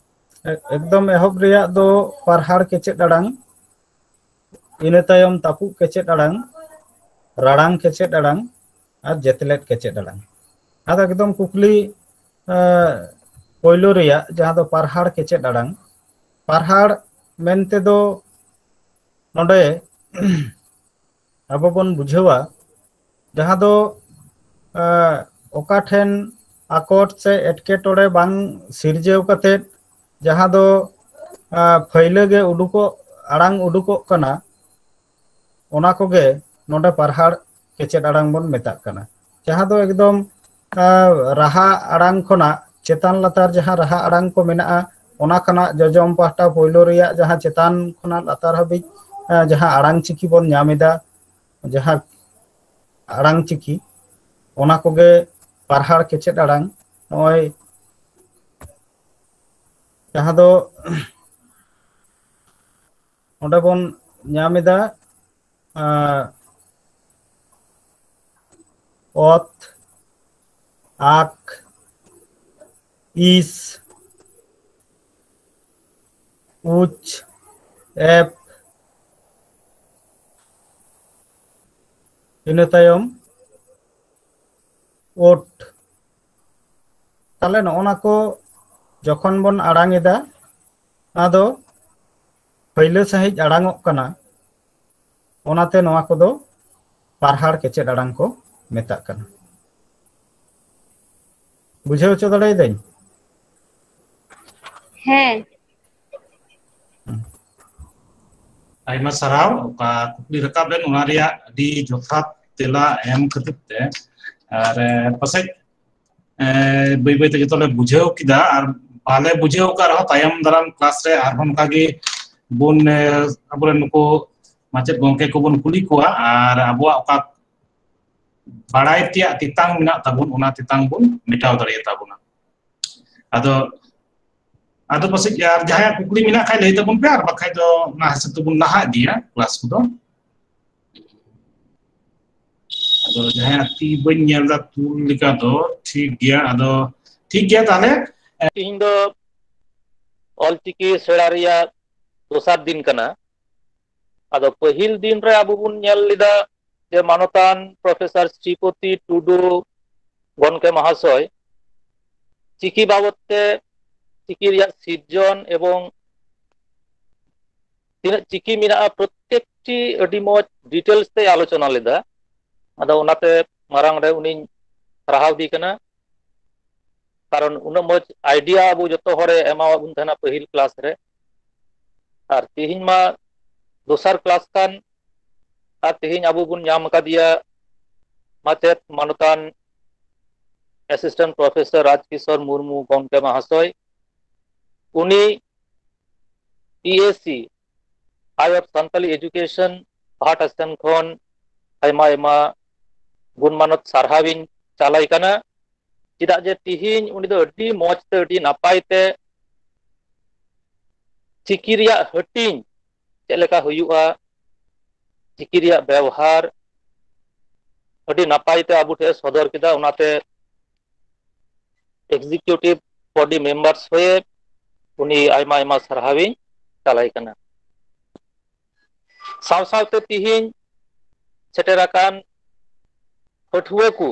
ᱮ-, ᱮᱠᱫᱚᱢ ᱮᱦᱚᱵ ᱨᱮᱭᱟᱜ ᱫᱚ ᱯᱟᱨᱦᱟᱲ ᱠᱮᱪᱮᱫ ᱟᱲᱟᱝ, ᱤᱱᱟᱹ ᱛᱟᱭᱚᱢ ᱛᱟᱹᱯᱩᱜ ᱠᱮᱪᱮᱫ ᱟᱲᱟᱝ, ᱨᱟᱲᱟᱝ ᱠᱮᱪᱮᱫ ᱟᱲᱟᱝ ᱟᱨ ᱡᱮᱛᱞᱮᱫ ᱠᱮᱪᱮᱫ ᱟᱲᱟᱝ᱾ ᱟᱫᱚ ᱮᱠᱫᱚᱢ ᱠᱩᱠᱞᱤ, ᱮ, ᱯᱳᱭᱞᱳ ᱨᱮᱭᱟᱜ, ᱡᱟᱦᱟᱸ ᱫᱚ ᱯᱟᱨᱦᱟᱲ ᱠᱮᱪᱮᱫ ᱟᱲᱟᱝ, ᱯᱟᱨᱦᱟᱲ ᱢᱮᱱᱛᱮ ᱫᱚ ᱱᱚᱰᱮ ᱟᱵᱚ ᱵᱚᱱ ᱵᱩᱡᱷᱟᱹᱣᱟ ᱡᱟᱦᱟᱸ ᱫᱚ ᱚᱠᱟ ᱴᱷᱮᱱ ᱟᱠᱚᱴ ᱥᱮ ᱮᱴᱠᱮᱴᱚᱬᱮ ᱵᱟᱝ ᱥᱤᱨᱡᱟᱹᱣ ᱠᱟᱛᱮ ᱡᱟᱦᱟᱸ ᱫᱚ ᱯᱷᱟᱹᱭᱞᱟᱹ ᱜᱮ ᱩᱰᱩᱠᱚᱜ, ᱟᱲᱟᱝ ᱩᱰᱩᱠᱚᱜ ᱠᱟᱱᱟ, ᱚᱱᱟ ᱠᱚᱜᱮ ᱱᱚᱰᱮ ᱯᱟᱨᱦᱟᱲ ᱠᱮᱪᱮᱫ ᱟᱲᱟᱝ ᱵᱚᱱ ᱢᱮᱛᱟᱜ ᱠᱟᱱᱟ᱾ ᱡᱟᱦᱟᱸ ᱫᱚ ᱮᱠᱫᱚᱢ ᱨᱟᱦᱟ ᱟᱲᱟᱝ ᱠᱷᱚᱱᱟᱜ ᱪᱮᱛᱟᱱ ᱞᱟᱛᱟᱨ ᱡᱟᱦᱟᱸ ᱨᱟᱦᱟ ᱟᱲᱟᱝ ᱠᱚ ᱢᱮᱱᱟᱜᱼᱟ, ᱚᱱᱟ ᱠᱷᱚᱱᱟᱜ ᱡᱚᱡᱚᱢ ᱯᱟᱦᱴᱟ ᱯᱳᱭᱞᱳ ᱨᱮᱭᱟᱜ ᱡᱟᱦᱟᱸ ᱪᱮᱛᱟᱱ ᱠᱷᱚᱱᱟᱜ ᱞᱟᱛᱟᱨ ᱦᱟᱹᱵᱤᱡ ᱡᱟᱦᱟᱸ ᱟᱲᱟᱝ ᱪᱤᱠᱤ ᱵᱚᱱ ᱧᱟᱢ ᱮᱫᱟ, ᱡᱟᱦᱟᱸ ᱟᱲᱟᱝ ᱪᱤᱠᱤ, ᱚᱱᱟ ᱠᱚᱜᱮ ᱯᱟᱨᱦᱟᱲ ᱠᱮᱪᱮᱫ ᱟᱲᱟᱝ᱾ ᱱᱚᱜᱼᱚᱭ ᱡᱟᱦᱟᱸ ᱫᱚ ᱚᱸᱰᱮ ᱵᱚᱱ ᱧᱟᱢ ᱮᱫᱟ ᱚᱛ, ᱟᱠ, ᱤᱥ, ᱩᱪ, ᱮᱯ, ᱤᱱᱟᱹ ᱛᱟᱭᱚᱢ ᱳᱴ᱾ ᱛᱟᱦᱞᱮ ᱱᱚᱜᱼᱚ ᱱᱟ ᱠᱚ ᱡᱚᱠᱷᱚᱱ ᱵᱚᱱ ᱟᱲᱟᱝ ᱮᱫᱟ, ᱚᱱᱟ ᱫᱚ ᱯᱟᱹᱭᱞᱟᱹ ᱥᱟᱺᱦᱤᱡ ᱟᱲᱟᱝᱚᱜ ᱠᱟᱱᱟ, ᱚᱱᱟᱛᱮ ᱱᱚᱣᱟ ᱠᱚᱫᱚ ᱯᱟᱨᱦᱟᱲ ᱠᱮᱪᱮᱫ ᱟᱲᱟᱝ ᱠᱚ ᱢᱮᱛᱟᱜ ᱠᱟᱱᱟ᱾ ᱵᱩᱡᱷᱟᱹᱣ ᱦᱚᱪᱚ ᱫᱟᱲᱮᱭᱟᱫᱟᱹᱧ? ᱦᱮᱸ᱾ ᱟᱭᱢᱟ ᱥᱟᱨᱦᱟᱣ, ᱚᱠᱟ ᱠᱩᱠᱞᱤ ᱨᱟᱠᱟᱵ ᱞᱮᱱ ᱚᱱᱟ ᱨᱮᱭᱟᱜ ᱟᱹᱰᱤ ᱡᱚᱛᱷᱟᱛ ᱛᱮᱞᱟ ᱮᱢ ᱠᱷᱟᱹᱛᱤᱨ ᱛᱮ᱾ ᱟᱨ ᱯᱟᱥᱮᱡ ᱵᱟᱹᱭ ᱵᱟᱹᱭ ᱛᱮ ᱡᱚᱛᱚ ᱞᱮ ᱵᱩᱡᱷᱟᱹᱣ ᱠᱮᱫᱟ, ᱟᱨ ᱵᱟᱞᱮ ᱵᱩᱡᱷᱟᱹᱣ ᱟᱠᱟᱫ ᱨᱮᱦᱚᱸ ᱛᱟᱭᱚᱢ ᱫᱟᱨᱟᱢ ᱠᱞᱟᱥ ᱨᱮ ᱟᱨᱦᱚᱸ ᱚᱱᱠᱟ ᱜᱮ ᱵᱚᱱ ᱟᱵᱚᱨᱮᱱ ᱱᱩᱠᱩ ᱢᱟᱪᱮᱫ ᱜᱚᱢᱠᱮ ᱠᱚᱵᱚᱱ ᱠᱩᱞᱤ ᱠᱚᱣᱟ ᱟᱨ ᱟᱵᱚᱣᱟᱜ ᱚᱠᱟ ᱵᱟᱲᱟᱭ ᱛᱮᱭᱟᱜ ᱛᱮᱛᱟᱝ ᱢᱮᱱᱟᱜ ᱛᱟᱵᱚᱱ ᱚᱱᱟ ᱛᱮᱛᱟᱝ ᱵᱚᱱ ᱢᱮᱴᱟᱣ ᱫᱟᱲᱮᱭᱟᱜ ᱛᱟᱵᱚᱱᱟ᱾ ᱟᱫᱚ ᱟᱫᱚ ᱯᱟᱥᱮᱡ ᱟᱨ ᱡᱟᱦᱟᱸᱭᱟᱜ ᱠᱩᱠᱞᱤ ᱢᱮᱱᱟᱜ ᱠᱷᱟᱡ ᱞᱟᱹᱭ ᱛᱟᱵᱚᱱ ᱯᱮ, ᱟᱨ ᱵᱟᱠᱷᱟᱡ ᱫᱚ ᱚᱱᱟ ᱦᱤᱥᱟᱹᱵ ᱛᱮᱵᱚᱱ ᱞᱟᱦᱟ ᱤᱫᱤᱭᱟ ᱠᱞᱟᱥ ᱠᱚᱫᱚ᱾ ᱟᱫᱚ ᱡᱟᱦᱟᱸᱭᱟᱜ ᱛᱤ ᱵᱟᱹᱧ ᱧᱮᱞ ᱫᱟ ᱛᱩᱞ ᱞᱮᱠᱟ ᱫᱚ ᱴᱷᱤᱠ ᱜᱮᱭᱟ᱾ ᱟᱫᱚ ᱴᱷᱤᱠ ᱜᱮᱭᱟ ᱛᱟᱦᱞᱮ᱾ ᱛᱤᱦᱤᱧ ᱫᱚ ᱚᱞᱪᱤᱠᱤ ᱥᱮᱬᱟ ᱨᱮᱭᱟᱜ ᱫᱚᱥᱟᱨ ᱫᱤᱱ ᱠᱟᱱᱟ᱾ ᱟᱫᱚ ᱯᱟᱹᱦᱤᱞ ᱫᱤᱱ ᱨᱮ ᱟᱵᱚ ᱵᱚᱱ ᱧᱮᱞ ᱞᱮᱫᱟ ᱡᱮ ᱢᱟᱱᱚᱛᱟᱱ ᱯᱨᱚᱯᱷᱮᱥᱚᱨ ᱥᱨᱤᱯᱚᱛᱤ ᱴᱩᱰᱩ ᱜᱚᱢᱠᱮ ᱢᱚᱦᱟᱥᱚᱭ ᱪᱤᱠᱤ ᱵᱟᱵᱚᱛ ᱛᱮ, ᱪᱤᱠᱤ ᱨᱮᱭᱟᱜ ᱥᱤᱨᱡᱚᱱ ᱮᱵᱚᱝ ᱛᱤᱱᱟᱹᱜ ᱪᱤᱠᱤ ᱢᱮᱱᱟᱜᱼᱟ, ᱯᱨᱚᱛᱮᱠᱴᱤ ᱟᱹᱰᱤ ᱢᱚᱡᱽ ᱰᱤᱴᱮᱞᱥ ᱛᱮᱭ ᱟᱞᱳᱪᱚᱱᱟ ᱞᱮᱫᱟ᱾ ᱟᱫᱚ ᱚᱱᱟᱛᱮ ᱢᱟᱨᱟᱝ ᱨᱮ ᱩᱱᱤᱧ ᱥᱟᱨᱦᱟᱣ ᱫᱮ ᱠᱟᱱᱟ, ᱠᱟᱨᱚᱱ ᱩᱱᱟᱹᱜ ᱢᱚᱡᱽ ᱟᱭᱰᱤᱭᱟ ᱟᱵᱚ ᱡᱚᱛᱚ ᱦᱚᱲᱮ ᱮᱢᱟᱣᱟᱫ ᱵᱚᱱ ᱛᱟᱦᱮᱱᱟ ᱯᱟᱹᱦᱤᱞ ᱠᱞᱟᱥ ᱨᱮ᱾ ᱟᱨ ᱛᱮᱦᱮᱧ ᱢᱟ ᱫᱚᱥᱟᱨ ᱠᱞᱟᱥ ᱠᱟᱱ, ᱟᱨ ᱛᱮᱦᱮᱧ ᱟᱵᱚ ᱵᱚᱱ ᱧᱟᱢ ᱟᱠᱟᱫᱮᱭᱟ ᱢᱟᱪᱮᱫ ᱢᱟᱱᱚᱛᱟᱱ ᱮᱥᱤᱥᱴᱮᱱᱴ ᱯᱨᱚᱯᱷᱮᱥᱚᱨ ᱨᱟᱡᱽ ᱠᱤᱥᱳᱨ ᱢᱩᱨᱢᱩ ᱜᱚᱢᱠᱮ ᱢᱟᱦᱟᱥᱚᱭ᱾ ᱩᱱᱤ E A C, Eye of Santali Education ᱯᱟᱦᱴᱟ ᱥᱮᱱ ᱠᱷᱚᱱ ᱟᱭᱢᱟ ᱟᱭᱢᱟ ᱜᱩᱱ ᱢᱟᱱᱚᱛ ᱥᱟᱨᱦᱟᱣᱤᱧ ᱪᱟᱞᱟᱭ ᱠᱟᱱᱟ᱾ ᱪᱮᱫᱟᱜ ᱡᱮ ᱛᱤᱦᱤᱧ ᱩᱱᱤ ᱫᱚ ᱟᱹᱰᱤ ᱢᱚᱡᱽ ᱛᱮ, ᱟᱹᱰᱤ ᱱᱟᱯᱟᱭ ᱛᱮ ᱪᱤᱠᱤ ᱨᱮᱭᱟᱜ ᱦᱟᱹᱴᱤᱧ ᱪᱮᱫ ᱞᱮᱠᱟ ᱦᱩᱭᱩᱜᱼᱟ, ᱪᱤᱠᱤ ᱨᱮᱭᱟᱜ ᱵᱮᱣᱦᱟᱨ ᱟᱹᱰᱤ ᱱᱟᱯᱟᱭ ᱛᱮ ᱟᱵᱚ ᱴᱷᱮᱱ ᱮ ᱥᱚᱫᱚᱨ ᱠᱮᱫᱟ᱾ ᱚᱱᱟᱛᱮ ᱮᱠᱡᱤᱠᱤᱭᱩᱴᱤᱵᱷ ᱵᱚᱰᱤ ᱢᱮᱢᱵᱟᱨᱥ ᱦᱚᱭᱮ ᱩᱱᱤ ᱟᱭᱢᱟ ᱟᱭᱢᱟ ᱥᱟᱨᱦᱟᱣᱤᱧ ᱪᱟᱞᱟᱭ ᱠᱟᱱᱟ᱾ ᱥᱟᱶ ᱥᱟᱶᱛᱮ ᱛᱤᱦᱤᱧ ᱥᱮᱴᱮᱨ ᱟᱠᱟᱱ ᱯᱟᱹᱴᱷᱩᱣᱟᱹ ᱠᱚ,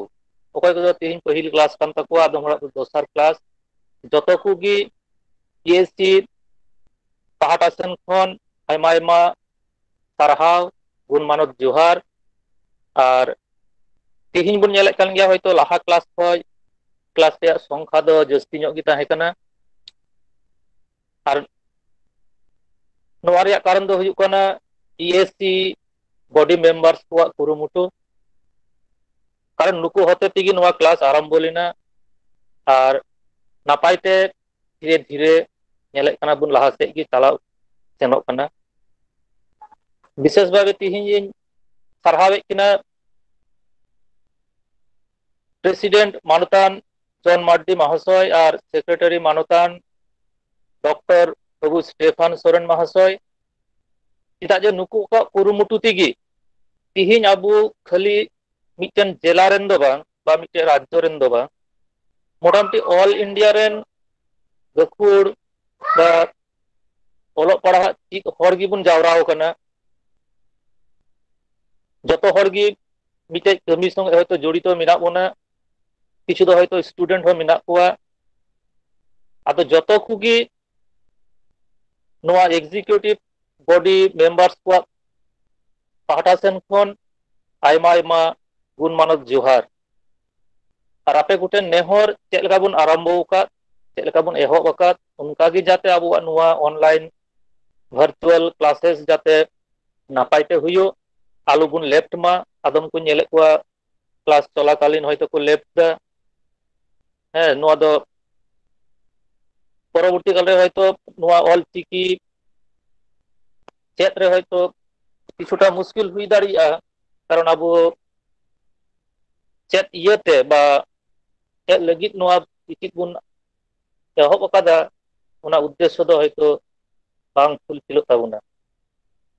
ᱚᱠᱚᱭ ᱠᱚᱫᱚ ᱛᱤᱦᱤᱧ ᱯᱟᱹᱦᱤᱞ ᱠᱞᱟᱥ ᱠᱟᱱ ᱛᱟᱠᱚᱣᱟ, ᱟᱫᱚᱢ ᱦᱚᱲᱟᱜ ᱫᱚ ᱫᱚᱥᱟᱨ ᱠᱞᱟᱥ, ᱡᱚᱛᱚ ᱠᱚᱜᱮ ᱤ ᱮᱥ ᱥᱤ ᱯᱟᱦᱴᱟ ᱥᱮᱱ ᱠᱷᱚᱱ ᱟᱭᱢᱟ ᱟᱭᱢᱟ ᱥᱟᱨᱦᱟᱣ, ᱜᱩᱱ ᱢᱟᱱᱚᱛ ᱡᱚᱦᱟᱨ᱾ ᱟᱨ ᱛᱤᱦᱤᱧ ᱵᱚᱱ ᱧᱮᱞᱮᱫ ᱠᱟᱱ ᱜᱮᱭᱟ, ᱦᱚᱭᱛᱳ ᱞᱟᱦᱟ ᱠᱞᱟᱥ ᱠᱷᱚᱱ ᱠᱞᱟᱥ ᱨᱮᱭᱟᱜ ᱥᱚᱝᱠᱷᱟ ᱫᱚ ᱡᱟᱹᱥᱛᱤ ᱧᱚᱜ ᱜᱮ ᱛᱟᱦᱮᱸ ᱠᱟᱱᱟ᱾ ᱟᱨ ᱱᱚᱣᱟ ᱨᱮᱭᱟᱜ ᱠᱟᱨᱚᱱ ᱫᱚ ᱦᱩᱭᱩᱜ ᱠᱟᱱᱟ ᱤ ᱮᱥ ᱥᱤ ᱵᱚᱰᱤ ᱢᱮᱢᱵᱟᱨᱥ ᱠᱚᱣᱟᱜ ᱠᱩᱨᱩᱢᱩᱴᱩ᱾ ᱠᱟᱨᱚᱱ ᱱᱩᱠᱩ ᱦᱚᱛᱮ ᱛᱮᱜᱮ ᱱᱚᱣᱟ ᱠᱞᱟᱥ ᱟᱨᱟᱢᱵᱚ ᱞᱮᱱᱟ᱾ ᱟᱨ ᱱᱟᱯᱟᱭ ᱛᱮ ᱫᱷᱤᱨᱮ ᱫᱷᱤᱨᱮ ᱧᱮᱞᱮᱫ ᱠᱟᱱᱟ ᱵᱚᱱ ᱞᱟᱦᱟ ᱥᱮᱫ ᱜᱮ ᱪᱟᱞᱟᱣ ᱥᱮᱱᱚᱜ ᱠᱟᱱᱟ᱾ ᱵᱤᱥᱮᱥ ᱵᱷᱟᱵᱮ ᱛᱤᱦᱤᱧ ᱤᱧ ᱥᱟᱨᱦᱟᱣᱮᱫ ᱠᱤᱱᱟ ᱯᱨᱮᱥᱤᱰᱮᱱᱴ ᱢᱟᱱᱚᱛᱟᱱ ᱡᱚᱱ ᱢᱟᱨᱰᱤ ᱢᱟᱦᱟᱥᱚᱭ ᱟᱨ ᱥᱮᱠᱨᱮᱴᱟᱨᱤ ᱢᱟᱱᱚᱛᱟᱱ ᱰᱚᱠᱴᱚᱨ ᱵᱟᱹᱵᱩ ᱥᱴᱮᱯᱷᱟᱱ ᱥᱚᱨᱮᱱ ᱢᱟᱦᱟᱥᱚᱭ᱾ ᱪᱮᱫᱟᱜ ᱡᱮ ᱱᱩᱠᱩ ᱠᱚᱣᱟᱜ ᱠᱩᱨᱩᱢᱩᱴᱩ ᱛᱮᱜᱮ ᱛᱤᱦᱤᱧ ᱟᱵᱚ ᱠᱷᱟᱹᱞᱤ ᱢᱤᱫᱴᱮᱱ ᱡᱮᱞᱟ ᱨᱮᱱ ᱫᱚ ᱵᱟᱝ, ᱵᱟ ᱢᱤᱫᱴᱮᱱ ᱨᱟᱡᱽᱡᱚ ᱨᱮᱱ ᱫᱚ ᱵᱟᱝ, ᱢᱚᱴᱟᱢᱩᱴᱤ ᱚᱞ ᱤᱱᱰᱤᱭᱟ ᱨᱮᱱ ᱜᱟᱹᱠᱷᱩᱲ ᱵᱟ ᱚᱞᱚᱜ ᱯᱟᱲᱦᱟᱜ ᱪᱮᱫ ᱦᱚᱲ ᱜᱮᱵᱚᱱ ᱡᱟᱣᱨᱟ ᱟᱠᱟᱱᱟ᱾ ᱡᱚᱛᱚ ᱦᱚᱲ ᱜᱮ ᱢᱤᱫᱴᱮᱡ ᱠᱟᱹᱢᱤ ᱥᱚᱸᱜᱮ ᱦᱚᱭᱛᱳ ᱡᱚᱲᱤᱛᱚ ᱢᱮᱱᱟᱜ ᱵᱚᱱᱟ, ᱠᱤᱪᱷᱩ ᱫᱚ ᱦᱚᱭᱛᱳ ᱥᱴᱩᱰᱮᱱᱴ ᱦᱚᱸ ᱢᱮᱱᱟᱜ ᱠᱚᱣᱟ, ᱟᱫᱚ ᱡᱚᱛᱚ ᱠᱚᱜᱮ ᱱᱚᱣᱟ executive body members ᱠᱚᱣᱟᱜ ᱯᱟᱦᱴᱟ ᱥᱮᱱ ᱠᱷᱚᱱ ᱟᱭᱢᱟ ᱟᱭᱢᱟ ᱜᱩᱱ ᱢᱟᱱᱚᱛ ᱡᱚᱦᱟᱨ᱾ ᱟᱨ ᱟᱯᱮ ᱠᱚᱴᱷᱮᱱ ᱱᱮᱦᱚᱨ, ᱪᱮᱫ ᱞᱮᱠᱟ ᱵᱚᱱ ᱟᱨᱟᱢᱵᱚ ᱟᱠᱟᱫ, ᱪᱮᱫ ᱞᱮᱠᱟ ᱵᱚᱱ ᱮᱦᱚᱵ ᱟᱠᱟᱫ, ᱚᱱᱠᱟ ᱜᱮ ᱡᱟᱛᱮ ᱟᱵᱚᱣᱟᱜ ᱱᱚᱣᱟ online virtual classes ᱡᱟᱛᱮ ᱱᱟᱯᱟᱭ ᱛᱮ ᱦᱩᱭᱩᱜ, ᱟᱞᱚ ᱵᱚᱱ left ᱢᱟ᱾ ᱟᱫᱚᱢ ᱠᱚ ᱧᱮᱞᱮᱫ ᱠᱚᱣᱟ class ᱪᱚᱞᱟᱠᱟᱞᱤᱱ ᱦᱚᱭᱛᱳ ᱠᱚ left ᱫᱟ᱾ ᱦᱮᱸ, ᱱᱚᱣᱟ ᱫᱚ ᱯᱚᱨᱚᱵᱚᱨᱛᱤ ᱠᱟᱞ ᱨᱮ ᱦᱚᱭᱛᱳ ᱱᱚᱣᱟ ᱚᱞ ᱪᱤᱠᱤ ᱪᱮᱫ ᱨᱮ ᱦᱚᱭᱛᱳ ᱠᱤᱪᱷᱩᱴᱟ ᱢᱩᱥᱠᱤᱞ ᱦᱩᱭ ᱫᱟᱲᱮᱭᱟᱜᱼᱟ, ᱠᱟᱨᱚᱱ ᱟᱵᱚ ᱪᱮᱫ ᱤᱭᱟᱹᱛᱮ ᱵᱟ ᱪᱮᱫ ᱞᱟᱹᱜᱤᱫ ᱱᱚᱣᱟ ᱪᱤᱠᱤ ᱵᱚᱱ ᱮᱦᱚᱵ ᱟᱠᱟᱫᱟ, ᱚᱱᱟ ᱩᱫᱽᱫᱮᱥᱥᱚ ᱫᱚ ᱦᱚᱭᱛᱳ ᱵᱟᱝ ᱯᱷᱩᱞᱯᱷᱤᱞᱚᱜ ᱛᱟᱵᱚᱱᱟ᱾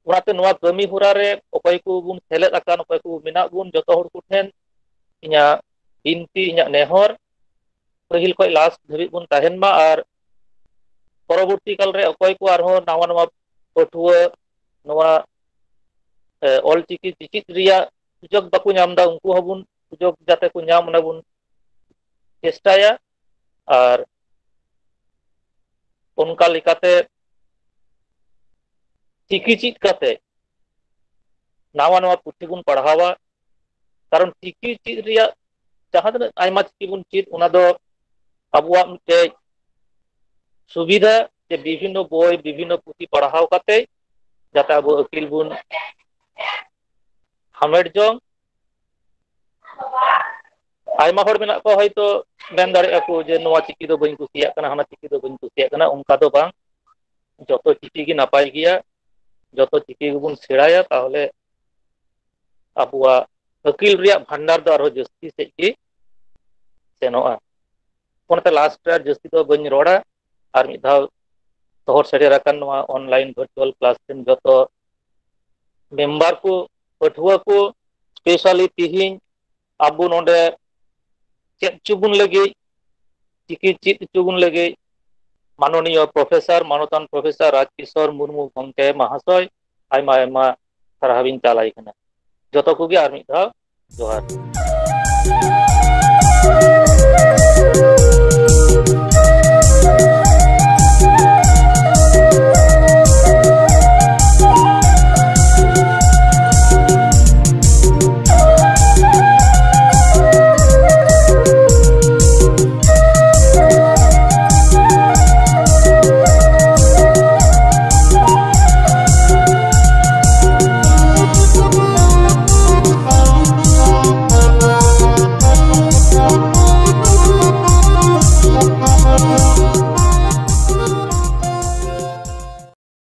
ᱚᱱᱟᱛᱮ ᱱᱚᱣᱟ ᱠᱟᱹᱢᱤ ᱦᱚᱨᱟ ᱨᱮ ᱚᱠᱚᱭ ᱠᱚᱵᱚᱱ ᱥᱮᱞᱮᱫ ᱟᱠᱟᱱ, ᱚᱠᱚᱭ ᱠᱚ ᱢᱮᱱᱟᱜ ᱵᱚᱱ, ᱡᱚᱛᱚ ᱦᱚᱲ ᱠᱚᱴᱷᱮᱱ ᱤᱧᱟᱹᱜ ᱵᱤᱱᱛᱤ, ᱤᱧᱟᱹᱜ ᱱᱮᱦᱚᱨ, ᱯᱟᱹᱦᱤᱞ ᱠᱷᱚᱱ ᱞᱟᱥᱴ ᱫᱷᱟᱹᱵᱤᱡ ᱵᱚᱱ ᱛᱟᱦᱮᱱ ᱢᱟ᱾ ᱟᱨ ᱯᱚᱨᱚᱵᱚᱨᱛᱤ ᱠᱟᱞ ᱨᱮ ᱚᱠᱚᱭ ᱠᱚ ᱟᱨᱦᱚᱸ ᱱᱟᱣᱟ ᱱᱟᱣᱟ ᱯᱟᱹᱴᱷᱩᱣᱟᱹ ᱱᱚᱣᱟ, ᱮ, ᱚᱞᱪᱤᱠᱤ ᱪᱮᱪᱮᱫ ᱨᱮᱭᱟᱜ ᱥᱩᱡᱳᱜᱽ ᱵᱟᱠᱚ ᱧᱟᱢ ᱮᱫᱟ, ᱩᱱᱠᱩ ᱦᱚᱸᱵᱚᱱ ᱥᱩᱡᱳᱜᱽ ᱡᱟᱛᱮ ᱠᱚ ᱧᱟᱢ, ᱚᱱᱟ ᱵᱚᱱ ᱪᱮᱥᱴᱟᱭᱟ᱾ ᱟᱨ ᱚᱱᱠᱟ ᱞᱮᱠᱟᱛᱮ ᱪᱤᱠᱤ ᱪᱮᱫ ᱠᱟᱛᱮ ᱱᱟᱣᱟ ᱱᱟᱣᱟ ᱯᱩᱛᱷᱤ ᱵᱚᱱ ᱯᱟᱲᱦᱟᱣᱟ᱾ ᱠᱟᱨᱚᱱ ᱪᱤᱠᱤ ᱪᱮᱫ ᱨᱮᱭᱟᱜ ᱡᱟᱦᱟᱸ ᱛᱤᱱᱟᱹᱜ ᱟᱭᱢᱟ ᱪᱤᱠᱤ ᱵᱚᱱ ᱪᱮᱫ, ᱚᱱᱟ ᱫᱚ ᱟᱵᱚᱣᱟᱜ ᱢᱤᱫᱴᱮᱡ ᱥᱩᱵᱤᱫᱷᱟ, ᱡᱮ ᱵᱤᱵᱷᱤᱱᱱᱚ ᱵᱳᱭ, ᱵᱤᱵᱷᱤᱱᱱᱚ ᱯᱩᱛᱷᱤ ᱯᱟᱲᱦᱟᱣ ᱠᱟᱛᱮ ᱡᱟᱛᱮ ᱟᱵᱚ ᱟᱹᱠᱤᱞ ᱵᱚᱱ ᱦᱟᱢᱮᱴ ᱡᱚᱝ᱾ ᱟᱭᱢᱟ ᱦᱚᱲ ᱢᱮᱱᱟᱜ ᱠᱚᱣᱟ ᱦᱚᱭᱛᱳ ᱢᱮᱱ ᱫᱟᱲᱮᱭᱟᱜᱼᱟ ᱠᱚ ᱡᱮ ᱱᱚᱣᱟ ᱪᱤᱠᱤ ᱫᱚ ᱵᱟᱹᱧ ᱠᱩᱥᱤᱭᱟᱜ ᱠᱟᱱᱟ, ᱦᱟᱱᱟ ᱪᱤᱠᱤ ᱫᱚ ᱵᱟᱹᱧ ᱠᱩᱥᱤᱭᱟᱜ ᱠᱟᱱᱟ, ᱚᱱᱠᱟ ᱫᱚ ᱵᱟᱝ᱾ ᱡᱚᱛᱚ ᱪᱤᱠᱤ ᱜᱮ ᱱᱟᱯᱟᱭ ᱜᱮᱭᱟ, ᱡᱚᱛᱚ ᱪᱤᱠᱤ ᱜᱮᱵᱚᱱ ᱥᱮᱬᱟᱭᱟ, ᱛᱟᱦᱚᱞᱮ ᱟᱵᱚᱣᱟᱜ ᱟᱹᱠᱤᱞ ᱨᱮᱭᱟᱜ ᱵᱷᱟᱱᱰᱟᱨ ᱫᱚ ᱟᱨᱦᱚᱸ ᱡᱟᱹᱥᱛᱤ ᱥᱮᱫ ᱜᱮ ᱥᱮᱱᱚᱜᱼᱟ᱾ ᱚᱱᱟᱛᱮ ᱞᱟᱥᱴ ᱨᱮ ᱟᱨ ᱡᱟᱹᱥᱛᱤ ᱫᱚ ᱵᱟᱹᱧ ᱨᱚᱲᱟ᱾ ᱟᱨ ᱢᱤᱫ ᱫᱷᱟᱣ ᱥᱚᱦᱚᱨ ᱥᱮᱴᱮᱨ ᱟᱠᱟᱱ ᱱᱚᱣᱟ online virtual class ᱨᱮᱱ ᱡᱚᱛᱚ ᱢᱮᱢᱵᱟᱨ ᱠᱚ, ᱯᱟᱹᱴᱷᱩᱣᱟᱹ ᱠᱚ, specially ᱛᱤᱦᱤᱧ ᱟᱵᱚ ᱱᱚᱰᱮ ᱪᱮᱫ ᱦᱚᱪᱚ ᱵᱚᱱ ᱞᱟᱹᱜᱤᱫ, ᱪᱤᱠᱤ ᱪᱮᱫ ᱦᱚᱪᱚ ᱵᱚᱱ ᱞᱟᱹᱜᱤᱫ ᱢᱟᱱᱚᱱᱤᱭᱚ ᱯᱨᱚᱯᱷᱮᱥᱚᱨ, ᱢᱟᱱᱚᱛᱟᱱ ᱯᱨᱚᱯᱷᱮᱥᱚᱨ ᱨᱟᱡᱽ ᱠᱤᱥᱳᱨ ᱢᱩᱨᱢᱩ ᱜᱚᱢᱠᱮ ᱢᱟᱦᱟᱥᱚᱭ, ᱟᱭᱢᱟ ᱟᱭᱢᱟ ᱥᱟᱨᱦᱟᱣᱤᱧ ᱪᱟᱞᱟᱭ ᱠᱟᱱᱟ᱾ ᱡᱚᱛᱚ ᱠᱚᱜᱮ ᱟᱨ ᱢᱤᱫ ᱫᱷᱟᱣ ᱡᱚᱦᱟᱨ᱾